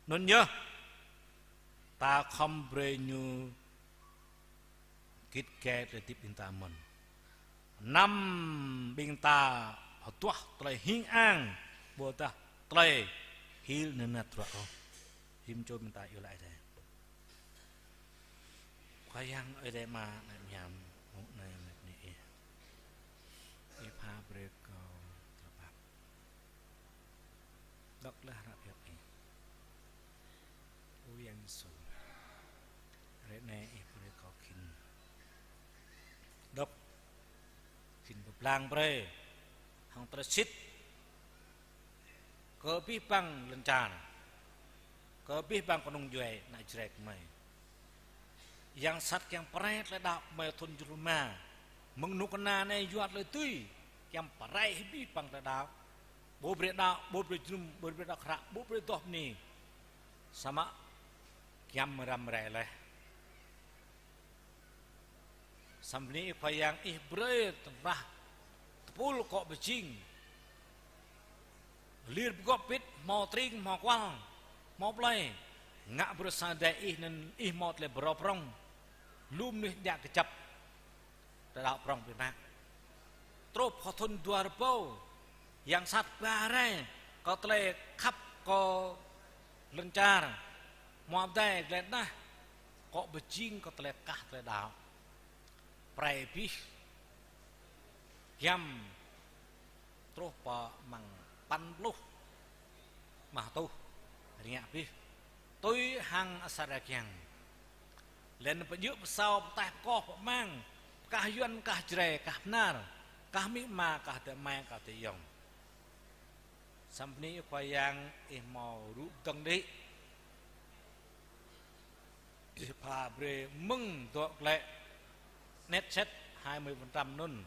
Anŭn yơh, ta khŏm brơi ñu git gai tơlơi hơdip ƀing ta mơ̆n. Anăm ƀing ta hơduah tơlơi hing ang, ƀôdah tơlơi hil nơnat ruă ôh. Rĭm čô ƀing ta iâu laĭ Ơi Adai. Khua Yang Ơi Adai Ama, anai mơyang, mơ̆ng anai anai bơni Ih. Ih pha brơi kơ tơlơi pap. Dŏ laih hră pơhiăp Ih. Ơ Yang Yêsu. Hrơi anai Ih brơi kâo khĭn dŏ, khĭn pơblang brơi hăng tơlơi sĭt kơ abih bang lŏn čar, kơ abih bang kơnung djuai ană Jrai gơmơi. Yang sat kiăng pơrai tơlơi đaŏ gơmơi thŭn jơnum rơma. Mơ̆ng anŭn kơna anai yua tơlơi tui, kiăng pơrai abih bang tơlơi đaŏ. Ƀu brơi đaŏ, ƀu brơi jơnum, ƀu brơi đaŏ hră, ƀu brơi adoh bơni. Samơ̆ giăm răm rai laih. Samơ̆ bơni Ih Khua Yang, Ih brơi tơnah tơpul akŏ pơjing. Lir pơgop pit, hmâo tring, hmâo kual, hmâo plơi. Ngă brơi sa đe Ih anŭn Ih hmâo tơlơi pơrâo prŏng. Lu mơnuih djă kơjăp. Tơlơi đaŏ prŏng biă mă. Truh pơ thŭn dua rơbâo, yang sat ba rai kơ tơlơi khăp kơ lŏn čar. Hmâo adai gleh nah, akŏ pơjing kơ tơlơi kah tơlơi đaŏ. Pơrai abih. Giăm truh pơ amăng păn pluh. Mă tuh, rơngiă abih. Tui hăng asar Ơi Adai kiăng. Laih anŭn pơjơ̆ pơsao, pơtaih pơkoh, pơmang, pơkah Yuan, pơkah Jrai, pơkah Bahnar, pơkah amĭ ama, pơkah adơi amai, pơkah adơi ayŏng. Samơ̆ bơni Ih Khua Yang, Ih hmâo rŭ pơdơ̆ng đĭ. Ih pha brơi mơ̆ng dŏ glaĭ anet set hai mươi phần trăm anŭn,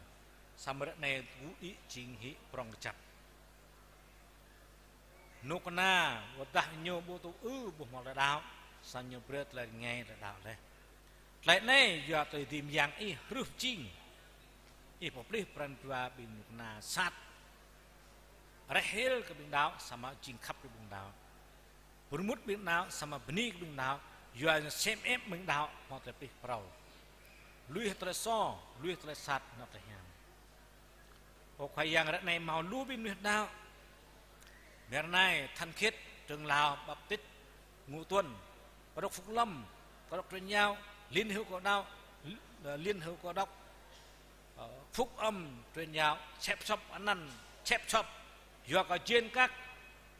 samơ̆ ră anai gŭ đĭ jing hĭ prŏng kơjăp. Kơnuk kơna, wơ̆t dah ñu ƀu tŭ ư, ƀu hmâo tơlơi đaŏ, samơ̆ ñu brơi tơlơi rơngai tơlơi đaŏ laih. Tơlơi anai yua tơlơi dưi mơyang ih hrih jing. Ih pơplih pran jua ƀing kơnuk kơna sat. Rơhel kơ ƀing đaŏ, samơ̆ jing khăp kơ ƀing đaŏ. Pơrơmut ƀing đaŏ, samơ̆ bơni kơ ƀing đaŏ, yua ñu sem ĕp ƀing đaŏ, hmâo tơlơi pơplih phrâo. Lui tơlơi soh, lui tơlơi sat, nao tơlơi hiam. Ơ Khua Yang, ră anai hmâo lu ƀing mơnuih đaŏ. Mơ̆ng anai, Thanh Khiết, trưởng lão Baptist, Ngũ Tuấn, Cơ đốc Phúc Lâm, Cơ đốc Truyền Giáo, Liên Hữu Cơ đốc, Liên Hữu Cơ đốc, Ờ, Phúc Âm Truyền Giáo, Sep Sop anăn, Sep Sop, yua kơ jên kăk,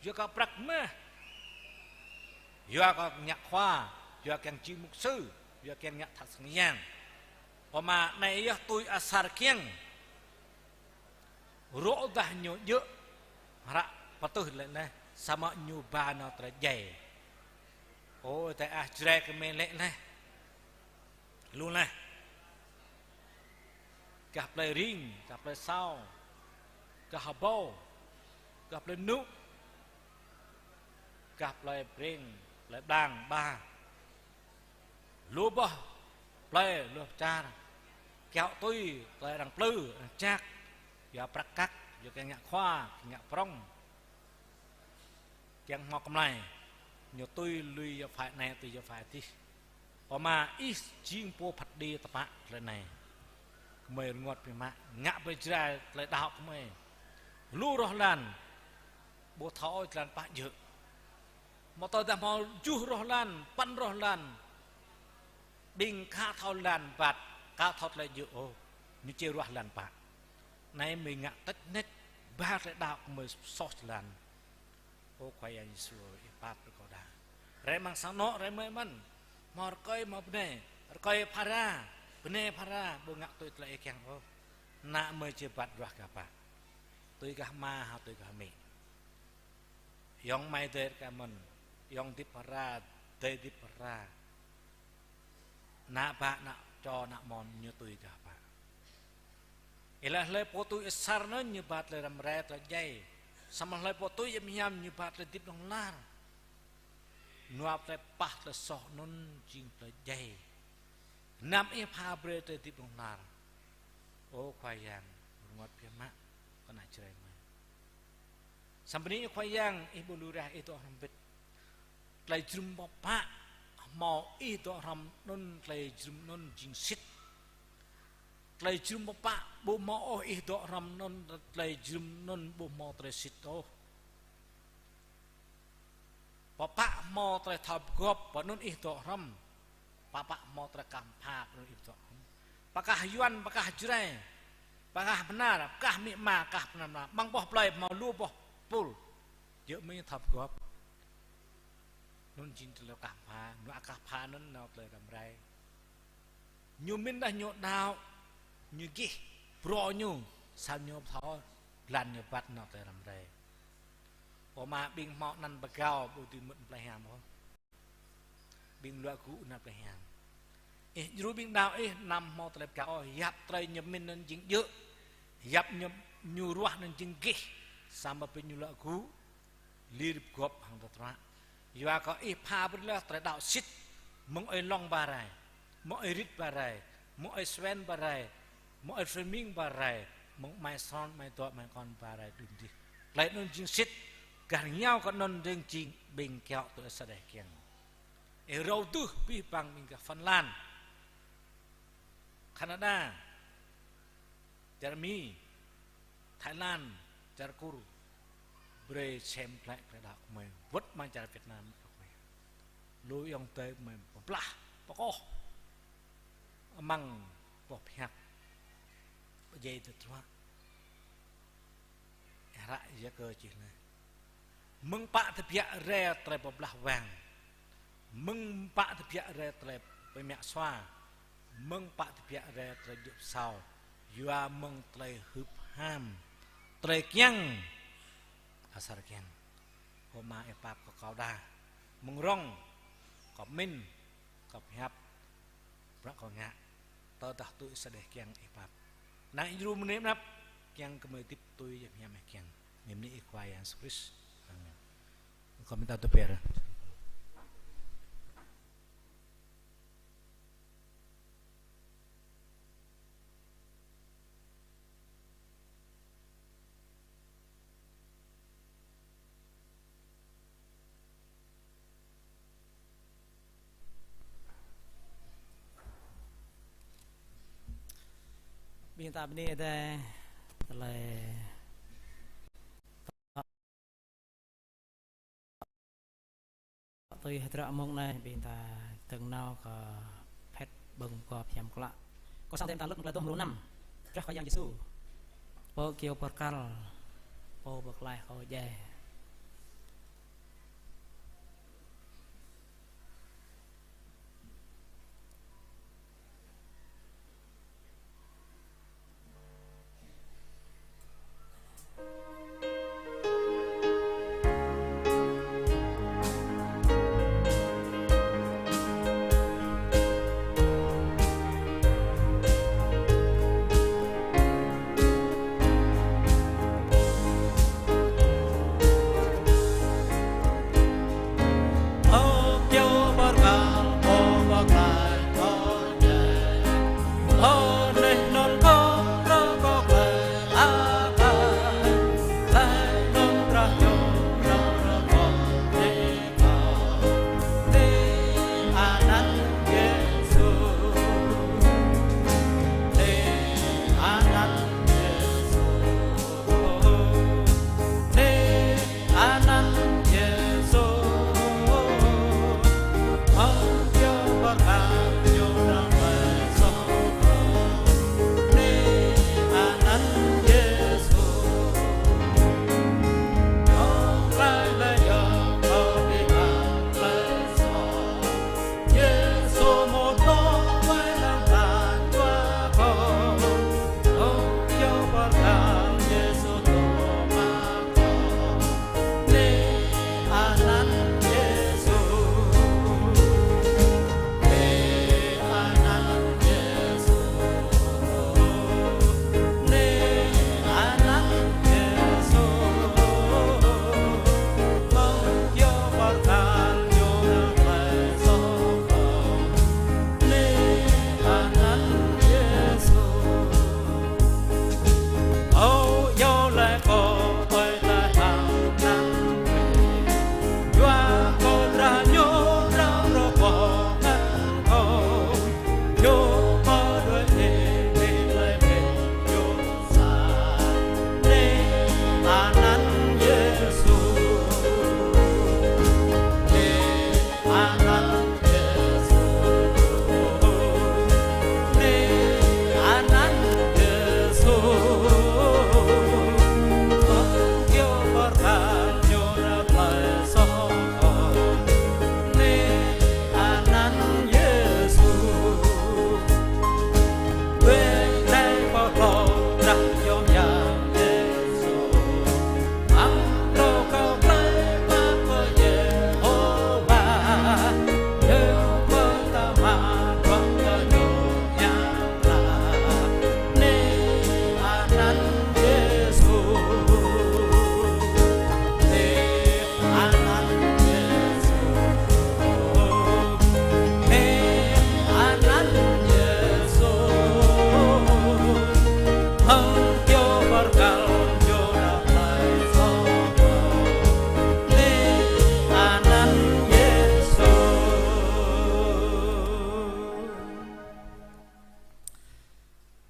yua kơ prăk mơh, yua kơ ngă khua, yua kiăng jing mục sư, yua kiăng ngă tha sang yang. Pơma anai yơh tui asar kiăng. Rŏ dah ñu djơ̆, hră pơtưh lĕ laih, samơ̆ ñu ba nao tơlơi djai. Ơ, tơlơi ah Jrai kơ mơi lĕ laih. Lu laih. Gah plơi Ring, gah plơi Sao, gah Hơbâo, gah plơi Mơnŭ, gah plơi Breng, plơi Blang, ba. Lu boh plơi, lu čar. Kiaŏ tui, plơi arăng plư, arăng čak. Yua prăk kăk, yua kiăng ngă khua, kiăng ngă prŏng. Kiăng hmâo kơmlai, ñu tui lui yua phai anai, tui yua phai adih. Pơma ih jing pô phat kơđi tơpă tơlơi anai. Gơmơi rơngot biă mă, ngă brơi Jrai tơlơi đaŏ gơmơi. Lu roh lan, ƀu thâo ôh jơlan pă djơ̆. Mơ̆ tơdah hmâo juh roh lan, păn roh lan. Ƀing ka thâo lan băt, ka thâo tơlơi djơ̆ ôh, ñu či ruah lan pă. Anai mơi ngă tĕč nĕč, ba tơlơi đaŏ gơmơi soh jơlan. Ơ Khua Yang Yêsu, ih pap brơi kơ kâo đa. Rai amăng sang anŏ, rai mơi mơ̆n. Hmâo rơkơi, hmâo bơnai. Rơkơi phara, bơnai phara, ƀu ngă tui tơlơi ih kiăng ôh. Ană mơi či băt ruah gah pă. Tui gah ama, hă tui gah amĭ. Ayŏng amai adơi rơkơi mơ̆n. Ayŏng hơdip phara, adơi hơdip phara. Ană bă, ană čô, ană amôn ñu tui gah pă. Ih laĭ hlơi pô tui asar anŭn ñu ba tơlơi răm rai tơlơi djai. Samơ̆ hlơi pô tui hiam hiam ñu ba tơlơi hơdip hlŏng lar. Nua tơlơi pah tơlơi soh anŭn jing tơlơi djai. Gơnam ih pha brơi tơlơi hơdip hlŏng lar. Ơ Khua Yang, rơngot biă mă kơ ană Jrai mơi. Samơ̆ bơni Khua Yang, ih ƀu lui rah, ih dŏ hrŏm hơbĭt. Tơlơi jơnum pơpă hmâo ih dŏ hrŏm anŭn, tơlơi jơnum anŭn jing sĭt. Tơlơi jơnum pơpă ƀu hmâo ôh ih dŏ hrŏm anŭn, tơlơi jơnum anŭn ƀu hmâo tơlơi sĭt ôh. Pơpă hmâo tơlơi thâo pơgop, pơ anŭn ih dŏ hrŏm. Pơpă hmâo tơlơi kah pha, pơ anŭn ih dŏ hrŏm. Pơkah Yuan, pơkah Jrai, pơkah Bơnar, pơkah amĭ ama, pơkah pơnam pơnam. Amăng boh plơi hmâo lu boh pul. Djơ̆ mơ̆ thâo pơgop. Anŭn jing tơlơi kah pha, anŭn kah pha anŭn nao tơlơi răm rai. Ñu mĭn dah ñu đaŏ, ñu gih, brơi ñu, samơ̆ ñu thâo, blan ñu băt nao tơlơi răm rai. Pơma ƀing hmâo anăn pơgao, ƀu dưi mŭt plơi hiam ôh. Ƀing luă gŭ nao plơi hiam. Ih djru ƀing đaŏ ih, anăm hmâo tơlơi pơgao ôh, yap tơlơi ñu mĭn anŭn jing djơ̆. Yap ñu, ñu ruah anŭn jing gih. Samơ̆ ƀing ñu luă gŭ, lir pơgop hăng tơtruă. Yua kơ ih pha brơi laih tơlơi đaŏ sĭt, mơ̆ng ơi Long ba rai, mơ̆ng ơi Rit ba rai, mơ̆ng ơi Sven ba rai, mơ̆ng ơi Fleming ba rai, mơ̆ng amai Son, amai Dŏ, amai Kon ba rai đưm dih. Tơlơi anŭn jing sĭt, gah rơngiao kơ anŭn dơ̆ng jing ƀing kiaŏ tui asar ih kiăng. Ih rơ̆u tơ̆ abih bang ƀing gah Phần Lan, Canada, čar Mi, Thái Lan, čar Kur, brơi sem glaĭ tơlơi đaŏ gơmơi, wơ̆t amăng čar Việt Nam gơmơi. Lu ayŏng adơi gơmơi pơblah, pơkŏh amăng boh pơhiăp, pơdjai tơtruă. Hră Yakơ čih anai: Mơ̆ng pă tơbiă rai tơlơi pơblah wang, mơ̆ng pă tơbiă rai tơlơi pơmĕ sua, mơ̆ng pă tơbiă rai tơlơi djŏp pơsao, yua mơ̆ng tơlơi hưp ham, tơlơi kiăng asar kiăng. Ơ Ama, ih pap kơ kâo đa. Mơ̆ng rŏng kâo mĭn, kâo pơhiăp, bruă kâo ngă. Tơdah tui sa đeh kiăng ih pap. Năng ih djru mơnĭ mơnăp, kiăng kơ mơi hơdip tui yap hiam ih kiăng. Mơnĭ mơnĭ ih Khua Yang Yêsu Krist. Amen. Kơ mơta tơpĕr. Ƀing ta bơni Ơi Adai, tơlơi tui hơdră mông anai, ƀing ta dơ̆ng nao kơ phĕt ƀơ̆ng gop hiam klă. Kâo săng tơm ta lŭt mơ̆ng tơlơi dŏ mrô năm. Drah Khua Yang Yêsu. Pô kơyâo pơrkăl, pô pơklaih kâo djai.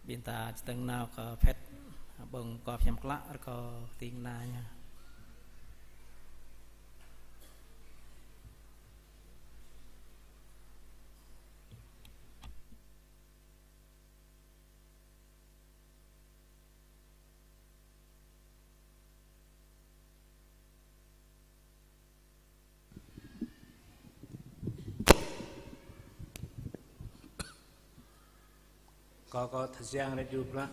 Ƀing ta či dơ̆ng nao kơ phĕt ƀơ̆ng gop hiam klă rơkâo ting na ñu. Kâo, kâo tơsiang rĕ jrup lă.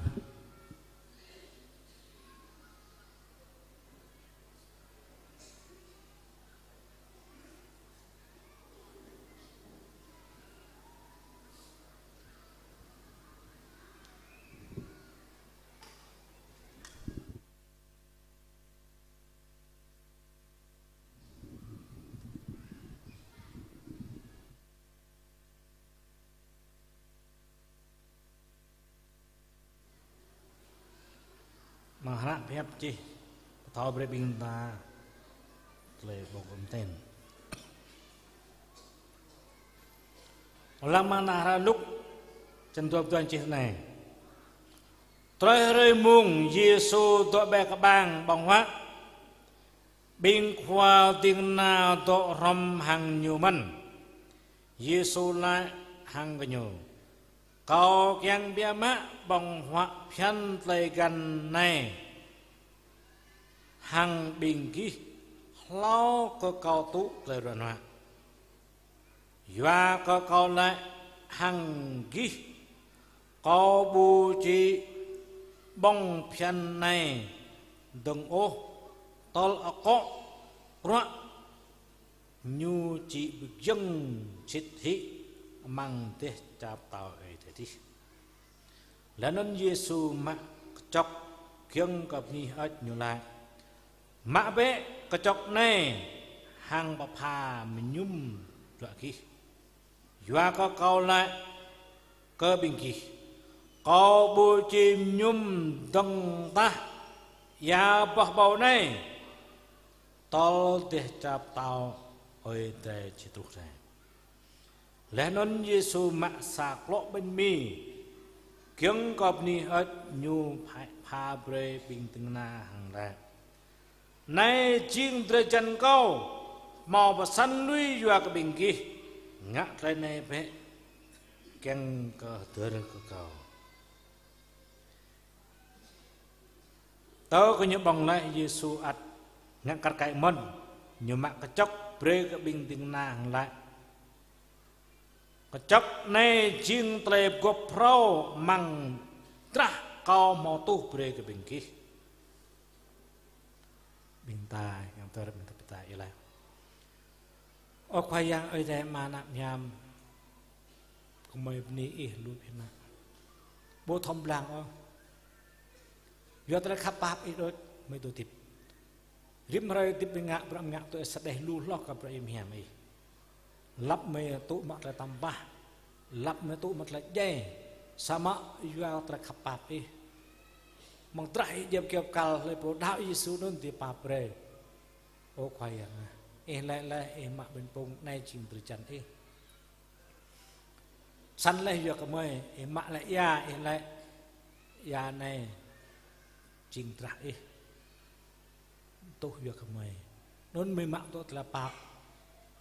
Mơ̆ng hră pơhiăp čih pơthâo brơi ƀing ta tơlơi ƀuh kơmten. Lăng mơ̆ng hră Luk, črăn dua pluh dua čih anai: Tơlơi hrơi mông, Yêsu dŏ ƀơi kơƀang ƀơ̆ng huă. Ƀing khua ding kơna dŏ hrŏm hăng Ñu mơ̆n. Yêsu laĭ hăng gơñu: Kâo kiăng biă mă ƀơ̆ng huă phiăn tơlơi găn anai hăng ƀing gih hlâo kơ Kâo tŭ tơlơi ruă nuă. Yua kơ Kâo laĭ hăng gih, Kâo ƀu či ƀơ̆ng phiăn anai dơ̆ng ôh, tơl akŏ bruă Ñu či pơgiŏng sĭt hĭ amăng dêh čar pơtao Ơi Adai adih. Laih anŭn Yêsu mă kơčŏk giŏng kơ bơni hơơč, Ñu laĭ: Mă bĕ kơčŏk anai hăng pơpha mơñum bruă gih. Yua kơ Kâo laĭ kơ ƀing gih, Kâo ƀu či mơñum dơ̆ng tah ia boh ƀâo anai, tơl dêh čar pơtao Ơi Adai či truh rai. Laih anŭn Yêsu mă sa klŏ bánh mì, giŏng kơ bơni hơơč, Ñu pha, pha brơi ƀing ding kơna hăng laĭ: Anai jing drơi jan Kâo, hmâo pơsăn lui yua kơ ƀing gih. Ngă tơlơi anai bĕ kiăng kơ hơdơr kơ Kâo. Tơl kơ Ñu ƀơ̆ng laih, Yêsu ăt ngă kar kaĭ mơ̆n, Ñu mă kơčŏk brơi kơ ƀing ding kơna hăng laĭ: Kơčŏk anai jing tơlơi pơgop phrâo amăng drah Kâo hmâo tuh brơi kơ ƀing gih. Ƀing ta, yang tơrơp ƀing ta pơtă ilah. Ơ Khua Yang Ơi Adai Ama, Ană Hiam, gơmơi bơni Ih lu phiăn nă. Ƀu thâo blang ôh. Yua tơlơi khăp pap Ih đôč, gơmơi dŏ hơdip. Rĭm hrơi hơdip gơmơi ngă, bruă gơmơi ngă tui sơđeh lu hloh kơ bruă hiam Ih. Lăp gơmơi tŭ mă tơlơi tăm pah, lăp gơmơi tŭ mă tơlơi djai, samơ̆ yua tơlơi khăp pap Ih, amăng drah Ih djăp kơyâo kăl, hlơi pô đaŏ Yêsu anŭn dưi pap brơi. Ơ Khua Yang ah, Ih laĭ laih, Ih mă ƀañ pŭng, anai jing drơi jan Ih. Pơsăn laih yua kơ gơmơi, Ih mă laih ia, Ih laĭ ia anai jing drah Ih tuh yua kơ gơmơi. Anŭn gơmơi mă tŭ tơlơi pap,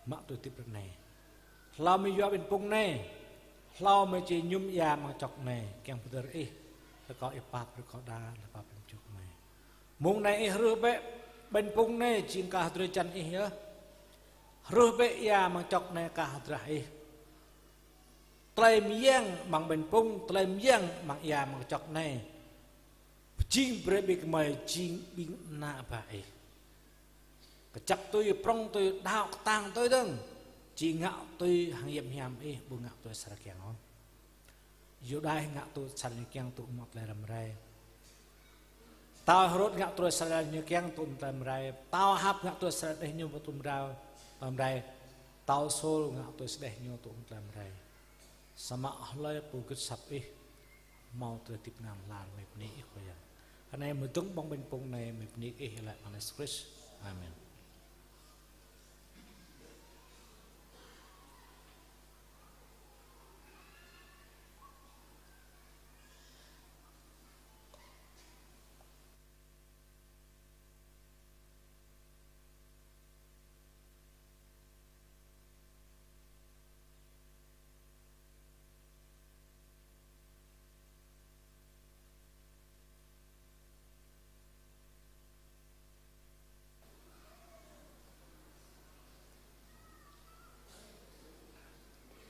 mă tŭ hơdip ră anai. Hlâo gơmơi yua ƀañ pŭng anai, hlâo gơmơi či mơñum ia amăng kơčŏk anai, kiăng pơhơdơr Ih, rơkâo Ih pap, rơkâo đa tơlơi pap ƀañ kơčŏk anai. Mông anai Ih hrưh bĕ ƀañ pŭng anai jing kah drơi jan Ih yơh. Hrưh bĕ ia amăng kơčŏk anai kah drah Ih. Tơlơi mơyang amăng ƀañ pŭng, tơlơi mơyang amăng ia amăng kơčŏk anai, pơjing brơi ƀing gơmơi jing ƀing ană bă Ih. Kơjăp tui, prŏng tui, đaŏ kơtang tui dơ̆ng. Či ngă tui hăng hiam hiam Ih, ƀu ngă tui sa arăng kiăng ôh. Yua dah Ih ngă tui sa arăng kiăng tŭ mă tơlơi răm rai. Pơtao Hêrôd ngă tui sa arăng ñu kiăng tŭ mă tơlơi răm rai. Pơtao Ahap ngă tui sa arăng đeh ñu tŭ mă tơlơi răm rai. Pơtao Sôl ngă tui sa arăng đeh ñu tŭ mă tơlơi răm rai. Samơ̆ hlơi pô gưt asăp Ih, hmâo tơlơi hơdip hlŏng lar. Gơmơi bơni Ih Khua Yang. Ră anai gơmơi dơ̆ng ƀơ̆ng ƀañ pŭng anai, gơmơi bơni Ih, laĭ amăng anăn Yêsu Krist. Amen.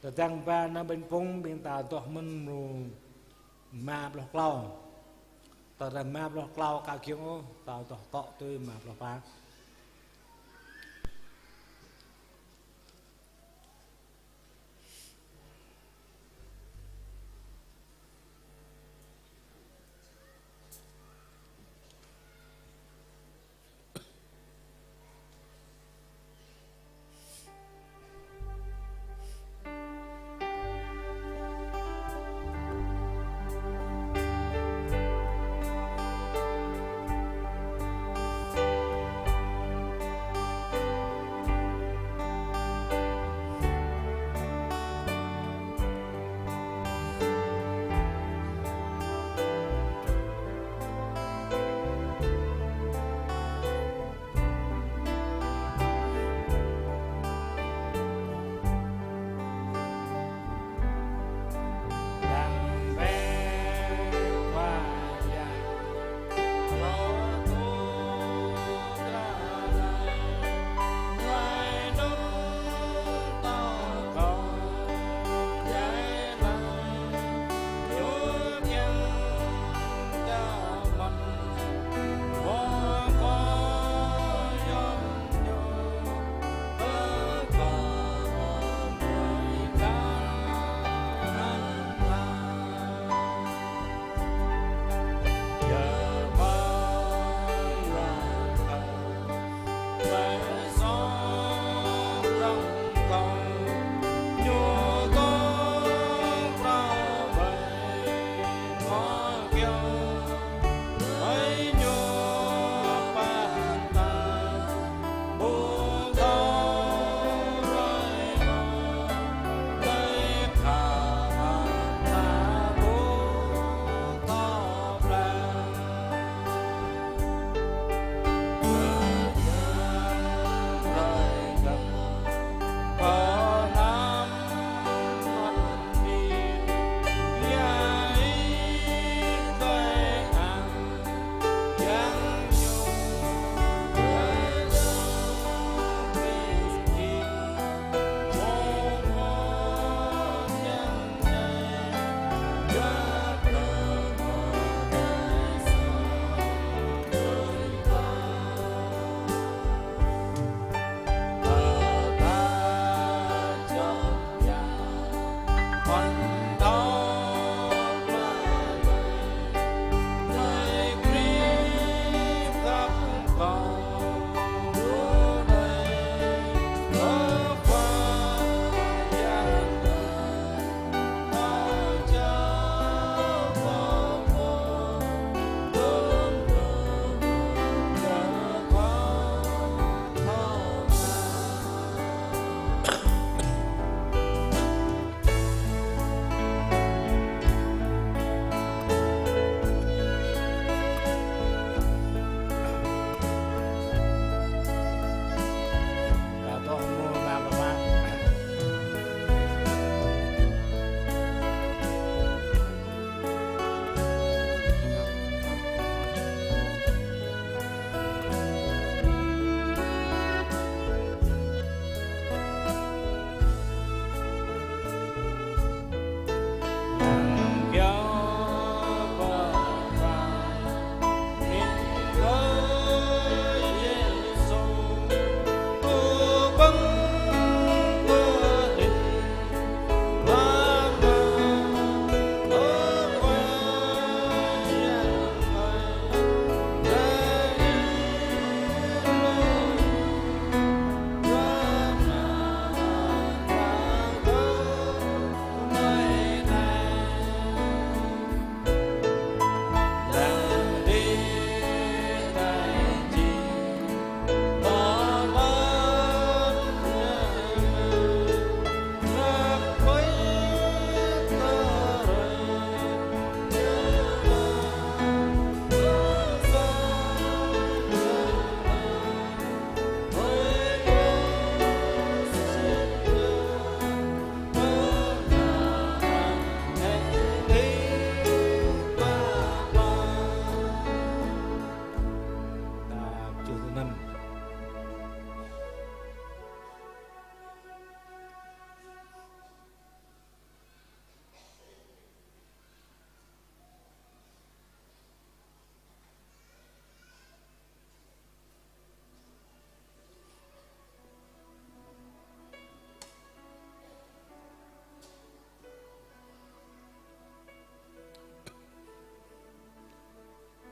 Tơdang ba nao ƀañ pŭng, ƀing ta adoh mơ̆n mrô rơma pluh klâo. Tơdang rơma pluh klâo ka giŏng ôh, ta adoh tŏ tui rơma pluh pă.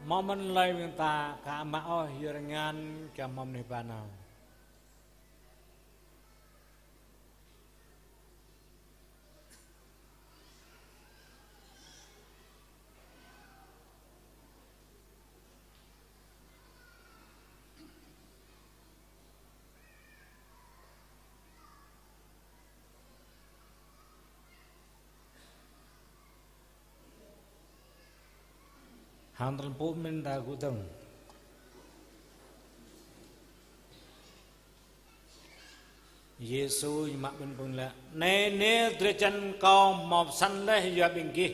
Hmâo mơ̆n hlơi ƀing ta ka mă ôh yơr ngăn kơ hmâo mơnuih ba nao. Hăng tơlơi pơpŭ mơ̆n ta gŭ dơ̆ng. Yêsu ñu mă ƀing pô laĭ: Anai nê drơi jăn Kâo hmâo pơsăn laih yua ƀing gih.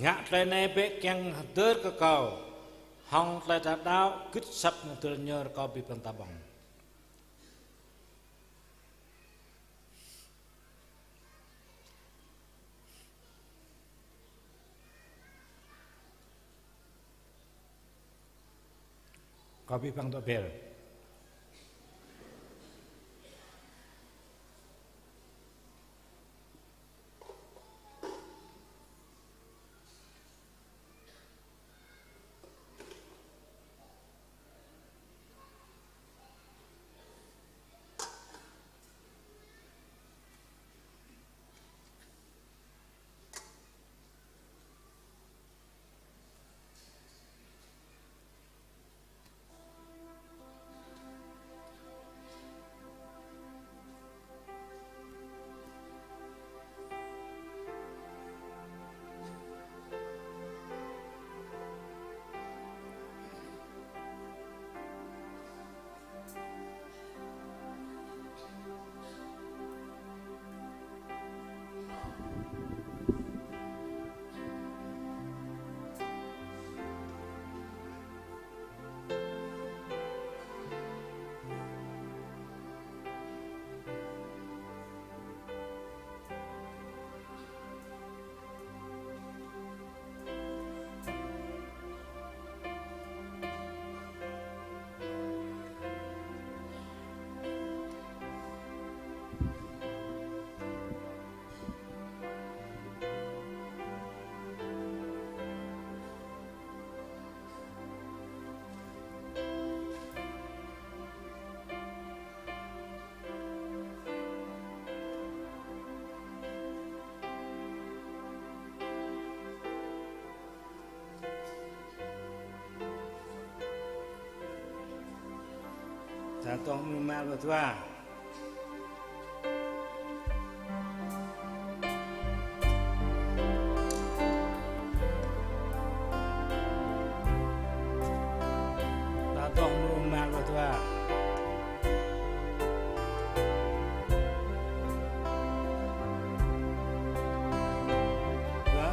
Ngă tơlơi anai bĕ kiăng hơdơr kơ Kâo. Hăng tơlơi ta đaŏ gưt asăp nao hơdơr ñu rơkâo abih bang ta ƀơ̆ng. Kâo abih bang dŏ bĕl. Ta tŏh mrô mal dua. Ta tŏh mrô mal dua. Dua.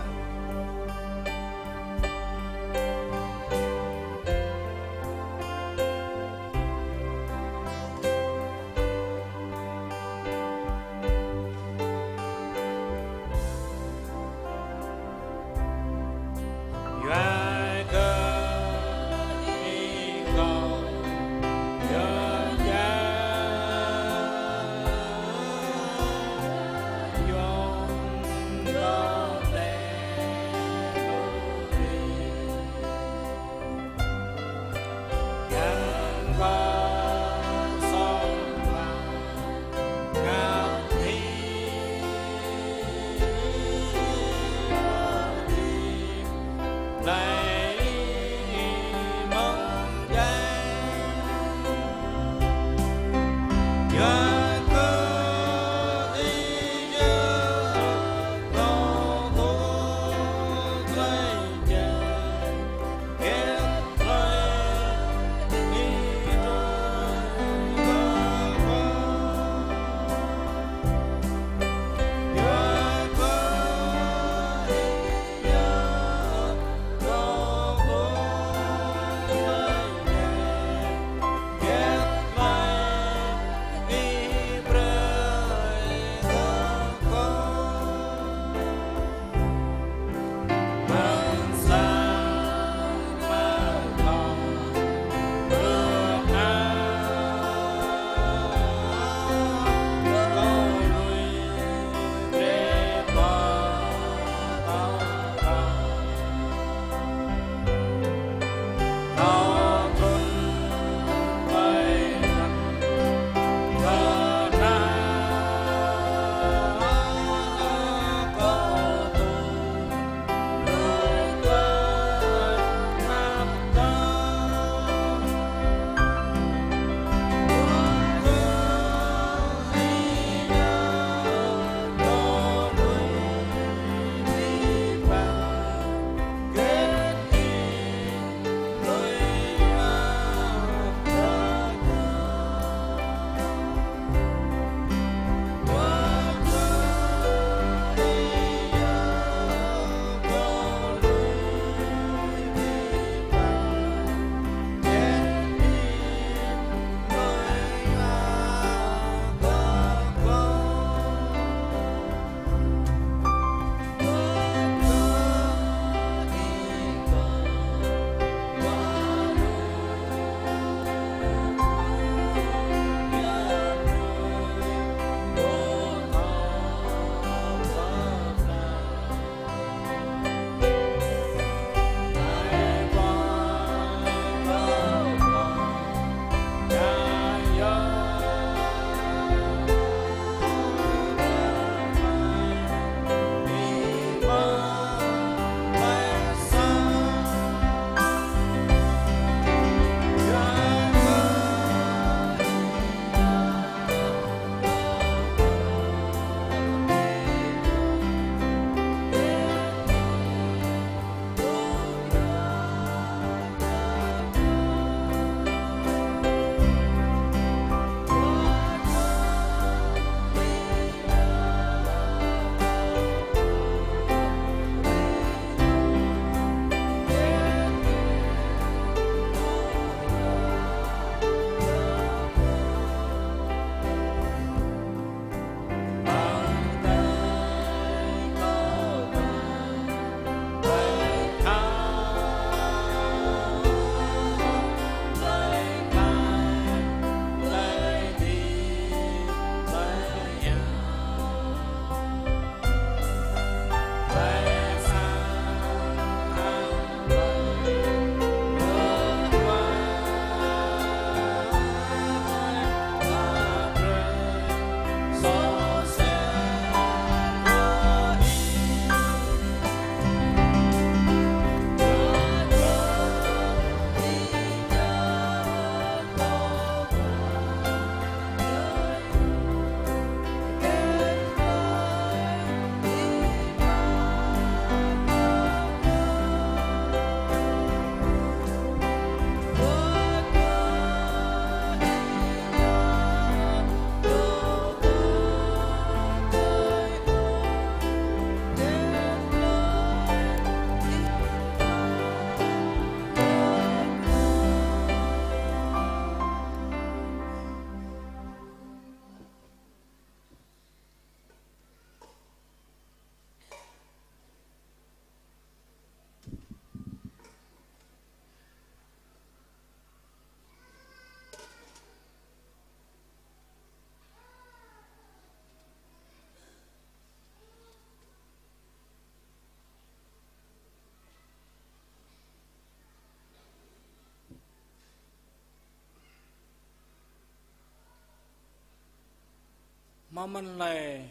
Mơ̆n lĕ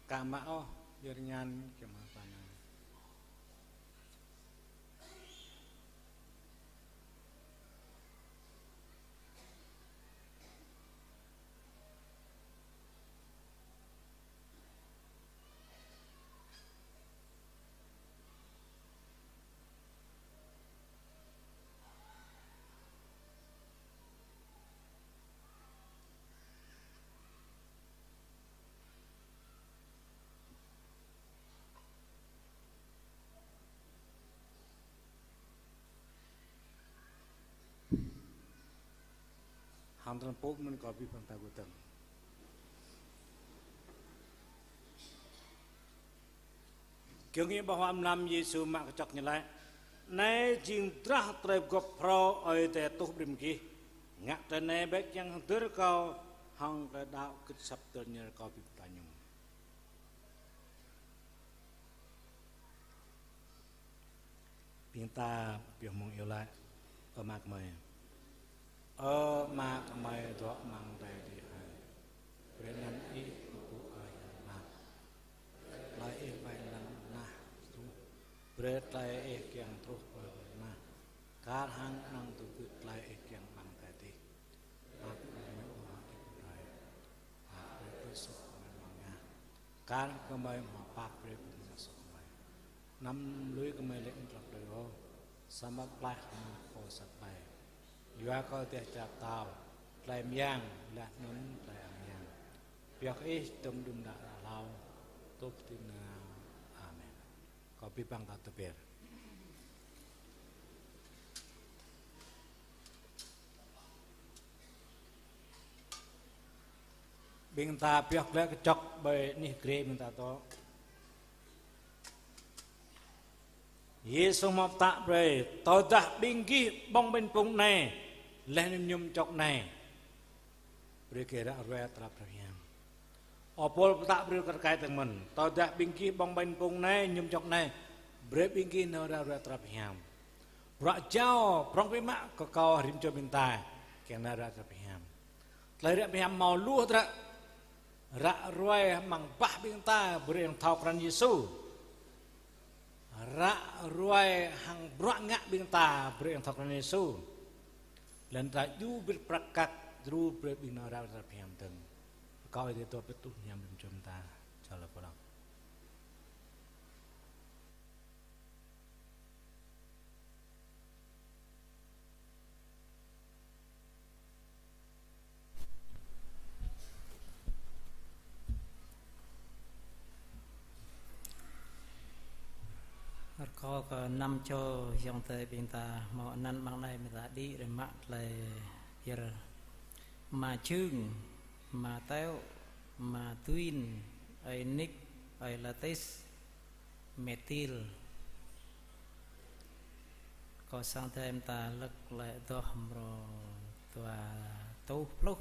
kơ mă ôh, yơr ñan kơ mă pană. Hăng tơlơi pơpŭ mơ̆n kơ abih bang ta gơ̆ dơ̆ng. Kiăng ngă ƀơi huă mlam Yêsu mă kơčŏk ñu laĭ: Anai jing drah tơlơi pơgop phrâo Ơi Adai tuh brơi ƀing gih. Ngă tơlơi anai bĕ kiăng hơdơr kâo hăng tơlơi đaŏ gưt asăp tơl ñer kơ abih bang ta ñum. Ƀing ta pioh mơ̆ng iâu laĭ: Ơ Ama gơmơi. Ơ Ama gơmơi dŏ amăng adai adih hơi. Brơi anăn Ih pơpŭ kơ hiam mơak. Tơlơi Ih wai lăng anai truh. Brơi tơlơi Ih kiăng truh pơ anai. Kar hăng anăn tŭ gưt tơlơi Ih kiăng amăng adai adih. Mơak kơ gơmơi ơ Ama Ih pơrai. Pap brơi pơsuk kơ gơmơi mơ̆ng ngă. Kar gơmơi mă pap brơi pơsuk kơ gơmơi. Anăm lui gơmơi lê̆ amăng tơlơi pơđar ôh, samơ̆ pơklaih gơmơi pơ sa tơlơi. Yua kơ dêh čar pơtao, tơlơi mơyang, laih anŭn tơlơi ang yang. Pioh kơ Ih tơm đưm đă hlâo, truh tĭng nao. Amen. Kơ abih bang ta tơbiă. Ƀing ta pioh glaĭ kơčŏk ƀơi anih grê ƀing ta dŏ. Yêsu mă pơtă brơi: Tơdah ƀing gih ƀơ̆ng ƀañ pŭng anai, laih anŭn mơñum čŏk anai, brơi gih ră ruai tơlơi pơhiăp hiam. Ơ Pôl pơtă brơi kơ rơkơi tơ̆ng mơ̆n: Tơdah ƀing gih ƀơ̆ng ƀañ pŭng anai, mơñum čŏk anai, brơi ƀing gih nao ră ruai tơlơi pơhiăp hiam. Bruă jao prŏng biă mă kơ kâo rĭm čô ƀing ta kiăng nao ră ruai tơlơi pơhiăp hiam. Tơlơi ră ruai pơhiăp hiam hmâo lu hơdră. Ră ruai amăng bah ƀing ta brơi ƀing thâo krăn Yêsu. Ră ruai hăng bruă ngă ƀing ta brơi ƀing thâo krăn Yêsu. Laih anŭn ta djru brơi prăk kăk djru brơi ƀing nao ră ruai tơlơi pơhiăp hiam dơ̆ng. Kâo ih tơlơi pơtŭ hiam ƀing čô ƀing ta. Čơlă pơlăng. Rơkâo kơ năm čô ayŏng adơi ƀing ta hmâo anăn amăng anai ƀing ta đĭ rai mă tơlơi pơyơr. Ama Jưng, ama Teo, ama Duin, ơi Nik, ơi Latis, Metil. Kâo sang thim ta lăk lĕ dŏ mrô dua rơtuh pluh.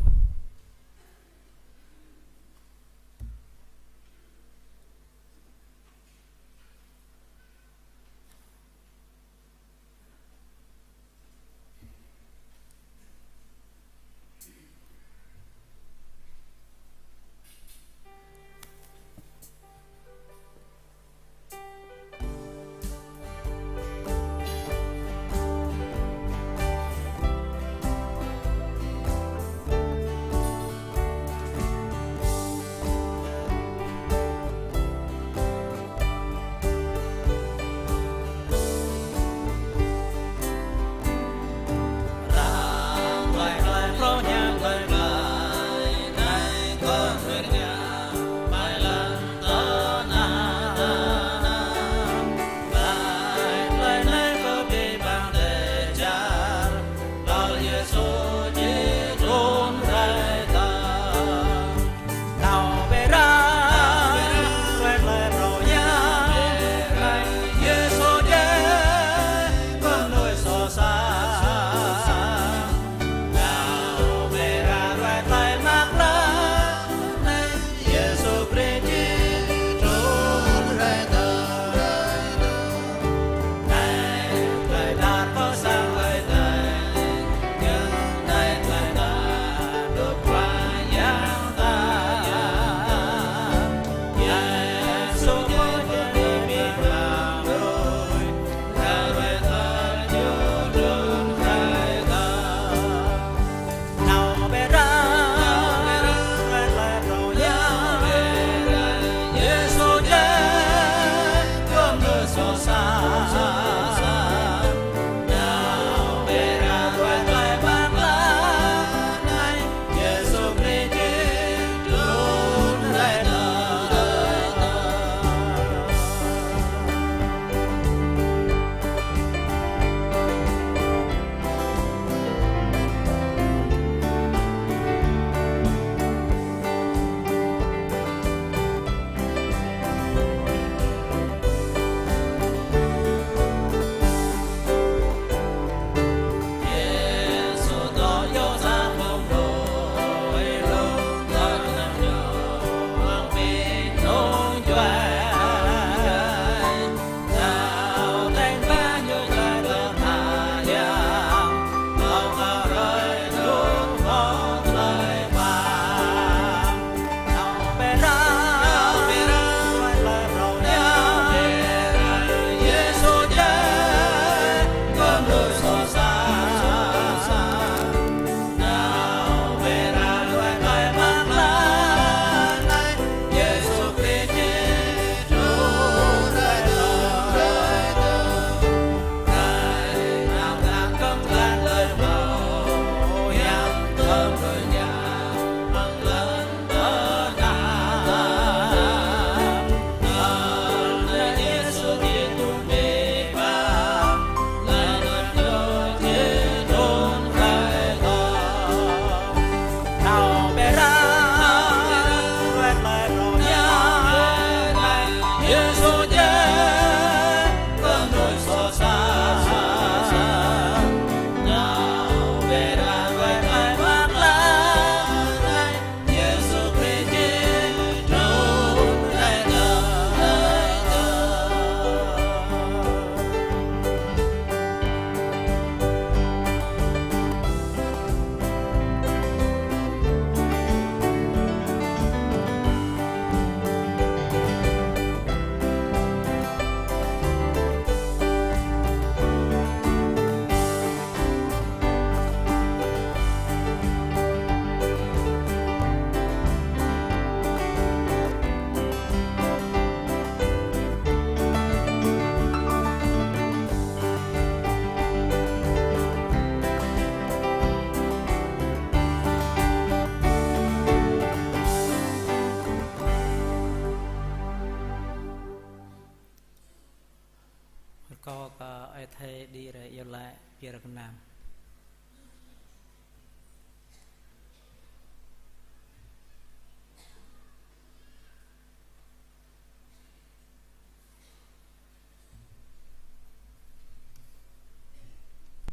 Kơ Ơi Thầy đi rai iâu laĭ pơyơr gơnam.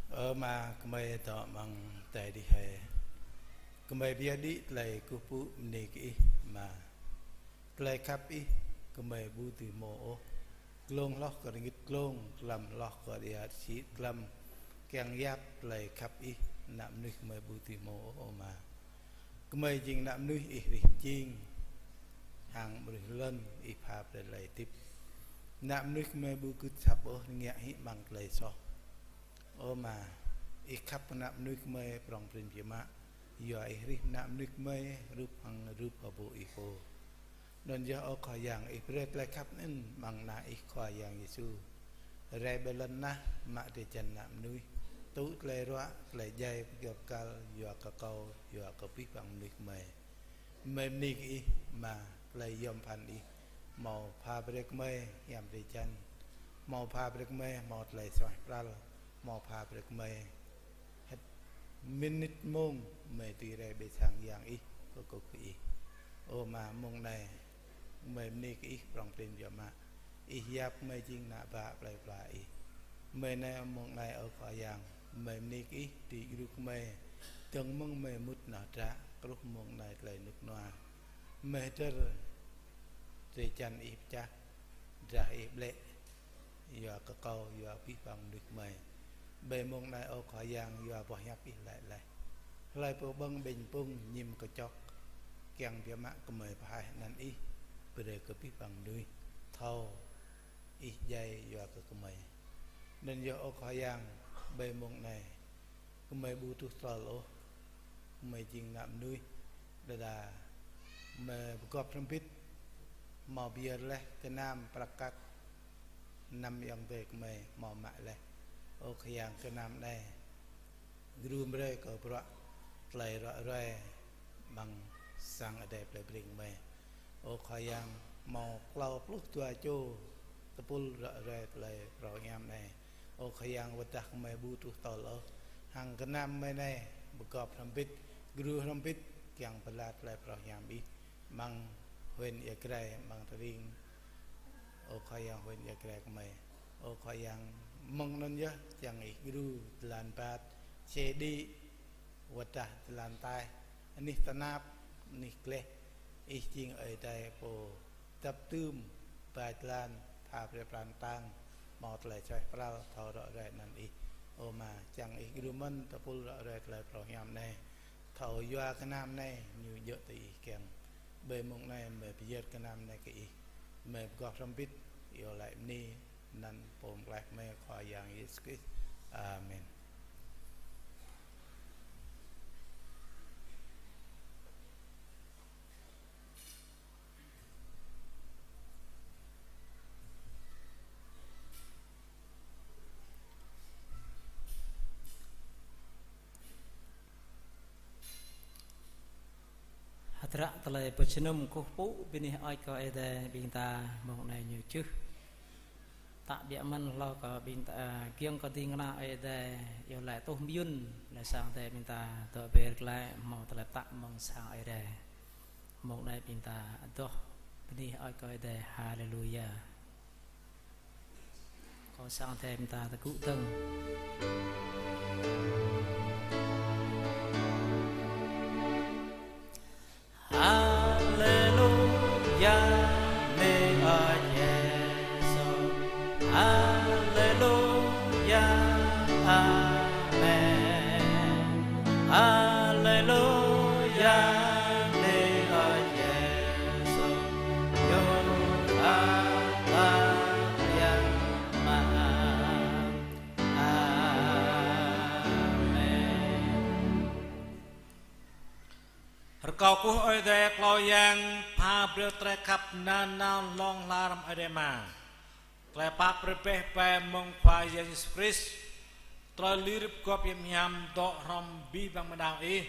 Ơ Ama, gơmơi dŏ amăng adai adih hơi. Gơmơi pơyơr đĭ tơlơi kơkuh pơpŭ bơni kơ Ih, Ama. Tơlơi khăp Ih gơmơi ƀu dưi hmâo ôh. Glông hloh kơ rơngit glông, glăm hloh kơ rơđia rơsĭ glăm, kiăng yap tơlơi khăp Ih, ană mơnuih gơmơi ƀu dưi hmâo ôh, ơ Ama. Gơmơi jing ană mơnuih Ih hrih mơjing, hăng mơnuih lŏn Ih pha brơi tơlơi hơdip. Ană mơnuih gơmơi ƀu gưt asăp ôh, rơngiă hĭ amăng tơlơi soh. Ơ Ama, Ih khăp ană mơnuih gơmơi prŏng prin biă mă, yua Ih hrih ană mơnuih gơmơi hrup hăng rup hơbô̆ Ih pô. Anŭn yơh, ơ Khua Yang, Ih brơi tơlơi khăp anŭn amăng Ană Ih Khua Yang Yêsu. Rai ƀơi lŏn tơnah, mă drơi jăn ană mơnuih, tŭ tơlơi ruă, tơlơi djai, pơgop kăl, yua kơ kâo, yua kơ abih bang mơnuih gơmơi. Gơmơi bơni kơ Ih, Ama, tơlơi yom pơphan Ih, hmâo pha brơi kơ gơmơi hiam drơi jăn, hmâo pha brơi kơ gơmơi hmâo tơlơi suaih pral, hmâo pha brơi kơ gơmơi hơdip mơnit mông gơmơi dưi rai ƀơi sang Yang Ih, kơkuh kơ Ih. Ơ Ama, mông anai gơmơi bơni kơ Ih prŏng prin biă mă. Ih yap gơmơi jing ană bă plơi pla Ih. Gơmơi anai mông anai, ơ Khua Yang, gơmơi bơni kơ Ih dưi djru kơ gơmơi, dơ̆ng mơ̆ng gơmơi mŭt nao dră, truh mông anai tơlơi rơnŭk rơnua. Gơmơi hơdơr drơi jăn Ih pơčah, drah Ih ƀlĕ, yua kơ kâo, yua abih bang mơnuih gơmơi. Ƀơi mông anai, ơ Khua Yang, yua boh hiăp Ih laĭ laih: Hlơi pô ƀơ̆ng ƀañ pŭng ñim kơčŏk, kiăng biă mă gơmơi pơhaih anăn Ih brơi kơ abih bang mơnuih thâo Ih djai yua kơ gơmơi. Anŭn yơh, ơ Khua Yang, ƀơi mông anai, gơmơi ƀu tuh tơl ôh. Gơmơi jing ană mơnuih đơđa, gơmơi pơgop hrŏm hơbĭt, hmâo pơyơr laih gơnam prăk kăk, anăm ayŏng adơi gơmơi hmâo mă laih. Ơ Khua Yang, gơnam anai gru brơi kơ bruă tơlơi ră ruai amăng sang adai plei Breng gơmơi. Ơ Khua Yang, hmâo klâo pluh dua čô tơpul ră ruai tơlơi phrâo hiam anai. Ơ Khua Yang, wơ̆t dah gơmơi ƀu tuh tơl ôh, hăng gơnam gơmơi anai pơgop hrŏm hơbĭt, gru hrŏm hơbĭt, kiăng pơala tơlơi phrâo hiam Ih amăng huyện Ia Grai, amăng tơring, ơ Khua Yang, huyện Ia Grai gơmơi. Ơ Khua Yang, mơ̆ng anŭn yơh, kiăng Ih gru tơlan rơbat, čê đĭ, wơ̆t dah tơlan taih, anih tơnap, anih gleh, Ih jing Ơi Adai pô dăp dưm, ba tơlan, pha brơi pran tang, hmâo tơlơi suaih pral, thâo ră ruai anăn Ih. Ơ Ama, kiăng Ih gru mơ̆n tơpul ră ruai tơlơi phrâo hiam anai, thâo yua gơnam anai ñu djơ̆ tui Ih kiăng. Ƀơi mông anai gơmơi pơyơr gơnam anai kơ Ih. Gơmơi pơgop hrŏm hơbĭt, iâu laĭ bơni anăn Pô Pơklaih gơmơi, Khua Yang Yêsu Krist. Amen. Hơdră tơlơi pơjơnum kơkuh pơpŭ bơni hơơč kơ Ơi Adai, ƀing ta mông anai ñu čih. Tă biă mơ̆n hlâo kơ ƀing ta, a, kiăng kơ ding kơna Ơi Adai, iâu laĭ tuh mơyŭn, laih sang Ơi Adai ƀing ta dŏ ber glaĭ hmâo tơlơi pơtă mơ̆ng sang Ơi Adai. Mông anai ƀing ta adoh bơni hơơč kơ Ơi Adai. Haleluya. Kơ sang Ơi Adai ƀing ta tơgŭ dơ̆ng. Haleluya, bơni Ơi Yêsu. Haleluya, amen. Haleluya, bơni Ơi Yêsu. Ñu khăp ta yang mă. Amen. Rơkâo kơkuh Ơi Adai klâo yang pha brơi tơlơi khăp nanao hlŏng lar hăng Ơi Adai Ama. Tơlơi pap rơbeh ƀai mơ̆ng Khua Yang Yêsu Krist. Tơlơi lir pơgop hiam hiam dŏ hrŏm abih bang đaŏ ih,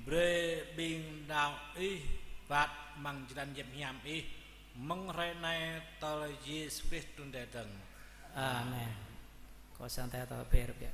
brơi ƀing đaŏ ih wơ̆t amăng jơlan hiam hiam ih, mơ̆ng hrơi anai tơl Yêsu Krist trŭn rai dơ̆ng. Amen. Sang ta tơ ber biă.